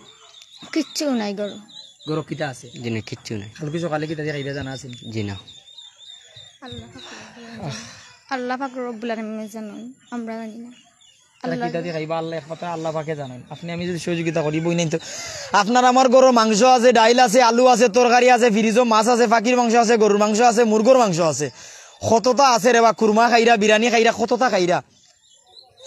কিচ্ছু নাই ঘরো। ঘরো কিতা আছে? জি না, কিচ্ছু নাই। কালকে সকালে কিতা দিয়া খাইবা জানা আছে নি? জি না। আল্লাহ পাক রব্বুল আলামিন জানইন, আমরা জানি না। তারা আল্লাহ কিতা দিয়া খাইবা, আল্লাহ একমাত্র আল্লাহ পাকে জানইন। আপনে আমি যদি সহযোগিতা করি, বইনাইন্তে আপনার আমার ঘরো মাংস আছে, ডাইল আছে, আলু আছে, তরকারি আছে, ফ্রিজো মাছ আছে, পাখির মাংস আছে, গরুর মাংস আছে, মুরগর মাংস আছে, কততা আছে রে বা, কুরমা খাইরা, বিরিয়ানি খাইরা, কততা খাইরা।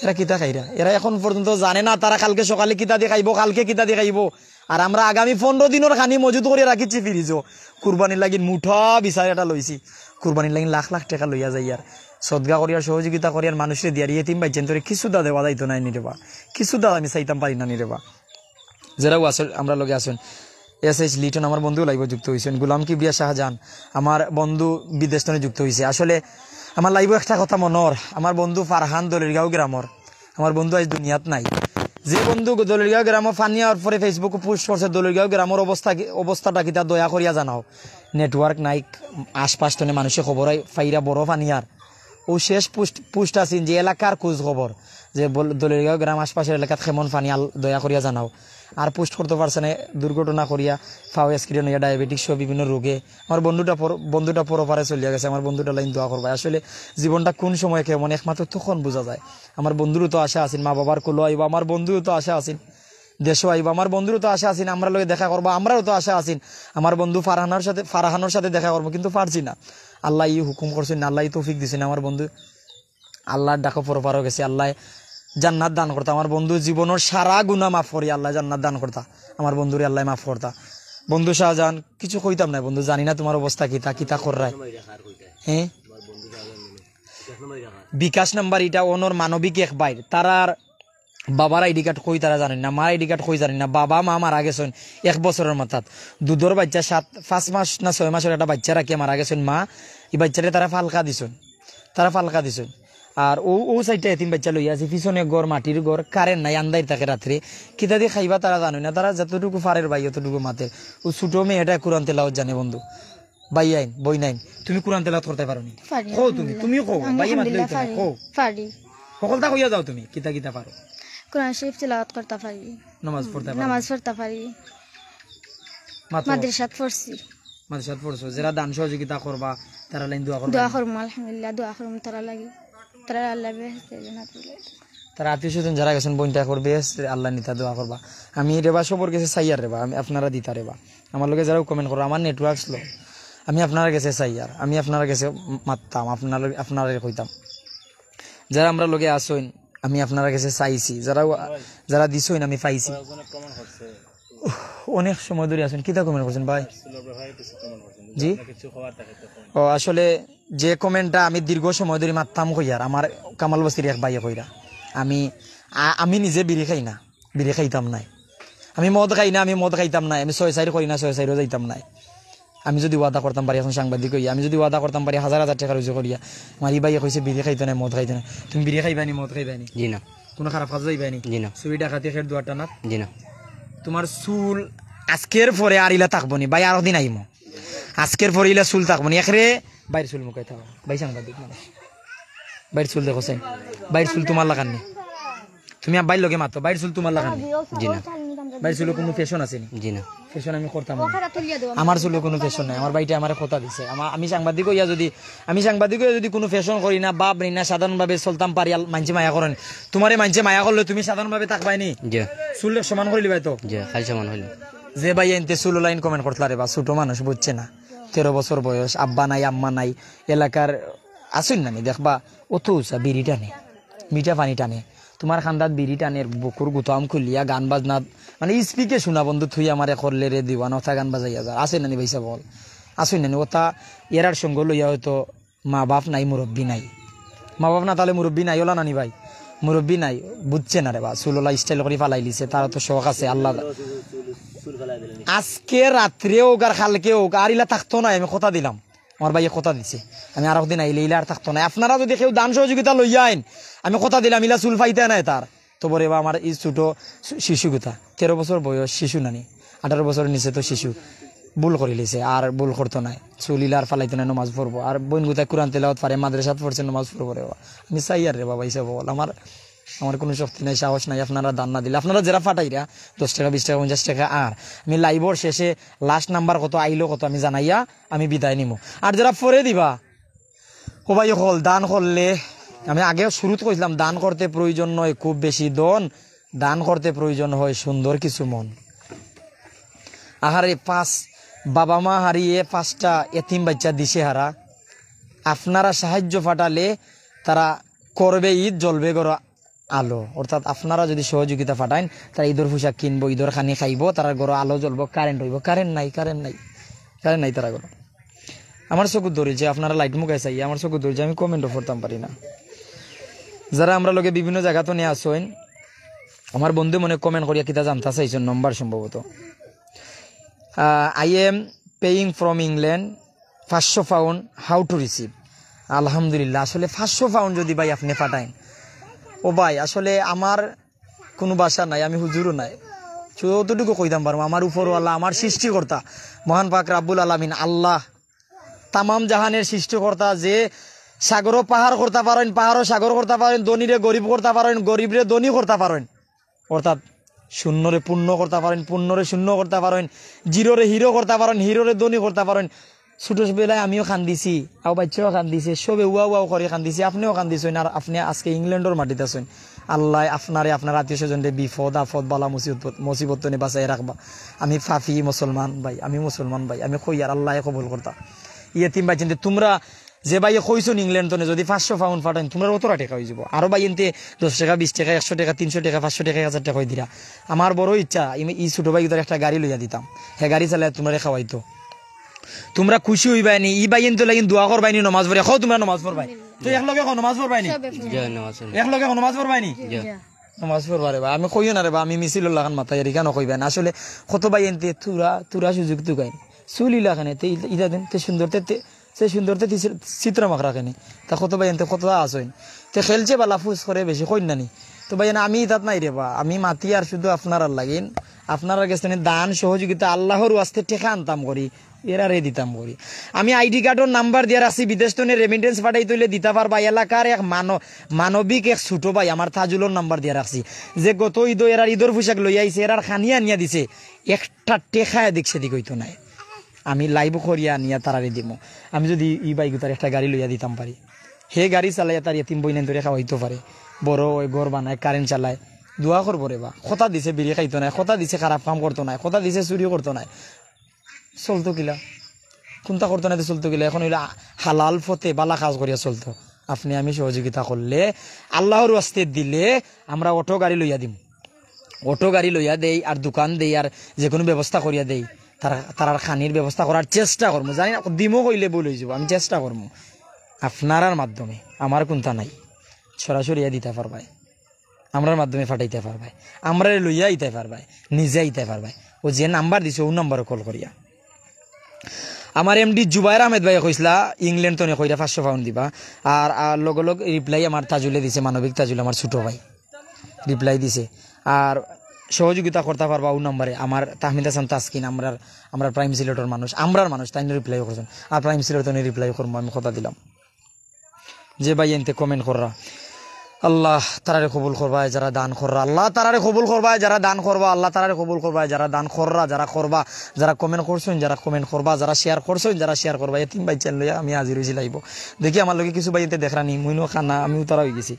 এরা কিতা খাইরা? এরা এখন পর্যন্ত জানে না তারা কালকে সকালে কিতা দি খাইবো, কালকে কিতা দি খাইবো। আর আমরা আগামী পনরো দিনর খানি মজুত করিয়া রাখিছি ফ্রিজো। কুরবানির লাগি মুঠা বিচার এটা লইছি। কুরবানির লাগি লাখ লাখ টেকা লইয়া যাইয়ার। সদগা করিয়ার, সহযোগিতা করিয়ার, মানুষরে দিয়ার, এতিম বাইচ্চাইন্তরে কিচ্ছুতা দেওয়া যাইতো নায় নি রে বা। কিচ্ছুতা আমি চাইতাম পারি না নি রে বা। যেরাও আছে, আমরার লগে আছইন। এস এইচ লিটন, আমার বন্ধু, লাইভো যুক্ত অইছইন। গোলাম কিবরিয়া শাহজাহান, আমার বন্ধু, বিদেশ তনে যুক্ত অইছে। আসলে আমার লাইভো একটা কথা মনর, আমার বন্ধু ফারহান দলিরগাঁও গ্রামর, আমার বন্ধু আইজ দুনিয়াত নাই। যে বন্ধু দলিরগাঁও গ্রামো পানি আওয়ার পরে Facebook-ও পোস্ট করছে, দলিরগাঁও গ্রামর অবস্থা কি, অবস্থাটা কিতা, দয়া করিয়া জানাও। নেটওয়ার্ক নাই, আশপাশ তনে মানুষে খবর পাইরা বড় পানি আর ও শেষ পোস্ট, পোস্ট আছিল যে এলাকার খোঁজ খবর, যে বল-, দলিরগাঁও গ্রাম আশপাশের এলাকাত কেমন পানি আল-, দয়া করিয়া জানাও। আর পোস্ট করতে পারছে না, দুর্ঘটনা করিয়া ফাও স্ক্রিন হইয়া ডায়াবেটিক সহ বিভিন্ন রোগে। আমার বন্ধুটা পর-, বন্ধুটা পরপারে চলিয়া গেছে, আমার বন্ধুটা লাইন দোয়া করবা। আসলে জীবনটা কোন সময় কেমন একমাত্র তখন বুঝা যায়। আমার বন্ধুরও তো আশা আছিল, মা বাবার কোলো আইবা, আমার বন্ধুরও তো আশা আছিল। দেশো আইবা। আমার বন্ধুরও তো আশা আছিল, আমরার লগে দেখা করবো, আমরারও তো আশা আছিল আমার বন্ধু ফারহানর সাথে, ফারহানর সাথে দেখা করবো, কিন্তু পারছি না। আল্লায় ই হুকুম করছইন না, আল্লায় ই তৌফিক দিছইন না। আমার বন্ধু আল্লার ডাকো পরপারও গেছে, আল্লায় জান্নাত দান করতা। আমার বন্ধু জীবনর সারা গুনাহ মাফ করি আল্লায় জান্নাত দান করতা। আমার বন্ধুরে আল্লায় মাফ করতা। বন্ধু শাহজাহান, কিছু কইতাম নায় বন্ধু, জানি না তুমার অবস্থা কিতা, কিতা কররায়। হ্যাঁ? বিকাশ নাম্বার ইটা অনর মানবিক এক ভাইর, তারার বাবার আইডি কার্ড কই তারা জানইন না, মার আইডি কার্ড কই জানইন না, বাবা মা মারা গেছইন এক বছরর মাথাত, দুধর বাইচ্চা সাত, পাঁচ মাস না ছয় মাসর একটা বাইচ্চা রাখিয়া মারা গেছইন মা। ই বাইচ্চারে তারা ফালকা দিছইন, তারা ফালকা দিছইন। আর অউ, অউ সাইডটা এতিম বাইচ্চা লইয়া আছি, পিছনে ঘর, মাটির ঘর, কারেন্ট নাই, আন্দাইর থাকে রাত্রে, কিতা দি খাইবা তারা জানইন না, তারা যতটুকু পারের ভাই অতটুকু মাতের। অউ ছোট মেয়েটা কুরআন তেলাওয়াত জানে বন্ধু, ভাইয়াইন, বইনাইন, তুমি কুরআন তেলাওয়াত করতায় পারো নি? পারি, কও তুমি, আলহামদুলিল্লাহ। তুমিও কও, ভাইয়া মাতলে আলহামদুলিল্লাহ হইতো না, পারি, কও। পারি। হকলতা কইয়া যাও তুমি, কিতা কিতা পারো। কোরআন শরীফ তেলাওয়াত করতা পারি। নামাজ পড়তা পারি। নামাজ পড়তা পারি। মাত্র? মাদ্রাসাত পড়ছি। মাদ্রাসাত পড়ছো, যেরা দান সহযোগিতা করবা, তারার লাগি দোয়া করবা। দোয়া করমু, আলহামদুলিল্লাহ, দোয়া করমু তারার লাগি। তারারে আল্লায় বেহেশতে জান্নাত দিলে। তারার আত্মীয় স্বজন যেরা গেছইন, বইনটা করবে, আল্লায় নিতা দোয়া করবা। আমি রেবা সবর গেছে চাইয়ার রেবা, আমি আপনারা দিতা রেবা। আমার লগে যেরা কমেন্ট করো, আমার নেটওয়ার্ক স্লো, আমি আপনারার গেছে চাইয়ার, আমি আপনারার গেছে মাততাম, আপনারা, আপনারারে কইতাম। যেরা আমরার লগে আছইন, আমি আপনারার গেছে চাইছি, যেরা, যেরা দিছইন আমি পাইছি। অনেক সময় ধরি আছইন, কিতা কমেন্ট করছইন ভাই? জি? ও, আসলে যে কমেন্টটা আমি দীর্ঘ সময় ধরি মাততাম কইয়ার, আমার কামাল বস্তির এক ভাইয়ে কইরা, আমি, আ-, আমি নিজে বিড়ি খাই না, বিড়ি খাইতাম নায়। আমি মদ খাই না, আমি মদ খাইতাম নায়। আমি ছয় চাইর করি না, ছয় চাইরও যাইতাম নায়। আমি যুদি ওয়াদা করতাম পারি, অখন সাংবাদিক অইয়া, আমি যুদি ওয়াদা করতাম পারি হাজার হাজার টেকা রুজি করিয়া, আমার ই ভাইয়ে কইছে বিড়ি খাইতো নায়, মদ খাইতো নায়। তুমি বিড়ি খাইবায় নি, মদ খাইবায় নি? জি না। কুনু খারাপ কাজো যাইবায় নি? জি না। চুরি ডাকাতি, খের দুয়ার টানাত? জি না। তুমার চুল আজকের পরে আর ইলা থাকবো নি, ভাই, আরক দিন আইমু। আজকের পরে ইলা চুল থাকবো নি। একরে ভাইর চুল মুকাই থাকো। ভাই সাংবাদিক মানুষ। ভাইর চুল দেখো চাইন। ভাইর চুল তুমার লাখান নি। তুমি আব্বাইর লগে মাতো, ভাইর চুল তুমার লাখান নি। জি না। ভাইর চুলো কুনু ফ্যাশন আছে নি? জি না। ফ্যাশন আমি করতাম না। আমার চুলো কুনু ফ্যাশন নাই। আমার ভাইটা আমারে কথা দিছে। আমা-, আমি সাংবাদিক অইয়া যুদি, আমি সাংবাদিক অইয়া যুদি কুনু ফ্যাশন করি না, ভাব নেই না, সাধারণভাবে চলতাম পারি, আল-, মাইনষে মায়া করইন। তুমারে মাইনষে মায়া করলে তুমি সাধারণভাবে থাকবায় নি? জি। চুল সমান করি লিবায় তো? জি, খালি সমান অইলে। যে ভাইয়াইন্তে চুল লাইন কমেন্ট করতলা রেবা, ছোট মানুষ বুঝছে না। তেরো বছর বয়স, আব্বা নাই, আম্মা নাই, এলাকার আছইন না নি, দেখবা, অত উচা বিড়ি টানে, মিঠা পানি টানে। তুমার কান্দাত বিড়ি টানের, বুকুর গুতাম খুলিয়া গান বাজনা, মানে, স্পিকে শুনা বন্ধু, তুই আমারে করলে রে দিওয়ানা, অতা গান বাজাইয়া যার। আছইন না নি ভাইসাব অকল? আছইন না নি? অতা এরার সঙ্গ লইয়া হয়তো মা বাপ নাই, মুরব্বি নাই। মা বাপ না থাকলে মুরব্বি নাই, অলা না নি ভাই? মুরব্বি নাই, বুঝছে না রেবা। চুল অলা স্টাইল করি ফালাইলিছে, তার তো শখ আছে, আল্লাহ। আজকে রাত্রে অউক আর কালকে অউক, আর ইলা থাকতো নায়, আমি কথা দিলাম। আমার ভাইয়ে কথা দিছে, আমি আরক দিন আইলে ইলা আর থাকতো নায়। আপনারা যুদি কেউ দান সহযোগিতা লইয়া আইন, আমি কথা দিলাম, ইলা চুল পাইতা নায় তার। তো বলে, "বা আমার ই ছোট শি-, শিশু গুতা, তেরো বছর বয়স, শিশু না নি, আঠারো বছরর নিচে তো শিশু, ভুল করিলিছে, আর ভুল করতো নায়, চুল ইলা আর ফালাইতো নায়, নমাজ পড়বো।" আর বইন গুতায় কুরআন তেলাওয়াত পারে, মাদ্রাসাত পড়ছে, নমাজ পড়বো রেবা। আমি চাইয়ার রেবা, ভাইসাব অকল, আমার, আমার কুনু শক্তি নাই, সাহস নাই, আপনারা দান না দিলে। আপনারা যেরা ফাটাইরা, দশ টেকা, বিশ টেকা, পঞ্চাশ টেকা, আর আমি লাইভর শেষে লাস্ট নাম্বার কত আইলো কত আমি জানাইয়া আমি বিদায় নিমু। আর যেরা পরে দিবা, ও ভাই অকল, দান করলে, আমি আগে শুরুত কইছিলাম, দান করতে প্রয়োজন নয় খুব বেশি ধন, দান করতে প্রয়োজন হয় সুন্দর কিছু মন। আহারে, পাঁচ, বাবা মা হারিয়ে পাঁচটা এতিম বাইচ্চা দিশেহারা, আপনারা সাহায্য পাঠালে তারা করবে ঈদ, জ্বলবে ঘরো আলো। অর্থাৎ আপনারা যুদি সহযোগিতা পাঠাইন, তারা ঈদর পোশাক কিনবো, ঈদর খানি খাইবো, তারার ঘরো আলো জ্বলবো, কারেন্ট অইবো। কারেন্ট নাই, কারেন্ট নাই, কারেন্ট নাই তারার ঘরো। আমার চকুত ধরিছে, আপনারা লাইট মুখায় চাইয়া, আমার চকুত ধরিছে, আমি কমেন্টও পড়তাম পারি না। যেরা আমরার লগে বিভিন্ন জাগাত নিয়া আছইন, আমার বন্ধু মনে কমেন্ট করিয়া কিতা জানতা চাইছইন, নম্বর সম্ভবত। আহ, "I am paying from England, পাঁচশো pound, how to receive?" আলহামদুলিল্লাহ, আসলে পাঁচশো পাউন্ড যুদি ভাই আপনে পাঠাইন, ও ভাই, আসলে আমার কুনু ভাষা নাই, আমি হুজুরও নায়। যতটুকু কইতাম পারমু, আমার উপরওয়ালা, আমার সৃষ্টিকর্তা, মহান পাক রাব্বুল আলামিন আল্লাহ, তামাম জাহানের সৃষ্টিকর্তা, যে সাগরও পাহাড় করতা পারইন, পাহাড়ও সাগর করতা পারইন, ধনীরে গরিব করতা পারইন, গরিবরে ধনী করতা পারইন। অর্থাৎ শূন্যরে পূর্ণ করতা পারইন, পূর্ণরে শূন্য করতা পারইন, জিরোরে হিরো করতা পারইন, হিরোরে ধনী করতা পারইন। ছোট বেলায় আমিও কান্দিছি, আও বাইচ্চাও কান্দিছে, সবে উয়াও উয়াও করি কান্দিছে, আপনেও কান্দিছইন, আর আপনে আজকে ইংল্যান্ডর মাটিত আছইন। আল্লায় আপনারে, আপনার আত্মীয় স্বজনরে বিপদ আপদ বালা মুসিবত, মুসিবত তনে বাঁচাই রাখবা। আমি পাপী মুসলমান ভাই, আমি মুসলমান ভাই, আমি কইয়ার আল্লায় কবুল করতা। ইয়েতিম ভাই চিন্তা, তুমরা যে ভাইয়ে কইছইন ইংল্যান্ড তনে যদি পাঁচশো পাউন্ড পাঠাইন, তুমরার অতটা টেকা অইযিবো। আরো ভাইয়াইন্তে দশ টেকা, বিশ টেকা, একশো টেকা, তিনশো টেকা, পাঁচশো টেকা, এক হাজার টেকা করি দিরা। আমার বড় ইচ্ছা, ই, ই ছোট ভাইগুতারে একটা গাড়ি লইয়া দিতাম, হে গাড়ি চালাইয়া তুমরারে খাওয়াইতো। তুমরা খুশি অইবায়নি, ই ভাইয়াইন্তর লাগিন দোয়া করবায়নি, নমাজ পড়িয়া। কও তুমরা নমাজ পড়বায়? তো একলগে কও নমাজ পড়বায়নি? সবে পড়ে। জি, নমাজ পড়ি। একলগে কও নমাজ পড়বায়নি? জি। জি। নমাজ পড়বা রেবা, আমি কইও না রেবা, আমি মিছিলর লাখান মাতাইয়ার, ইখানও কইবায়নি। আসলে কত ভাইয়াইন্তে থুড়া, থুড়া সুযোগ তুকাইন। চুল ইলা কেনে, তে ইলা, ইলা দিন, তে সুন্দর, তে, তে, তে সুন্দর, তে চিত্র, চিত্র মাখরা কেনে। তা কত ভাইয়াইন্তে কত আছইন। তে খেলছে বালা ফুস করে বেশি, কইন না নি? তো ভাইয়াইন, আমি ইতাত নাই রেবা, আমি মাতিয়ার শুধু আপনারার লাগিন, আপনারার গেছ তনে দান সহযোগিতা আল্লাহর ওয়াস্তে টেকা আনতাম করি, এরারে দিতাম করি। আমি আইডি কার্ডর নাম্বার দিয়া রাখছি, বিদেশ তনে রেমিটেন্স পাঠাইতে অইলে দিতা পারবা। এলাকার এক মানব-, মানবিক এক ছোট ভাই আমার তাজুলর নাম্বার দিয়া রাখছি, যে গত ইদো এরার ইদর পোশাক লইয়া আইছে, এরার খানি আনিয়া দিছে, একটা টেকা এদিক সেদিক অইতো নায়। আমি লাইভ করিয়া আনিয়া তারারে দিমু। আমি যদি ই ভাইগুতারে একটা গাড়ি লইয়া দিতাম পারি, হে গাড়ি চালাইয়া তার এতিম বইনাইন্তরে খাওয়াইতো পারে, বড় অয়, ঘর বানায়, কারেন্ট চালায়, দোয়া করবো রেবা। কথা দিছে বিড়ি খাইতো নায়, কথা দিছে খারাপ কাম করতো নায়, কথা দিছে চুরি করতো নায়, চলতো কিলা? কুনতা করতো নায় তে চলতো কিলা? এখন অইলো হালাল পথে বালা কাজ করিয়া চলতো। আপনে আমি সহযোগিতা করলে, আল্লাহর ওয়াস্তে দিলে, আমরা অটো গাড়ি লইয়া দিমু। অটো গাড়ি লইয়া দেই আর দোকান দেই আর যেকুনু ব্যবস্থা করিয়া দেই, তারা, তারার খানির ব্যবস্থা করার চেষ্টা করমু। জানি না, দিমু কইলে ভুল অইযিবো, আমি চেষ্টা করমু। আপনারার মাধ্যমে, আমার কুনতা নাই, সরাসরি আইয়া দিতা পারবায়, আমরার মাধ্যমে পাঠাইতা পারবায়, আমরারে লইয়া আইতা পারবায়, নিজে আইতা পারবায়। অউ যে নাম্বার দিছে, অউ নাম্বারো কল করিয়া। আমার এমডি জুবায়ের আহমেদ ভাইয়ে কইছলা, ইংল্যান্ড তনে কইরা পাঁচশো পাউন্ড দিবা। আর, আর লগে লগ রিপ্লাই আমার তাজুলে দিছে, মানবিক তাজুল, আমার ছোট ভাই। রিপ্লাই দিছে। আর সহযোগিতা করতা পারবা অউ নাম্বারে, আমার তাহমিদ হাসান তাসকিন, আমরার, আমরার প্রাইম সিলেটর মানুষ, আমরার মানুষ, তাইন রিপ্লাই করছইন। আর প্রাইম সিলেট তনে রিপ্লাই করমু, আমি কথা দিলাম। যে ভাইয়াইন্তে কমেন্ট কররা, আল্লাহ তারারে কবুল করবায় যারা দান কররা, আল্লাহ তারারে কবুল করবায় যারা দান করবা, আল্লাহ তারারে কবুল করবায় যারা দান কররা, যারা করবা, যারা কমেন্ট করছইন, যারা কমেন্ট করবা, যারা শেয়ার করছইন, যারা শেয়ার করবা। এতিম বাইচ্চাইন লইয়া আমি হাজির অইছি লাইভো। দেখি আমার লগে কিছু ভাইয়াইন্তে দেখরা নি, মুইনও কানা, আমিও তারা অইগেছি।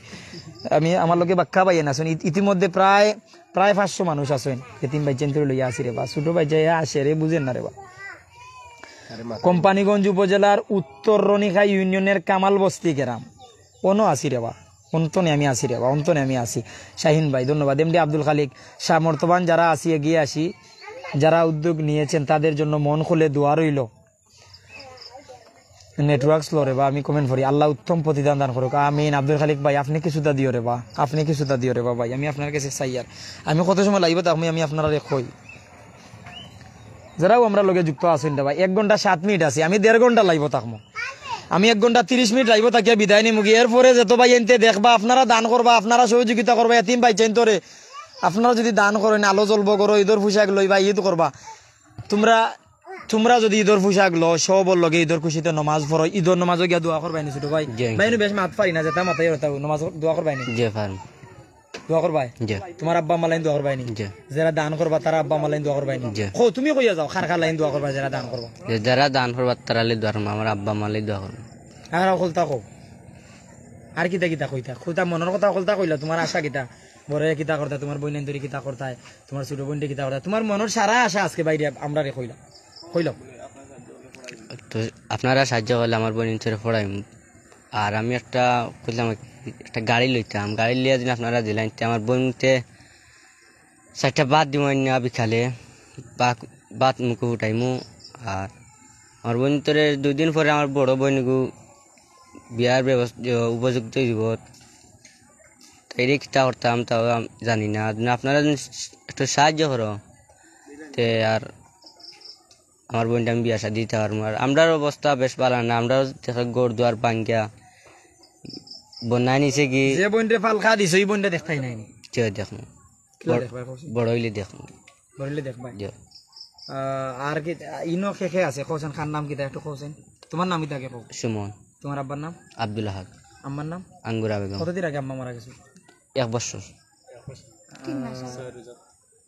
আমি, আমার লগে বাক্কা ভাইয়াইন আছইন, ইত-, ইতিমধ্যে প্রায়, প্রায় পাঁচশো মানুষ আছইন। এতিম বাইচ্চাইন্তরে লইয়া আছি রেবা, ছোট বাইচ্চাইয়া আসে রে, বুঝের না রেবা। কোম্পানীগঞ্জ উপজেলার উত্তর রনিখা ইউনিয়নের কামাল বস্তি গ্রাম। অনো আছি রেবা, অন্তনে আমি আছি রেবা, অন্তনে আমি আছি। শাহিন ভাই, ধন্যবাদ। এমডি আব্দুল খালিক, সামর্থ্যবান যারা আছি, এগিয়ে আসি, যারা উদ্যোগ নিয়েছেন, তাদের জন্য মন খুলে দোয়া রইল। নেটওয়ার্ক স্লো রেবা, আমি কমেন্ট পড়ি। আল্লাহ উত্তম প্রতিদান দান করুক, আমিন। আব্দুল খালিক ভাই, আপনে কিছুতা দিও রেবা, আপনে কিছুতা দিও রেবা ভাই, আমি আপনার গেছে চাইয়ার। আমি কত সময় লাইভো থাকমু, আমি আপনারারে কই। যারাও আমরার লগে যুক্ত আছইন রেবা, এক ঘন্টা সাত মিনিট আছি, আমি দেড় ঘন্টা লাইভো থাকমু। আমি এক ঘন্টা তিরিশ মিনিট লাইভো থাকিয়া বিদায় নিমুগি। এরপরে যত ভাইয়াইন্তে দেখবা, আপনারা দান করবা, আপনারা সহযোগিতা করবা, এতিম বাইচ্চাইন্তরে আপনারা যদি দান করইন, আলো জ্বলবো ঘরো, ইদর পোশাক লইবা, ইদ করবা। তুমরা, তুমরা যদি ইদর পোশাক লও, সবর লগে ইদর খুশিতে নমাজ পড়ো, ইদর নমাজো গিয়া দোয়া করবায়নি ছোট ভাই? জি, ভাই, ইনশাআল্লাহ। বেশ মাত পারি না, যেতা মাতাই অতা নমাজ দোয়া করবায়নি? জি, পারমু। দোয়া করবায়? জি। তুমার আব্বা আম্মার লাগি দোয়া করবায়নি? জি। যেরা দান করবা, তারার আব্বা আম্মার লাগি দোয়া করবায়নি? জি। কও, তুমি কইয়া যাও, কার কার লাগি দোয়া করবা, যেরা দান করবা? যে যেরা দান করবা, তারার লাগি দোয়া করমু, আমার আব্বা আম্মার লাগি দোয়া করমু। আর হকলতা কও। আর কিতা কিতা কইতা? কইতা মনর কথা হকলতা কইলা, তুমার আশা কিতা? বড়ে কিতা করতা, তুমার বইনাইন্তরে কিতা করতায়, তুমার ছোট বইনরে কিতা করতায়, তুমার মনর সারা আশা আজকে বাইরে আমরারে কইলা। কইলাও। তো আপনারা সাহায্য করলে আমার বইনাইন্তরে পড়াইমু। আর আমি একটা কইলাম, একটা গাড়ি লইতাম, গাড়ি লইয়া যদি আপনারা দিলাইন, তে আমার বইনতে চাইরটা ভাত দিমু আইন্না বিকালে, ভাত, ভাত মুখো ফুটাইমু। আর আমার বইনতরে দুই দিন পরে আমার বড় বইনগু বিয়ার ব্যবস্থা, উপযুক্ত অইযিবো। তাইরে কিতা করতাম, তাও আম-, জানি না। যদি আপনারা যদি একটু সাহায্য করো, তে আর আমার বইনটা আমি বিয়া শাদি দিতা পারমু। আর আমরার অবস্থা বেশ ভালা না, আমরার দেখো ঘর দুয়ার ভাঙ্গিয়া বন্যায় নিছে কি। যে বইনরে ফালকা দিছো, ই বইনরে দেখতায় নায় নি? জি, দেখমু। কিলা বড়, দেখবায় কওছেন? বড় অইলে দেখমু। বড় অইলে দেখবায়? জি। আহ, আর কি, আহ, ইনো কে কে আছে? কওছেন, কার নাম কিতা একটু কওছেন? তুমার নাম কিতা আগে কও? সুমন। তুমার আব্বার নাম? আব্দুল আহাদ। আম্মার নাম? আঙ্গুরা বেগম। কতদিন আগে আম্মা মারা গেছে? এক বছর। তিন মাস আগে।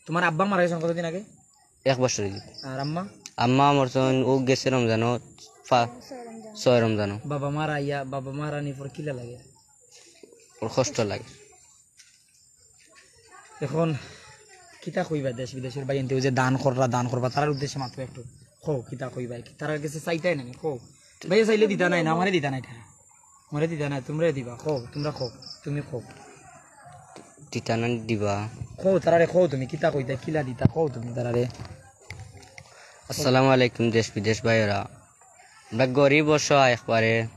তুমার আব্বা মারা গেছেন কতদিন আগে? এক বছর অইছে। আর আম্মা? আম্মা মরছইন, অউ গেছে রমজানো, ফা-, ছয় রমজানো। ছয় রমজানো। বাবা মারা আইয়া, বাবা মারা নি পর কিলা লাগে? বড় কষ্ট লাগে। এখন কিতা কইবা দেশ বিদেশর ভাইয়াইন্তে, অউ যে দান কররা, দান করবা, তারার উদ্দেশ্যে মাত্র একটু কও, কিতা কইবা? তারার গেছে চাইতায় নায় নি, কও। ভাইয়া চাইলে দিতা নায় না, আমারে দিতা নায় টেকা। আমারে দিতা নায়, তুমরারে দিবা। কও, তুমরা কও, তুমি কও। দিতা না দিবা? কও, তারারে কও তুমি, কিতা কইতা, কিলা দিতা, কও তুমি তারারে। আসসালামু আলাইকুম দেশ বিদেশ ভাইরা। আমরা গরিব অসহায় একবারে।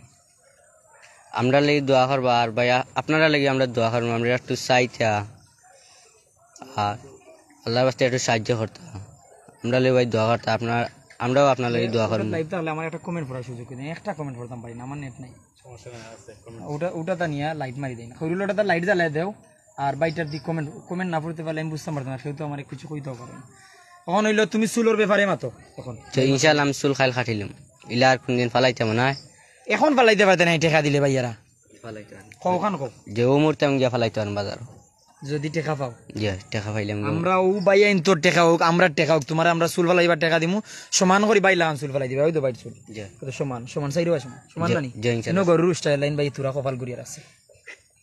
আমরার লাগি দোয়া করবা, আর ভাইয়া আপনারার লাগি আমরা দোয়া করমু। আমরা একটু চাইতা, আর আল্লার ওয়াস্তে একটু সাহায্য করতা। আমরার লাগি ভাই দোয়া করতা, আপনার, আমরাও আপনার লাগি দোয়া করমু। লাইভ তাহলে আমার একটা কমেন্ট পড়ার সুযোগ করে দেন, একটা কমেন্ট পড়তাম পারি না, আমার নেট নাই। সমস্যা নাই, আছে, কমেন্ট। ওটা, ওটা তা নিয়া লাইট মারি দেয় না। খৈরুল ওটা তার লাইট জ্বালায় দেও, আর ভাইটার দি কমেন্ট, কমেন্ট না পড়তে পারলে আমি বুঝতাম পারতাম না, কেউ তো আমার কিছু কইতেও পারে না। তখন হইলো তুমি চুলর ব্যাপারে মাতো। তখন তো ইনশাআল্লাহ আমি চুল খাইল কাটিলাম, ইলা আর কোনদিন ফালাইতাম না। এখন ফালাইতে পারতে না, টেকা দিলে ভাইয়ারা। কও, ওখান কও। যে ও মুহূর্তে আমি গিয়া ফালাইতে পারবো বাজার। যদি টেকা পাও। জি, টেকা পাইলাম। আমরা ও ভাইয়া ইন্তর টেকা হোক, আমরা টেকা হোক, তোমার আমরা চুল ফালাইবার টেকা দিমু, সমান করি ভাই লাগান চুল ফালাই দিবা, ওই তো ভাইর চুল। জি। কত সমান, সমান চাইরো সমান, সমান জি, নানি? জি, ইনশাআল্লাহ। ইনো গরুর উষ্টা লাইন ভাই তোরা কপাল করিয়া রাখছে।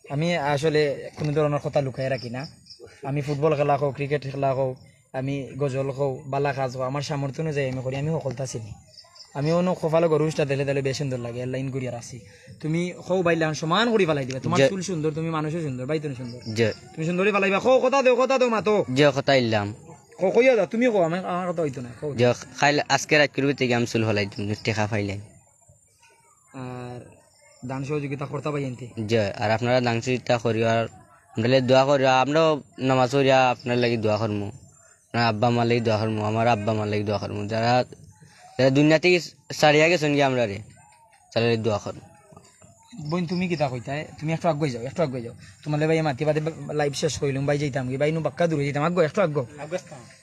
আমি আসলে কোনো ধরনের কথা লুকাই রাখি না। আমি ফুটবল খেলা হোক, ক্রিকেট খেলা হোক, আমি গজল কও, বালা কাজ কও, আমার সামর্থ্য অনুযায়ী আমি করি, আমি হকলতা চিনি। আমি অন্য কপালো গরু উষ্টা দিলে তাহলে বেশ সুন্দর লাগে, এর লাইন করিয়া রাখছি। তুমি কও ভাই লাখান সমান করি ফালাই দিবা, তোমার যে চুল সুন্দর, তুমি মানুষও সুন্দর, ভাই তুমি সুন্দর। যে তুমি সুন্দরী ফালাইবা, কও কথা দেও, কথা দেও মাতো। যে কথা ইলাম। কও, কইয়া দাও, তুমি কও, আমি, আমার কথা হইতো না, কও। যে খাইল আজকে রাত করবি থেকে আমি চুল ফালাই দিম, টেকা পাইলে। আর দান সহযোগিতা করতা ভাই এনতে। জি, আর আপনারা দান সহযোগিতা করিও, আর আমরা লাগি দোয়া করিও, আমরাও নামাজ পড়িয়া আপনার লাগি দোয়া করমু, আপনার আব্বা মার লাগি দোয়া করমু, আমার আব্বা মার লাগি দোয়া করমু, যারা, যারা দুনিয়া থেকে সারিয়া গেছেন কি আমরা রে, তারা লাগি দোয়া করমু। বোন, তুমি কিতা কইতায়? তুমি একটু আগুয়াই যাও, একটু আগুয়াই যাও। তোমার লাগি ভাই মাতি বাদে লাইভ শেষ করিলাম, ভাই যাইতাম কি, ভাই নু বাক্কা দূরে যাইতাম, আগুয়াই, একটু আগুয়াই।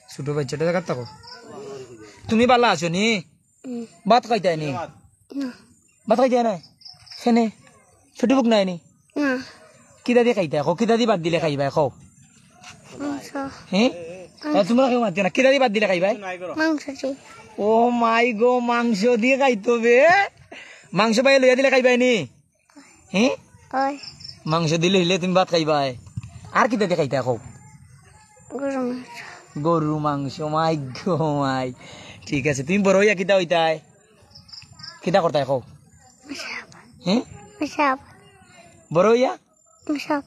ছোট ভাই, ছোট জায়গা থাকো। তুমি বালা আছো নি? ভাত খাইতায় নি? না। ভাত খাইতায় না? কেনে? পেটো ভুক নাই নি? না। কিতা দি খাইতায়? কও, কিতা দি বাদ দিলে খাইবায়? কও। মাংস। হে? তা তোমরা কেউ মাতিও না। কিতা দি বাদ দিলে খাইবায়? মাংস দি। ও মাই গো, মাংস দি খাইতো বে। মাংস ভাইয়ে লইয়া দিলে খাইবায় নি? হে? অয়। মাংস দিলে হইলে তুমি ভাত খাইবায়। আর কিতা দি খাইতায় কও? গরু মাংস। গরু মাংস, মাই গো মাই। ঠিক আছে, তুমি বড় হইয়া কিতা হইতায়? কিতা করতায় কও? মেসাব। হে? মেসাব। বড় হইয়া? মেসাব।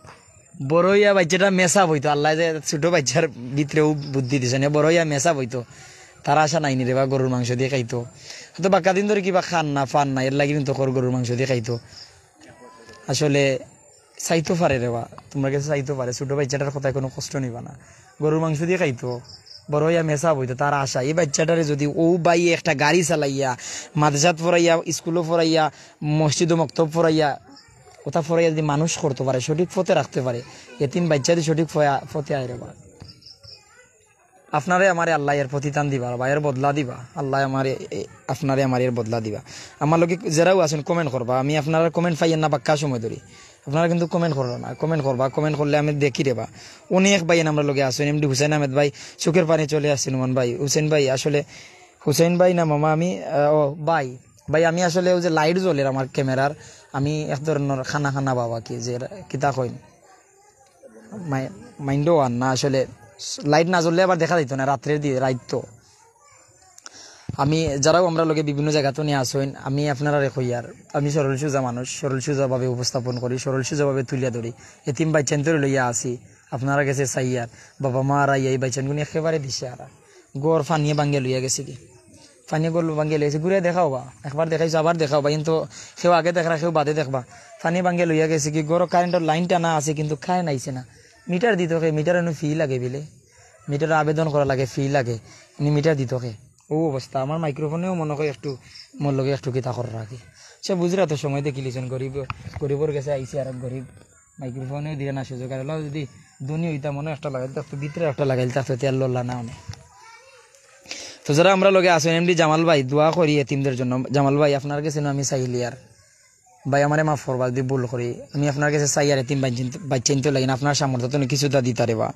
বড় হইয়া বাচ্চাটা মেসাব হইতো। আল্লায় যে ছোট বাচ্চার ভিতরে ও বুদ্ধি দিছে না, বড় হইয়া মেসাব হইতো। তার আশা নাই নি রে বা, গরুর মাংস দি খাইতো। তো বাক্কা দিন ধরে কিবা খান না, ফান না, এর লাগি কিন্তু কর গরুর মাংস দি খাইতো। আসলে চাইতো পারে রে বা, তোমরা গেছে চাইতো পারে, ছোট বাচ্চাটার কথায় কোনো কষ্ট নিবা না। গরুর মাংস দি খাইতো, বড় হইয়া মেসাব হইতো, তার আশা। এই বাচ্চাটারে যদি ও ভাইয়ে একটা গাড়ি চালাইয়া, মাদ্রাসাত পড়াইয়া, স্কুলো পড়াইয়া, মসজিদো মক্তব পড়াইয়া, ওটা পড়াইয়া যদি মানুষ করতো পারে, সঠিক পথে রাখতে পারে, এতিম বাচ্চা যদি সঠিক পয়া-, পথে আয় রে বা। আপনারে আমারে আল্লায় এর প্রতিদান দিবা, বা এর বদলা দিবা। আল্লায় আমারে, এ, আপনারে আমারে এর বদলা দিবা। আমার লগে যেরাও আছেন comment করবা, আমি আপনারার comment পাইয়ার না বাক্কা সময় ধরি। আপনারা কিন্তু comment করো না, comment করবা, comment করলে আমি দেখি রে বা। অনেক ভাইয়াইন আমরার লগে আছেন, এমডি হুসেন আহমেদ ভাই, চোখের পানি চলে আসছে নুমান ভাই, হুসেন ভাই, আসলে হুসেন ভাই না মামা, আমি, আহ, ও ভাই, ভাই আমি আসলে ওই যে light জ্বলের আমার ক্যামেরার, আমি এক ধরনের খানা খানা বাবা কি যে কিতা কইন, মাই-, মাইন্ডও আর না আসলে। লাইট না জ্বললে আবার দেখা যাইতো না, রাত্রের দিয়ে, রাইত তো। আমি যারাও আমরার লগে বিভিন্ন জায়গা তো নিয়ে আসইন, আমি আপনারারে কইয়ার, আমি সরল সোজা মানুষ, সরল সোজাভাবে উপস্থাপন করি, সরল সোজাভাবে তুলিয়া ধরি। এতিম বাচ্চাইন্তরে লইয়া আসি, আপনারার গেছে চাইয়ার, বাবা মা আর আইয়া এই বাচ্চাইনগুনি একেবারে দিশাহারা। ঘর পানিয়ে ভাঙ্গিয়া লইয়া গেছে কি? পানিয়ে ঘর ভাঙ্গিয়া লইয়া গেছে, ঘুরে দেখাও বা, একবার দেখাইছো, আবার দেখাও বা, কিন্তু কেউ আগে দেখরা, কেউ বাদে দেখবা। পানিয়ে ভাঙ্গিয়া লইয়া গেছে কি? ঘরো কারেন্টর লাইন টানা আছে, কিন্তু কারেন্ট আইছে না। মিটার দিতো কে? মিটার এনো ফি লাগে বিলে, মিটার আবেদন করা লাগে, ফি লাগে, এনে মিটার দিতো কে? ও অবস্থা, আমার মাইক্রোফোনেও মনে হয় একটু, মোর লগে একটু কিতা করে রাখি। সে বুঝরা তো সময় দেখিলিছেন, গরিব, গরিবর গেছে আইছে আর গরিব। মাইক্রোফোনেও দিকে না সুযোগ, আর হলো যদি ধনী হইতাম, মনে একটা লাগাইল থাকতো, ভিতরে একটা লাগাইল থাকতো, তেল লড়লা না অনেক। তো যারা আমরার লগে আছেন, এমডি জামাল ভাই, দোয়া করি এতিমদের জন্য। জামাল ভাই, আপনার গেছে না আমি চাইলি আর, ভাই, আমারে মাফ করবা যদি ভুল করি, আমি আপনার গেছে চাইয়ার এতিম বাচ্চাইন্তর লাগি, আপনার সামর্থ্য তো কিছু তা দিতারে বা।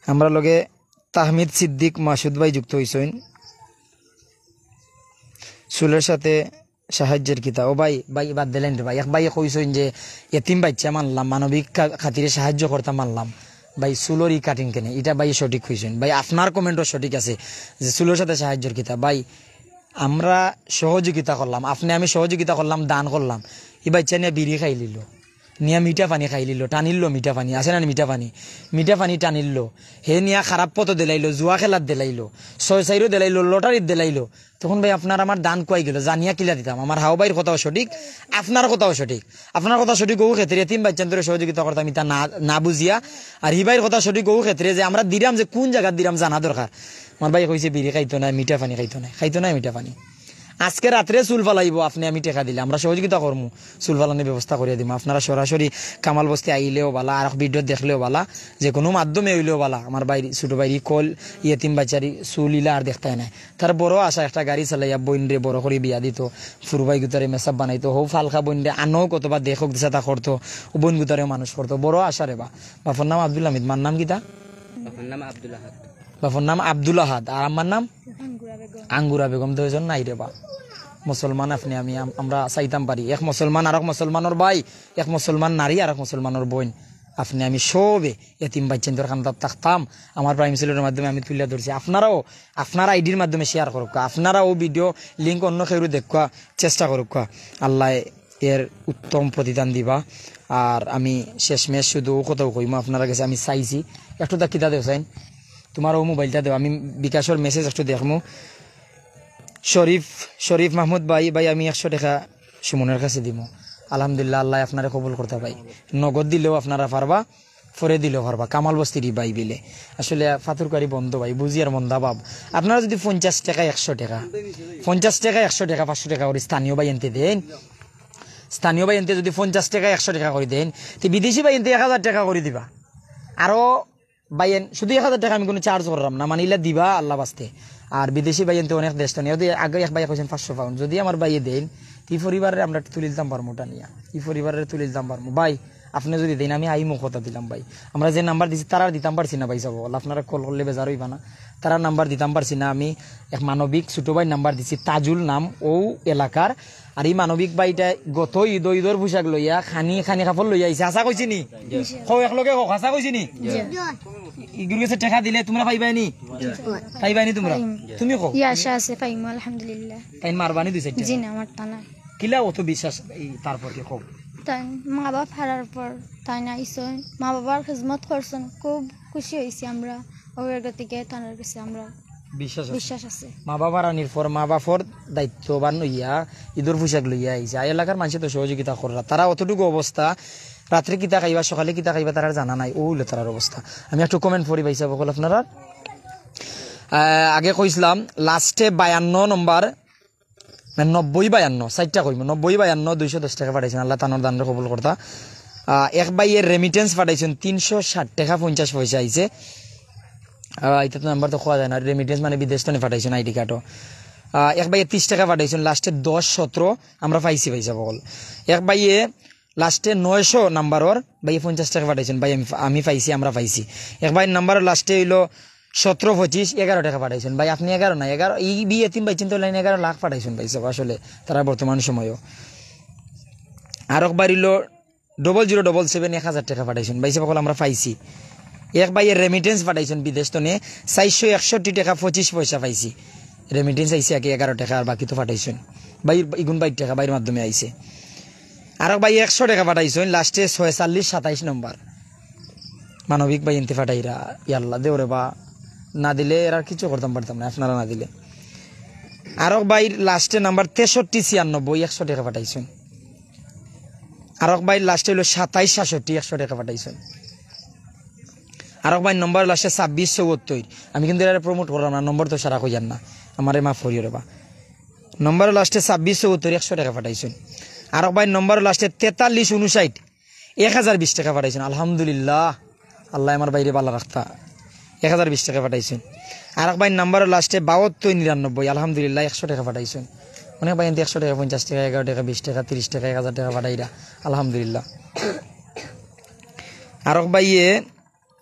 আমরার লগে তাহমিদ সিদ্দিক মাসুদ ভাই যুক্ত হইছইন। চুলর সাথে সাহায্যের কিতা? ও ভাই, ভাই, বাদ দিলেন রে ভাই। এক ভাইয়ে কইছইন যে, "এতিম বাচ্চা মানলাম, মানবিক কা-, খাতিরে সাহায্য করতাম মানলাম।" ভাই, চুলর ই cutting কেনে? ইটা ভাই সঠিক কইছইন। ভাই, আপনার comment-ও সঠিক আছে যে চুলর সাথে সাহায্যের কিতা? ভাই, আমরা সহযোগিতা করলাম, আপনে আমি সহযোগিতা করলাম, দান করলাম, ই বাইচ্চা নিয়া বিড়ি খাইলিলো, নিয়া মিঠা পানি খাইলিলো, টানিলো মিঠা পানি, আছে না মিঠা পানি? মিঠা পানি টানিলো, হে নিয়া খারাপ পথো দিলাইলো, জুয়া খেলাত দিলাইলো, ছয় চাইরো দিলাইলো, লটারিত দিলাইলো, তখন ভাই আপনার আমার দান কুয়াই গেলো, জানিয়া কিলা দিতাম? আমার হাও ভাইর কথাও সঠিক, আপনার কথাও সঠিক। আপনার কথা সঠিক, অউ ক্ষেত্রে এতিম বাইচ্চাইন্তরে সহযোগিতা করতাম, ইতা না, না বুঝিয়া। আর হি ভাইর কথা সঠিক, অউ ক্ষেত্রে যে আমরা দিরাম, যে কুন জাগাত দিরাম জানা দরকার। আমার ভাই কইছে বিড়ি খাইতো নায়, মিঠা পানি খাইতো নায়, খাইতো নায় মিঠা পানি। আজকে রাত্রে চুল ফালাইবো, আপনে আমি টেকা দিলে আমরা সহযোগিতা করমু, চুল ফালানির ব্যবস্থা করিয়া দিমু। আপনারা সরাসরি কামাল বস্তি আইলেও বালা, আর ভিডিও দেখলেও বালা, যে কুনু মাধ্যমে অইলেও বালা। আমার ভাইর, ছোট ভাইর ইকল, এতিম বাইচ্চার চুল ইলা আর দেখতায় নায়। তার বড় আশা একটা গাড়ি চালাইয়া বইনরে বড় করি বিয়া দিতো, ফুরুবাই গুতারে মেসাব বানাইতো, হউ ফালকা বইনরে আনউক অথবা দেখউক, দিশা তা করতো, ও বইন গুতারেও মানুষ করতো। বড় আশা রে বা। বাপর নাম আব্দুল হামিদ, মার নাম কিতা? বাপর নাম আব্দুল আহাদ। বাপর নাম আব্দুল আহাদ, আর আমার নাম? আঙ্গুরা বেগম। আঙ্গুরা বেগম। দুইজন নাই রে বা। মুসলমান আপনে আমি আম-, আমরা চাইতাম পারি। এক মুসলমান, আরক মুসলমানর ভাই, এক মুসলমান নারী, আরক মুসলমানর বইন। আপনে আমি সবে এতিম বাইচ্চাইন্তর কান্দাত থাকতাম। আমার প্রাইম সিলেটর মাধ্যমে আমি তুলিয়া ধরছি। আপনারাও আপনার আইডির মাধ্যমে শেয়ার করউক্কা, আপনারা অউ ভিডিও লিংক অন্য কেউরে দেখউক্কা, চেষ্টা করউক্কা। আল্লায় এর উত্তম প্রতিদান দিবা। আর আমি শেষমেশ শুধু অউ কথাউ কইমু, আপনারার গেছে আমি চাইছি, একটু তা কিতা দেও চাইন, তুমার অউ মোবাইলটা দেও, আমি বিকাশর মেসেজ একটু দেখমু। শরীফ, শরীফ মাহমুদ ভাই, ভাই আমি একশো টেকা সুমনের কাছে দিমু। আলহামদুলিল্লাহ, আল্লায় আপনারে কবুল করতা ভাই। নগদ দিলেও আপনারা পারবা, পরে দিলেও পারবা। কামাল বস্তির ই ভাই বিলে। আসলে ফাতুরকারি বন্ধ ভাই, বুঝি আর মন্দা ভাব। আপনারা যুদি পঞ্চাশ টেকা, একশো টেকা, পঞ্চাশ টেকা, একশো টেকা, পাঁচশো টেকা করি স্থানীয় ভাইয়াইন্তে দেইন, স্থানীয় ভাইয়াইন্তে যুদি পঞ্চাশ টেকা, একশো টেকা করি দেইন, তে বিদেশি ভাইয়াইন্তে এক হাজার টেকা করি দিবা। আরো ভাইয়াইন, শুধু এক হাজার টেকা আমি কুনু চার্জ কররাম না, মানে ইলা দিবা আল্লার ওয়াস্তে। আর বিদেশি ভাইয়াইন্তে অনেক দেশ তো নেই, ওদের আগে এক ভাইয়ে কইছইন পাঁচশো পাউন্ড, যুদি আমার ভাইয়ে দেইন, তে ই পরিবাররে আমরা তুলিলতাম পারমু টানিয়া, ই পরিবাররে তুলিলতাম পারমু। ভাই, আপনে যুদি দেইন, আমি আইমু, কথা দিলাম ভাই। আমরা যে নাম্বার দিছি, তারার দিতাম পারছি না ভাই সাব, অকল আপনারা কল করলে বেজার অইবা না। তারার নাম্বার দিতাম পারছি না, আমি এক মানবিক ছোট ভাইর নাম্বার দিছি, তাজুল নাম, অউ এলাকার। আর ই মানবিক ভাইটায় গত ইদো ইদর পোশাক লইয়া, খানি, খানি কাপড় লইয়া আইছে। হাছা কইছি নি? কও, একলগে কও, হাছা কইছি নি? ইগুর গেছে টেকা দিলে তুমরা পাইবায় নি? পাইবায় নি তুমরা? তুমি কও। ই আশা আছে, পাইমু, আলহামদুলিল্লাহ। তাইন মারবা নি দুই চাইরটা? জি না, মারতা না। কিলা অত বিশ্বাস ই তার প্রতি, কও। তাইন মা বাপ হারার পর তাইন আইছইন, মা বাবার খেজমত করছইন, খুব খুশি অইছি আমরা। অউ এর গতিকে তানর গেছে আমরার বিশ্বাস আছে। বিশ্বাস আছে। মা বাপ হারানির পর মা বাপর দায়িত্ববান অইয়া ইদর পোশাক লইয়া আইছে। আর এলাকার মানষে তো সহযোগিতা কররা। তারা অতটুকু অবস্থা, রাত্রে কিতা খাইবা, সকালে কিতা খাইবা, তারার জানা নাই। অউ অইলো তারার অবস্থা। আমি একটু কমেন্ট পড়ি ভাই সাব অকল আপনারার। আহ, আগে কইছলাম, লাস্টে বায়ান্ন নম্বর, মানে নব্বই বায়ান্ন, চাইরটা কইমু, নব্বই বায়ান্ন, দুইশো দশ টেকা পাঠাইছইন, আল্লায় তানর দানরে কবুল করতা। আহ, এক ভাইয়ে রেমিটেন্স পাঠাইছইন, তিনশো ষাট টেকা পঞ্চাশ পয়সা আইছে। আহ, ইতা তো নাম্বার তো কওয়া যায় না, রেমিটেন্স মানে বিদেশ থনে পাঠাইছইন আইডি কার্ডও। আহ, এক ভাইয়ে তিরিশ টেকা পাঠাইছইন, লাস্টে দশ সতেরো আমরা পাইছি ভাই সাব অকল। এক ভাইয়ে লাস্টে নয়শো নাম্বারর ভাইয়ে পঞ্চাশ টেকা পাঠাইছইন, ভাই আমি, আমি পাইছি, আমরা পাইছি। এক ভাইর নাম্বারর লাস্টে অইলো সতেরো পঁচিশ, এগারো টেকা পাঠাইছইন। ভাই, আপনে এগারো না, এগারো, ই বি এতিম বাইচ্চাইন্তর লাইন এগারো লাখ পাঠাইছইন ভাই সাব, আসলে তারা বর্তমান সময়ও। আরক ভাইর অইলো double zero double seven, এক হাজার টেকা পাঠাইছইন। ভাই সাব অকল আমরা পাইছি। এক ভাইয়ে রেমিটেন্স পাঠাইছইন বিদেশ থনে, চাইরশো একষট্টি টেকা পঁচিশ পয়সা পাইছি। রেমিটেন্স আইছে আগে এগারো টেকা, আর বাকি তো পাঠাইছইন। ভাই, ইগুন বাইশ টেকা ভাইর মাধ্যমে আইছে। আরক ভাইয়ে একশো টেকা পাঠাইছইন, লাস্টে ছয়চল্লিশ সাতাইশ নম্বর। মানবিক ভাইয়াইন্তে পাঠাইরা, ইয়াল্লা, দেও রে বা, না দিলে এরার কিচ্ছু করতাম পারতাম না, আপনারা না দিলে। আরক ভাইর লাস্টে নাম্বার তেষট্টি ছিয়ানব্বই, একশো টেকা পাঠাইছইন। আরক ভাইর লাস্টে অইলো সাতাইশ সাতষট্টি, একশো টেকা পাঠাইছইন। আরক ভাইর নম্বর লাস্টে ছাব্বিশ চুয়াত্তর। আমি কিন্তু এরারে প্রমোট কররাম না, নম্বর তো সারা কইয়ার না, আমারে মাফ করিও রে বা। নম্বর লাস্টে ছাব্বিশ চুয়াত্তর, একশো টেকা পাঠাইছইন। আরক ভাইর নম্বর লাস্টে তেতাল্লিশ ঊনষাট, এক হাজার বিশ টেকা পাঠাইছইন। আলহামদুলিল্লাহ, আল্লায় আমার ভাইরে বালা রাখতা। এক হাজার বিশ টেকা পাঠাইছইন। আরক ভাইর নাম্বার লাস্টে বাহাত্তর নিরানব্বই, আলহামদুলিল্লাহ, একশো টেকা পাঠাইছইন। অনেক ভাইয়াইন্তে একশো টেকা, পঞ্চাশ টেকা, এগারো টেকা, বিশ টেকা, তিরিশ টেকা, এক হাজার টেকা পাঠাইরা, আলহামদুলিল্লাহ। আরক ভাইয়ে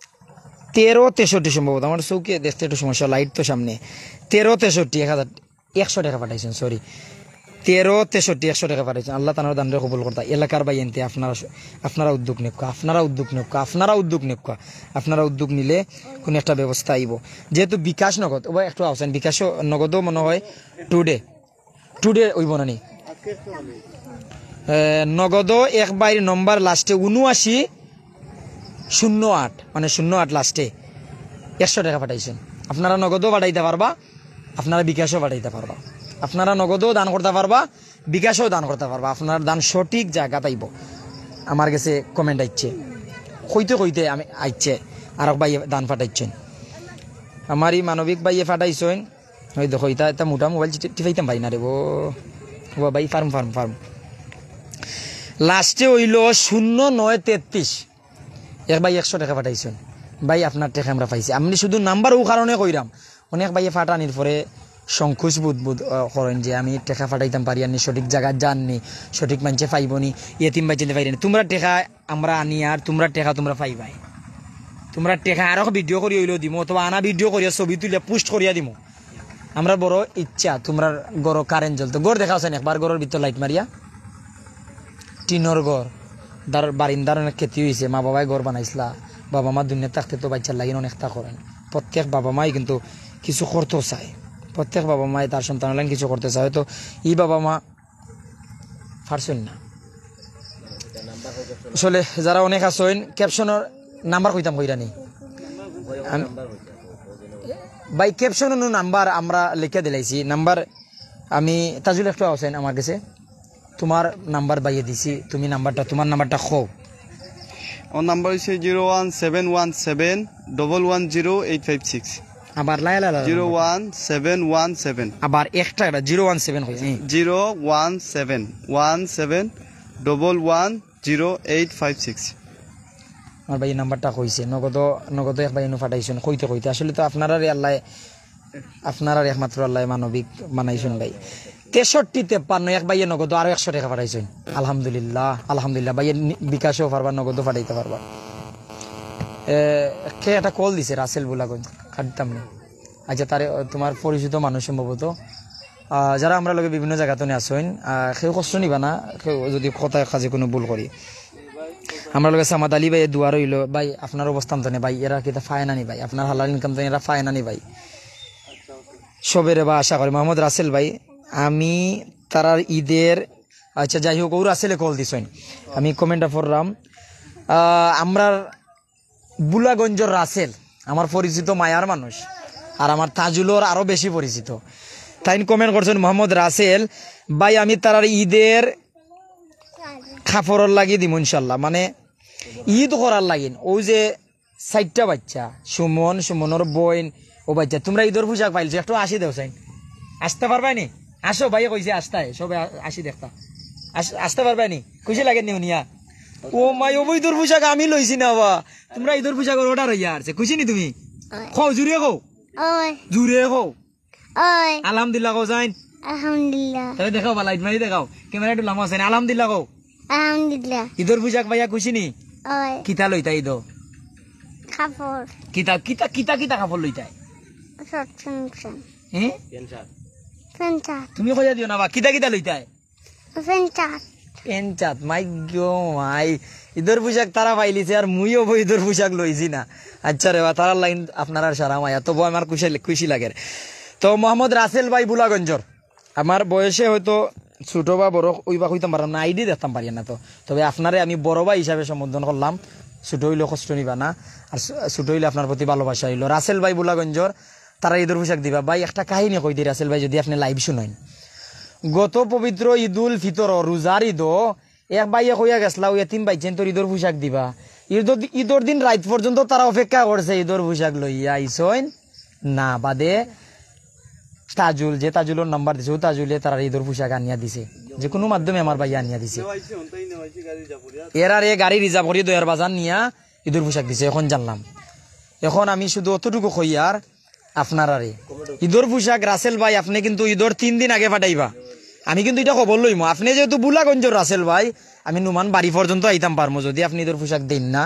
তেরো তেষট্টি সম্ভবত, আমার চউখে দেখতে একটু সমস্যা, লাইট তো সামনে। তেরো তেষট্টি, এক হাজার, একশো টেকা পাঠাইছইন, সরি, তেরো তেষট্টি, একশো টেকা পাঠাইছইন। আল্লায় তানর দানরে কবুল করতা। এলাকার ভাইয়াইন্তে আপনারা, আপনারা উদ্যোগ নেউক্কা, আপনারা উদ্যোগ নেউক্কা, আপনারা উদ্যোগ নেউক্কা। আপনারা উদ্যোগ নিলে কুনু একটা ব্যবস্থা আইবো। যেহেতু বিকাশ নগদ, ওবা একটু আওছাইন, বিকাশও নগদও মনে হয় টুডে। টুডে অইবো না নি? এ, নগদও এক ভাইর নম্বর লাস্টে ঊনআশি শূন্য আট, মানে শূন্য আট লাস্টে একশো টেকা পাঠাইছইন। আপনারা নগদও পাঠাইতা পারবা, আপনারা বিকাশও পাঠাইতা পারবা, আপনারা নগদও দান করতা পারবা, বিকাশও দান করতা পারবা। আপনার দান সঠিক জাগাত আইবো। আমার গেছে কমেন্ট আইছে, কইতে কইতে আমি আইছে, আরক ভাইয়ে দান পাঠাইছইন। আমার ই মানবিক ভাইয়ে পাঠাইছইন, ওই দেখো, ইতা, ইতা মোটা মোবাইল টি-, টিপাইতাম পারি না রে, ও, ও ভাই, ফার্ম, ফার্ম, ফার্ম। লাস্টে অইলো শূন্য নয় তেত্রিশ। এক ভাই একশো টেকা পাঠাইছইন। ভাই, আপনার টেকা আমরা পাইছি। আমি শুধু নাম্বার অউ কারণে কইরাম, অনেক ভাইয়ে পাঠানির পরে সংকোচ বোধ, বোধ, আহ, করইন যে আমি টেকা পাঠাইতাম পারি আর নি, সঠিক জাগাত যার নি, সঠিক মানষে পাইবো নি, এতিম বাচ্চাইন্তে পাইরা নি। তুমরার টেকা আমরা আনি আর তুমরার টেকা তুমরা পাইবায়। তুমরার টেকা আরক ভিডিও করি অইলেও দিমু, অথবা আনা ভিডিও করিয়া ছবি তুলিয়া পোস্ট করিয়া দিমু। আমরার বড় ইচ্ছা তুমরার ঘরো কারেন্ট জ্বলতো। ঘর দেখাছইন একবার, ঘরর ভিতর লাইট মারিয়া। টিনর ঘর, দার-, বারিন্দার অনেক ক্ষতি অইছে, মা বাবায় ঘর বানাইছলা, বাবা মা দুনিয়াত থাকতে তো বাচ্চার লাগি অনেকতা করইন। প্রত্যেক বাবা মাই কিন্তু কিছু করতো চায়, প্রত্যেক বাবা মাই তার সন্তানর লাগি কিছু করতো চায়। তো ই বাবা মা পারছইন না। আসলে যারা অনেক আছইন, ক্যাপশনর নাম্বার কইতাম কইরা নি? আমি, ভাই, ক্যাপশনো নাম্বার আমরা লেখিয়া দিলাইছি। নাম্বার আমি, তাজুল একটু আছইন আমার গেছে, তুমার নাম্বার ভাইয়ে দিছি, তুমি নাম্বারটা, তুমার নাম্বারটা কও। আমার নাম্বার অইছে zero one seven one seven double one zero eight five six. আবার লাইলা লাইলা zero one seven one seven. আবার একটা, একটা জিরো ওয়ান সেভেন কই, হুম। Zero one seven one seven double one zero eight five six. আমার ভাই এই নাম্বারটা কইছে, নগদ, নগদ এক ভাই এনু পাঠাইছইন, কইতে কইতে। আসলে তো আপনারারে আল্লায়, আপনারারে একমাত্র আল্লায় মানবিক বানাইছইন ভাই। তেষট্টি তেপ্পান্ন এক ভাইয়ে নগদ আরো একশো টেকা পাঠাইছইন। আলহামদুলিল্লাহ, আলহামদুলিল্লাহ। ভাইয়ে নি-, বিকাশও পারবা, নগদও পাঠাইতা পারবা। এ, কে একটা কল দিছে, রাসেল বুলাগঞ্জ, কাটতাম না। আচ্ছা, তারে, তুমার পরিচিত মানুষ সম্ভবত। আহ, যারা আমরার লগে বিভিন্ন জাগাত নি আছইন, আহ, কেউ কষ্ট নিবা না, কেউ যদি কথায় কাজে কুনু ভুল করি। আমরার লগে সামাদ আলী ভাই, দোয়া রইলো ভাই, আপনার অবস্থান তো নে ভাই, এরা কিতা পায় না নি ভাই, আপনার হালাল ইনকাম তো এরা পায় না নি ভাই। সবে রে বা আশা করি, মোহাম্মদ রাসেল ভাই, আমি তারার ঈদের, আচ্ছা যাই হোক, ও রাসেলে কল দিছইন, আমি কমেন্টটা পড়রাম। আহ, আমরার বুলাগঞ্জর রাসেল, আমার পরিচিত মায়ার মানুষ, আর আমার তাজুলর আরো বেশি পরিচিত। তাইন কমেন্ট করছইন, মোহাম্মদ রাসেল ভাই, আমি তারার ঈদের কাপড়র লাগি দিমু ইনশাল্লাহ, মানে ঈদ করার লাগিন। অউ যে চাইরটা বাইচ্চা, সুমন, সুমনর বইন, ও বাইচ্চা, তুমরা ঈদর পোশাক পাইলছো, একটু আসি দেও চাইন। আসতা পারবায় নি? আসো, ভাইয়ে কইছে আসতায়, সবে আ-, আসি দেখতা। আস-, আসতা পারবায় নি? খুশি লাগের নি হুনিয়া? ও মাই, অবো ঈদর পোশাক আমি লইছি না বা। তুমরা ঈদর পোশাকর অর্ডার অইয়া আরছে, খুশি নি তুমি? কও, জুরে কও। ওই। জুরে কও। ওই। আলহামদুলিল্লাহ কও চাইন। আলহামদুলিল্লাহ। তাইলে দেখাও বা, লাইট মারি দেখাও। ক্যামেরা একটু লামা চাইন। আলহামদুলিল্লাহ কও। আলহামদুলিল্লাহ। ঈদর পোশাক পাইয়া খুশি নি? ওই। কিতা লইতায় ঈদো? কাপড়। কিতা, কিতা, কিতা, কিতা কাপড় লইতায়? সব শুনছেন। হ্যাঁ? Pant shirt. তুমি কইয়া দিও না বা, কিতা, কিতা লইতায়? Pant shirt. প্যান্ট শার্ট, মাই গো মাই। ঈদর পোশাক তারা পাইলিছে, আর মুইও অবো ঈদর পোশাক লইছি না। আচ্ছা রে বা, তারার লাইন আপনারার সারা মায়া, তবু আমার খুশি, খুশি লাগের। তো মোহাম্মদ রাসেল ভাই বুলাগঞ্জর, আমার বয়সে হয়তো ছোট বা বড় অইবা কইতাম পারলাম না, আইডি দেখতাম পারি না তো। তবে আপনারে আমি বড় ভাই হিসাবে সম্বোধন করলাম। ছোট অইলেও কষ্ট নিবা না, আর ছো-, ছোট অইলে আপনার প্রতি ভালোবাসা অইলো। রাসেল ভাই বুলাগঞ্জর, তারার ঈদর পোশাক দিবা। ভাই, একটা কাহিনী কই দি রাসেল ভাই, যদি আপনে লাইভ শুনইন। গত পবিত্র ঈদুল ফিতর, রোজার ঈদো, এক ভাইয়ে কইয়া গেছলা, অউ এতিম বাইচ্চাইন্তর ঈদর পোশাক দিবা। ঈদর দি-, ঈদর দিন রাইত পর্যন্ত তারা অপেক্ষা করছে, ঈদর পোশাক লইয়া আইছইন না। বাদে তাজুল, যে তাজুলর নাম্বার দিছে, অউ তাজুলে তারার ঈদর পোশাক আনিয়া দিছে, যে কুনু মাধ্যমে আমার ভাইয়ে আনিয়া দিছে। এরারে গাড়ি রিজার্ভ করি দয়ার বাজার নিয়া ঈদর পোশাক দিছে, অখন জানলাম। অখন আমি শুধু অতটুকু কইয়ার আপনারারে, ঈদর পোশাক রাসেল ভাই, আপনে কিন্তু ঈদর তিন দিন আগে পাঠাইবা। আমি কিন্তু ইটা খবর লইমু। আপনে যেহেতু বুলাগঞ্জর রাসেল ভাই, আমি নুমান বাড়ি পর্যন্ত আইতাম পারমু, যদি আপনে ঈদর পোশাক দেইন না।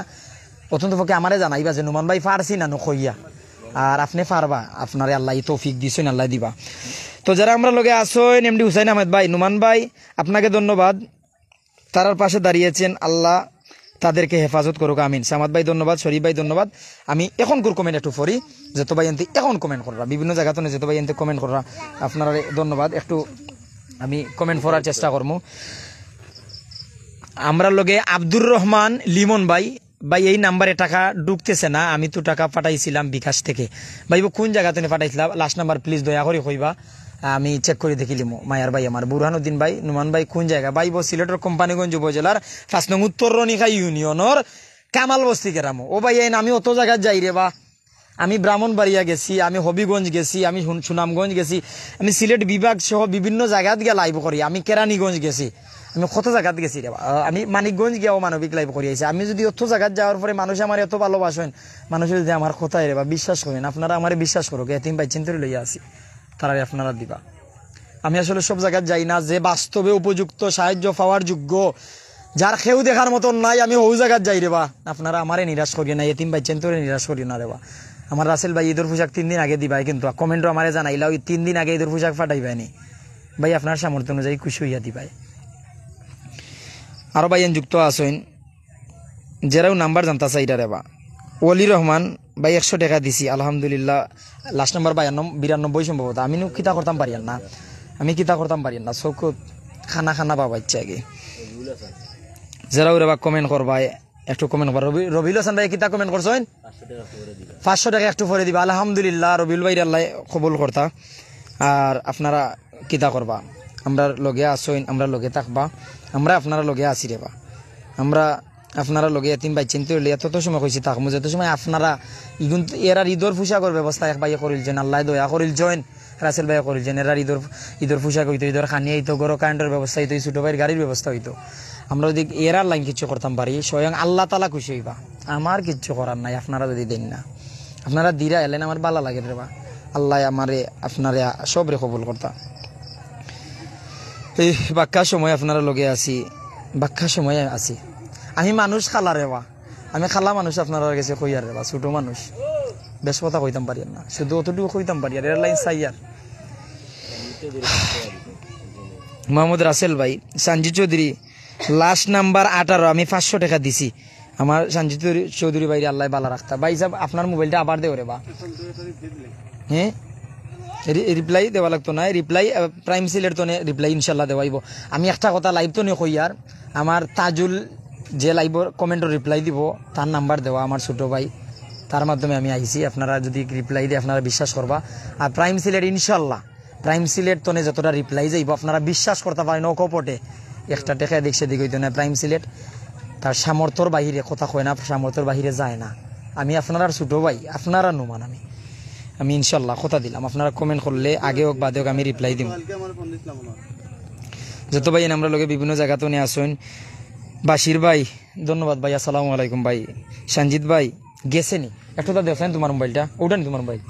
অত্যন্ত পক্ষে আমারে জানাইবা যে নুমান ভাই পারছি না নু কইয়া। আর আপনে পারবা, আপনারে আল্লায় ই তৌফিক দিছইন, আল্লায় দিবা। তো যারা আমরার লগে আছইন, এমডি হুসাইন আহমেদ ভাই, নুমান ভাই, আপনাকে ধন্যবাদ। তারার পাশে দাঁড়িয়েছেন, আল্লাহ তাদেরকে হেফাজত করুক, আমিন। সামাদ ভাই ধন্যবাদ, শরীফ ভাই ধন্যবাদ। আমি অখনকুর কমেন্ট একটু পড়ি, যত ভাইয়াইন্তে অখন কমেন্ট কররা, বিভিন্ন জাগা তনে যত ভাইয়াইন্তে কমেন্ট কররা, আপনারারে ধন্যবাদ। একটু আমি কমেন্ট পড়ার চেষ্টা করমু। আমরার লগে আব্দুর রহমান লিমন ভাই। ভাই, এই নাম্বারে টাকা ঢুকতেছে না, আমি তো টাকা পাঠাইছিলাম বিকাশ থেকে। ভাই, ও কোন জায়গা থেকে পাঠাইছিলা? লাস্ট নাম্বার প্লিজ দয়া করি কইবা, আমি চেক করি দেখিলিমু। মায়ার ভাই আমার, বুরহানুদ্দিন ভাই, নুমান ভাই, কোন জায়গা? ভাই, ও সিলেটর কোম্পানীগঞ্জ উপজেলার পাঁচ নং উত্তর রনিখা ইউনিয়নর কামাল বস্তি গ্রামো। ও ভাই, এই আমি অত জায়গাত যাই রে বা, আমি ব্রাহ্মণবাড়িয়া গেছি, আমি হবিগঞ্জ গেছি, আমি সুন-, সুনামগঞ্জ গেছি, আমি সিলেট বিভাগ সহ বিভিন্ন জায়গাত গিয়া লাইভ করি, আমি কেরানীগঞ্জ গেছি, আমি কত জায়গাত গেছি রে বা। আহ, আমি মানিকগঞ্জ গিয়াও মানবিক লাইভ করি আইছি। আমি যদি অত জায়গাত যাওয়ার পরে মানুষ আমার এত ভালোবাসেন, মানুষের যদি আমার কথায় রে বা বিশ্বাস করেন, আপনারা আমারে বিশ্বাস করুক, এতিম বাইচ্চাইন্তরে লইয়া আছি, তারারে আপনারা দিবা। আমি আসলে সব জায়গাত যাই না, যে বাস্তবে উপযুক্ত সাহায্য পাওয়ার যোগ্য, যার কেউ দেখার মতন নাই, আমি হউ জায়গাত যাই রে বা। আপনারা আমারে নিরাশ করিও না, এতিম বাইচ্চাইন্তরে নিরাশ করিও না রে বা। আমার রাসেল ভাই, ঈদর পোশাক তিন দিন আগে দিবায়, কিন্তু কমেন্টো আমারে জানাইলা, ওই তিন দিন আগে ঈদর পোশাক পাঠাইবায় নি। ভাই, আপনার সামর্থ্য অনুযায়ী খুশি হইয়া দিবায়। আরো ভাইয়াইন যুক্ত আছইন, যেরাও নাম্বার জানতা চাইরা রে বা। ওলি রহমান ভাই, একশো টাকা দিছি, আলহামদুলিল্লাহ। লাস্ট নাম্বার বায়ান্ন, বিরানব্বই সম্ভবত। আমি নু কিতা করতাম পারিয়ার না, আমি কিতা করতাম পারিয়ার না, চকুত খানা খানা বাবা ইচ্ছা আগে। যেরাও রে বা কমেন্ট করবায়, একটু কমেন্ট করবা। রবি-, রবিউল হাসান ভাই কিতা কমেন্ট করছইন? পাঁচশো টাকা একটু পরে দিবা। আলহামদুলিল্লাহ, রবিউল ভাইরে আল্লায় কবুল করতা। আর আপনারা কিতা করবা, আমরার লগে আছইন, আমরার লগে থাকবা, আমরা আপনারার লগে আছি রে বা। আমরা আপনারার লগে এতিম বাইচ্চাইন্তরে লইয়া তত সময় কইছি থাকমু, যত সময় আপনারা ইগুন এরার ঈদর পোশাকর ব্যবস্থা এক ভাইয়ে করিলছইন, আল্লায় দয়া করিলছইন, রাসেল ভাইয়ে করিলছইন, এরার ঈদর, ঈদর পোশাক অইতো, ঈদর খানি অইতো, ঘরো কারেন্টর ব্যবস্থা অইতো, ছোট ভাইর গাড়ির ব্যবস্থা অইতো। আমরা যদি এরার লাইন কিছু করতাম পারি, স্বয়ং আল্লাহ তাআলা খুশি অইবা। আমার কিচ্ছু করার নাই, আপনারা যদি দেইন না, আপনারা দিরা এলেন আমার ভালা লাগে রে বা। আল্লায় আমারে, আপনারে, সবরে কবুল করতা। এই বাক্কা সময় আপনারার লগে আছি, বাক্কা সময় আছি। আমি মানুষ কালা রে বা, আমি কালা মানুষ আপনারার গেছে কইয়ার রে বা, ছোট মানুষ, বেশ কথা কইতাম পারিয়ার না, শুধু অতটুকু কইতাম পারিয়ার, এরার লাইন চাইয়ার। মোহাম্মদ রাসেল ভাই, সঞ্জিত চৌধুরী, লাস্ট নাম্বার আঠারো, আমি পাঁচশো টাকা দিছি। আমার সঞ্জিত চৌধুরী ভাইরে আল্লায় ভালা রাখতা। ভাই সাহেব, আপনার মোবাইলটা আবার দেও রে বা। হ্যাঁ, রি-, রিপ্লাই দেওয়া লাগতো না, রিপ্লাই, আহ, প্রাইম সিলেট তনে রিপ্লাই ইনশাল্লাহ দেওয়াইবো। আমি একটা কথা লাইভ তনে কইয়ার, আমার তাজুল যে লাইভর কমেন্টর রিপ্লাই দিবো, তার নাম্বার দেওয়া আমার ছোট ভাই, তার মাধ্যমে আমি আইছি। আপনারা যদি রিপ্লাই দেয়, আপনারা বিশ্বাস করবা। আর প্রাইম সিলেট ইনশাল্লাহ, প্রাইম সিলেট তনে যতটা রিপ্লাই যাইবো, আপনারা বিশ্বাস করতা পারেন, অকপটে একটা টাকা এদিক সেদিক অইতো না। প্রাইম সিলেট তার সামর্থ্যর বাহিরে কথা কয় না, সামর্থ্যর বাহিরে যায় না। আমি আপনারার ছোট ভাই, আপনারার নুমান আমি, আমি ইনশাল্লাহ কথা দিলাম, আপনারা কমেন্ট করলে আগে হোক বাদে হোক আমি রিপ্লাই দিমু। যত ভাইয়াইন আমরার লগে বিভিন্ন জাগা তনে আছইন, বাশির ভাই, ধন্যবাদ ভাই, আসসালামু আলাইকুম ভাই, সঞ্জিত ভাই, গেছে নি? একটু তা দেখছেন তোমার মোবাইলটা, ওটা নি তোমার মোবাইল?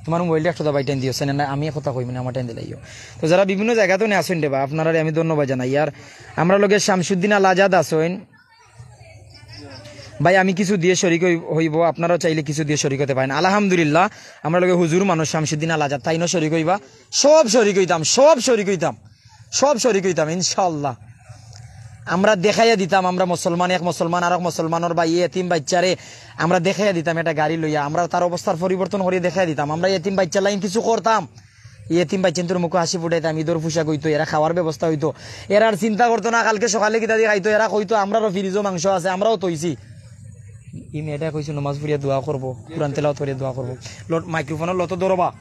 তোমার মোবাইলটা একটু তা ভাই টাইন দিও, সেন না আমি কথা কই মানে আমার টাইন দিলাইও। তো যারা বিভিন্ন জাগা তনে আছইন রে বা, আপনারারে আমি ধন্যবাদ জানাই। আর আমরার লগে শামসুদ্দিন আল আজাদ আছইন, ভাই আমি কিছু দিয়ে শরিক হই-, হইবো, আপনারাও চাইলে কিছু দিয়ে শরিক হতে পারেন। আলহামদুলিল্লাহ, আমরার লগে হুজুর মানুষ শামসুদ্দিন আল আজাদ, তাইনও শরিক হইবা, সব শরিক হইতাম, সব শরিক হইতাম, সব শরিক হইতাম ইনশাআল্লাহ। আমরা দেখাইয়া দিতাম, আমরা মুসলমান, এক মুসলমান আর এক মুসলমানর ভাই, এতিম বাইচ্চারে আমরা দেখাইয়া দিতাম একটা গাড়ি লইয়া, আমরা তার অবস্থার পরিবর্তন করিয়া দেখাইয়া দিতাম, আমরা এতিম বাইচ্চার লাইন কিছু করতাম। এতিম বাইচ্চাইন্তর মুখো হাসি ফুটাইতাম, ঈদর পোশাক অইতো, এরা খাওয়ার ব্যবস্থা অইতো, এরা আর চিন্তা করতো না কালকে সকালে কিতা দি খাইতো, এরা কইতো আমরারও ফ্রিজো মাংস আছে, আমরাও থইছি। ই মেয়েটা কইছে নমাজ পড়িয়া দোয়া করবো, কোরআন তেলাওয়াত করিয়া দোয়া করবো। লো-, মাইক্রোফোনর লো তো ধরবা।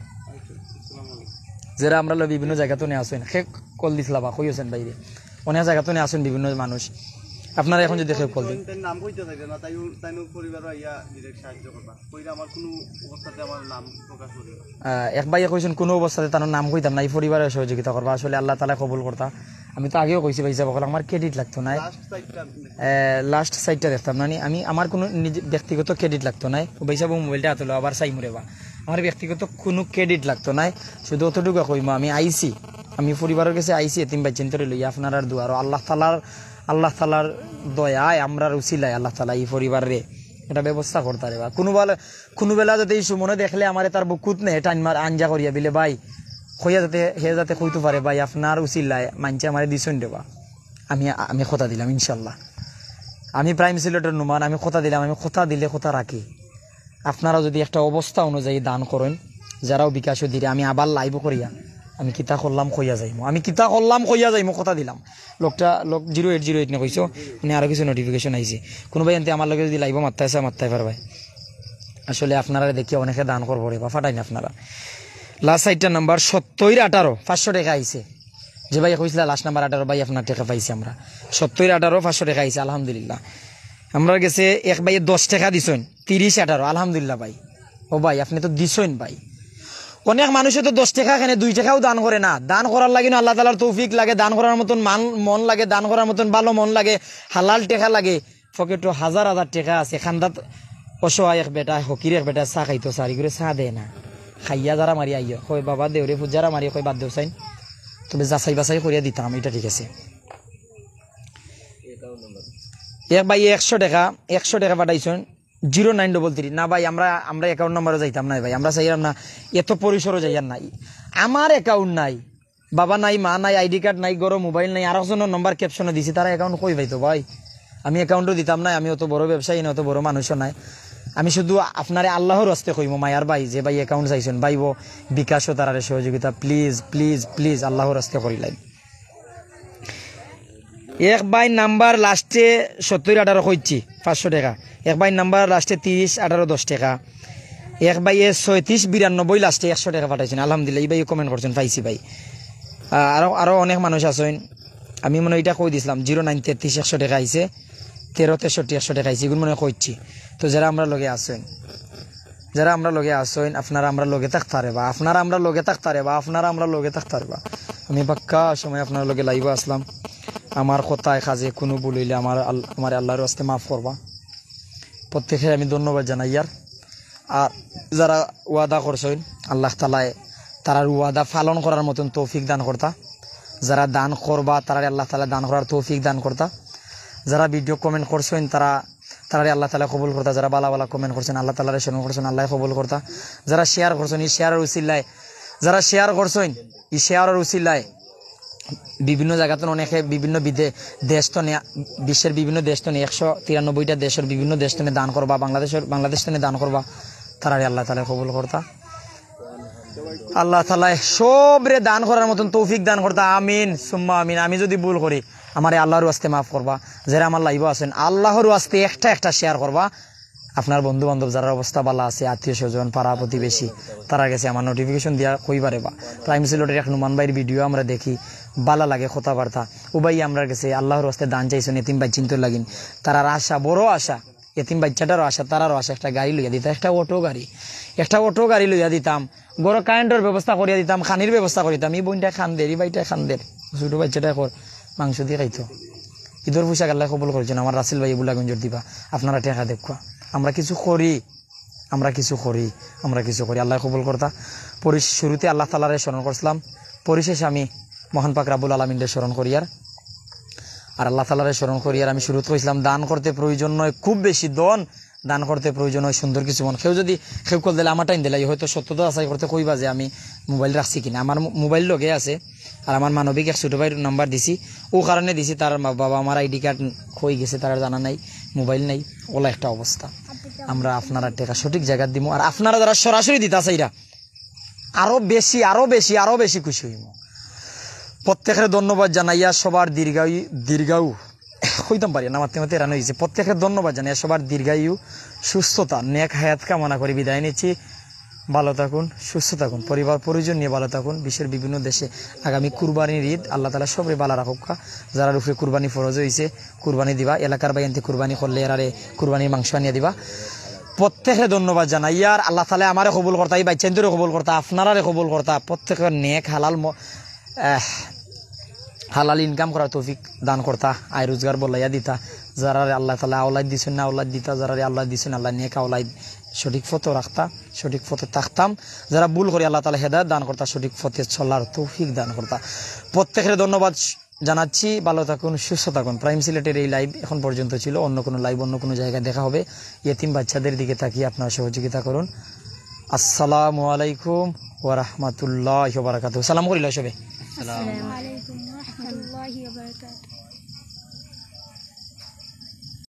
যেরা আমরার লগে বিভিন্ন জাগা তনে আছইন, হে কল দিছলা বা কই আছইন বাইরে, অনেক জাগা তনে আছইন বিভিন্ন মানুষ। আপনারা এখন যদি কেউ কল দিন, তাই নাম কইতে চাইবে না, তাই ও-, তাই ও পরিবার আইয়া ডিরেক্ট সাহায্য করবা। কইরা আমার কোনো অবস্থাতে আমার নাম প্রকাশ করিও না। আহ, এক ভাইয়ে কইছইন, "কোনো অবস্থাতে তার নাম কইতাম না, এই পরিবারের সহযোগিতা করবা।" আসলে আল্লাহ তাআলা কবুল করতা। আমি তো আগেও কইছি ভাই সাহেব, আমার ক্রেডিট লাগতো নায়। লাস্ট সাইডটা আপনি দেখেন। আহ, লাস্ট সাইডটা দেখতাম না নি, আমি আমার কোনো নিজে ব্যক্তিগত ক্রেডিট লাগতো নায়। ও ভাই সাহেব, ও মোবাইলটা হাতে লো, আবার চাইমু রে বা। আমার ব্যক্তিগত কোনো ক্রেডিট লাগতো নায়, শুধু অতটুকু কইমু, আমি আইছি, আমি পরিবারের গেছে আইছি, এতিম বাইচ্চাইন্তরে লইয়া আপনারার দুয়ারো। আল্লাহ তাআলার, আল্লাহ তাআলার দয়ায়, আমরার উসিলায় আল্লাহ তাআলা এই পরিবাররে একটা ব্যবস্থা করতা রে বা। কোনো বেলা, কোনো বেলা যাতে এই সুমনে দেখলে আমারে তার বুকুত নে টাইন মার আঞ্জা করিয়া বিলে ভাই, কইয়া যাতে, হে যাতে কইতো পারে, "ভাই, আপনার উসিলায় মাইনষে আমারে দিছইন রে বা।" আমি, আমি কথা দিলাম ইনশাল্লাহ। আমি প্রাইম সিলেটর নুমান, আমি কথা দিলাম, আমি কথা দিলে কথা রাখি। আপনারা যদি একটা অবস্থা অনুযায়ী দান করেন, যেরাও বিকাশও দিলে, আমি আবার লাইভ করিয়া আমি কিতা করলাম কইয়া যাইমু, আমি কিতা করলাম কইয়া যাইমু, কথা দিলাম। লোকটা, লোক জিরো এইট জিরো এইট নে কইছো, মানে আরো কিছু নোটিফিকেশন আইছে। কোনো ভাই এনতে আমার লগে যদি লাইভও মাততা আছে, মাততায় পারবায়। আসলে আপনারা দেখিয়া অনেকে দান করবো রে বা, ফাটাইন আপনারা। লাস্ট চাইরটা নাম্বার সত্তইর আঠারো, পাঁচশো টেকা আইছে। যে ভাই কইছিলা লাস্ট নাম্বার আঠারো, ভাই আপনার টেকা পাইছি আমরা। সত্তইর আঠারো, পাঁচশো টেকা আইছে, আলহামদুলিল্লাহ। আমরার গেছে এক ভাইয়ে দশ টেকা দিছইন, তিরিশ আঠারো, আলহামদুলিল্লাহ ভাই। ও ভাই, আপনে তো দিছইন ভাই। অনেক মানুষে তো দশ টেকা কেনে দুই টেকাও দান করে না। দান করার লাগি না আল্লাহ তাআলার তৌফিক লাগে, দান করার মতন মান, মন লাগে, দান করার মতন ভালো মন লাগে, হালাল টেকা লাগে। পকেটো হাজার হাজার টেকা আছে, খান্দাত অসহায় এক বেটা, ফকির এক বেটা চা খাইতো, চারি করে চা দেয় না, খাইয়া যারা মারি আইও, কয় বাবা দেউরে ফুজারা মারি, কয় বাদ দেও চাইন, তবে যাচাই বাছাই করিয়া দিতাম, এটা ঠিক আছে। এক ভাই একশো টেকা, একশো টেকা পাঠাইছইন, জিরো নাইন ডবল থ্রি। না ভাই, আমরা, আমরা অ্যাকাউন্ট নাম্বারও যাইতাম না ভাই, আমরা চাইলাম না, এত পরিসরও যাইয়ার নাই। আমার অ্যাকাউন্ট নাই, বাবা নাই, মা নাই, আইডি কার্ড নাই, ঘরো মোবাইল নাই, আর একজনের নাম্বার ক্যাপশনে দিছি, তারা অ্যাকাউন্ট কই পাইতো ভাই? আমি অ্যাকাউন্টও দিতাম না, আমি অত বড় ব্যবসায়ী না, অত বড় মানুষও নাই। আমি শুধু আপনারে আল্লাহর ওয়াস্তে কইমু, মায়ার ভাই, যে ভাই অ্যাকাউন্ট চাইছইন, ভাইবো বিকাশও তারারে সহযোগিতা, প্লিজ, প্লিজ, প্লিজ, আল্লাহর ওয়াস্তে করিলাই। এক ভাই নাম্বার লাস্টে সত্তইর আঠারো কইছি, পাঁচশো টেকা। এক ভাই নাম্বার লাস্টে তিরিশ আঠারো দশ টেকা। এক ভাইয়ে ছয়ত্রিশ বিরানব্বই লাস্টে একশো টেকা পাঠাইছইন, আলহামদুলিল্লাহ। ই ভাইয়ে কমেন্ট করছইন, পাইছি ভাই। আহ, আরো, আরো অনেক মানুষ আছইন, আমি মনে হয় এটা কই দিছিলাম, জিরো নাইন তেত্রিশ একশো টেকা আইছে, তেরো তেষট্টি একশো টেকা আইছে, এগুন মনে হয় কইছি। তো যারা আমরার লগে আছইন, যারা আমরার লগে আছইন, আপনারা আমরার লগে থাকতা রে বা, আপনারা আমরার লগে থাকতা রে বা, আপনারা আমরার লগে থাকতা রে বা। আমি বাক্কা সময় আপনারার লগে লাইভো আছলাম, আমার কথায় কাজে কুনু ভুল অইলে আমার আল-, আমারে আল্লাহর ওয়াস্তে মাফ করবা। প্রত্যেকরে আমি ধন্যবাদ জানাইয়ার। আর যারা ওয়াদা করছইন, আল্লাহ তাআলায় তারার ওয়াদা পালন করার মতন তৌফিক দান করতা। যারা দান করবা, তারারে আল্লাহ তাআলায় দান করার তৌফিক দান করতা। যারা ভিডিও কমেন্ট করছইন, তারা, তারারে আল্লাহ তাআলায় কবুল করতা। যারা বালা বালা কমেন্ট করছইন, আল্লাহ তাআলারে স্মরণ করছইন, আল্লায় কবুল করতা। যারা শেয়ার করছইন, ই শেয়ারর উসিলায়, যারা শেয়ার করছইন, ই শেয়ারর উসিলায় বিভিন্ন জাগাত অনেকে বিভিন্ন বিদে-, দেশ তনে, বিশ্বের বিভিন্ন দেশ তনে, একশো তিরানব্বইটা দেশর বিভিন্ন দেশ তনে দান করবা, বাংলাদেশর, বাংলাদেশ তনে দান করবা, তারারে আল্লাহ তাআলায় কবুল করতা। আল্লাহ তাআলায় সবরে দান করার মতন তৌফিক দান করতা। আমিন, সুম্মা আমিন। আমি যদি ভুল করি, আমারে আল্লাহর ওয়াস্তে মাফ করবা। যারা আমার লাইভো আছইন, আল্লাহর ওয়াস্তে একটা একটা শেয়ার করবা। আপনার বন্ধু বান্ধব যারার অবস্থা বালা আছে, আত্মীয় স্বজন, পাড়া প্রতিবেশী, তারার গেছে আমার নোটিফিকেশন দিয়া কইবা রে বা। প্রাইম সিলেটর এক নুমান ভাইর ভিডিও আমরা দেখি, বালা লাগে কথাবার্তা। ও ভাই, আমরার গেছে আল্লাহর ওয়াস্তে দান চাইছইন এতিম বাইচ্চাইন্তর লাগিন। তারার আশা, বড় আশা, এতিম বাইচ্চাটারও আশা, তারারও আশা, একটা গাড়ি লইয়া দিতা, একটা অটো গাড়ি, একটা অটো গাড়ি লইয়া দিতাম, ঘরো কারেন্টর ব্যবস্থা করিয়া দিতাম, খানির ব্যবস্থা করিতাম। ই বইনটায় কান্দের, ই ভাইটায় কান্দের, ছোট বাইচ্চাটায় কর মাংস দি খাইতো। ইদর পোশাক আল্লায় কবুল করছইন, আমার রাসেল ভাই বুলাগঞ্জর দিবা, আপনারা টেকা দেউক্কা। আমরা কিছু করি, আমরা কিছু করি, আমরা কিছু করি, আল্লায় কবুল করতা। পরি-, শুরুতে আল্লাহ তাআলারে স্মরণ করছিলাম, পরিশেষে আমি মহান পাক রাব্বুল আলামিনরে স্মরণ করিয়ার। আর আল্লাহ তাআলারে স্মরণ করিয়ার আমি শুরুত কইছিলাম, দান করতে প্রয়োজন নয় খুব বেশি ধন, দান করতে প্রয়োজন হয় সুন্দর কিছু মন। কেউ যদি, কেউ কল দিলে আমার টাইম দিলাই, হয়তো সত্যতা যাচাই করতে কইবা যে আমি মোবাইল রাখছি কিনা। আমার মো-, মোবাইল লগে আছে, আর আমার মানবিক এক ছোট ভাইর নাম্বার দিছি, ও কারণে দিছি, তার মা-, বাবা আমার আইডি কার্ড হয়ে গেছে, তার জানা নাই, মোবাইল নাই, ওলা একটা অবস্থা। আমরা আপনারার টেকা সঠিক জায়গাত দিমু, আর আপনারা যারা সরাসরি দিতা চাইরা, আরো বেশি, আরো বেশি, আরো বেশি খুশি হইমু। প্রত্যেকরে ধন্যবাদ জানাইয়া সবার দীর্ঘায়ু, দীর্ঘায়ু, কইতাম পারি না, মাতে মাতে এরানো হয়েছে। প্রত্যেকরে ধন্যবাদ জানাইয়া সবার দীর্ঘায়ু, সুস্থতা, নেক হায়াত কামনা করি বিদায় নিচ্ছি। ভালো থাকুন, সুস্থ থাকুন, পরিবার পরিজন নিয়ে ভালো থাকুন। বিশ্বের বিভিন্ন দেশে আগামী কুরবানির ঈদ, আল্লাহ তাআলা সবরে ভালো রাখুক্কা। যারার উপরে কুরবানি ফরজ হইছে, কুরবানি দিবা, এলাকার ভাইয়াইন্তে কুরবানি করলে এরারে কুরবানির মাংস আনিয়া দিবা। প্রত্যেকরে ধন্যবাদ জানাইয়ার, আল্লাহ তাআলা আমারে কবুল করতা, ই বাইচ্চাইন্তরে কবুল করতা, আপনারারে কবুল করতা, প্রত্যেকর নেক হালাল ম-, আহ, হালাল ইনকাম করার তৌফিক দান করতা, আয় রোজগার বলাইয়া দিতা। যারারে আল্লাহ তাআলা আওলাদ দিছইন না আওলাদ দিতা, যারারে আল্লাহ দিছইন আল্লাহ নেক আওলাদ, সঠিক পথে রাখতা, সঠিক পথে থাকতাম। যারা ভুল করি আল্লাহ তাআলা হেদায়েত দান করতা, সঠিক পথে চলার তৌফিক দান করতা। প্রত্যেকরে ধন্যবাদ জানাচ্ছি, ভালো থাকুন, সুস্থ থাকুন। প্রাইম সিলেটের এই লাইভ এখন পর্যন্ত ছিল, অন্য কোনো লাইভ অন্য কোনো জায়গায় দেখা হবে। এতিম বাচ্চাদের দিকে তাকিয়ে আপনারা সহযোগিতা করুন। আসসালামু আলাইকুম ওয়া রাহমাতুল্লাহি ওয়া বারাকাতুহু। সালাম করিলা সবে। আসসালামু আলাইকুম ওয়া রাহমাতুল্লাহি ওয়া বারাকাতুহু।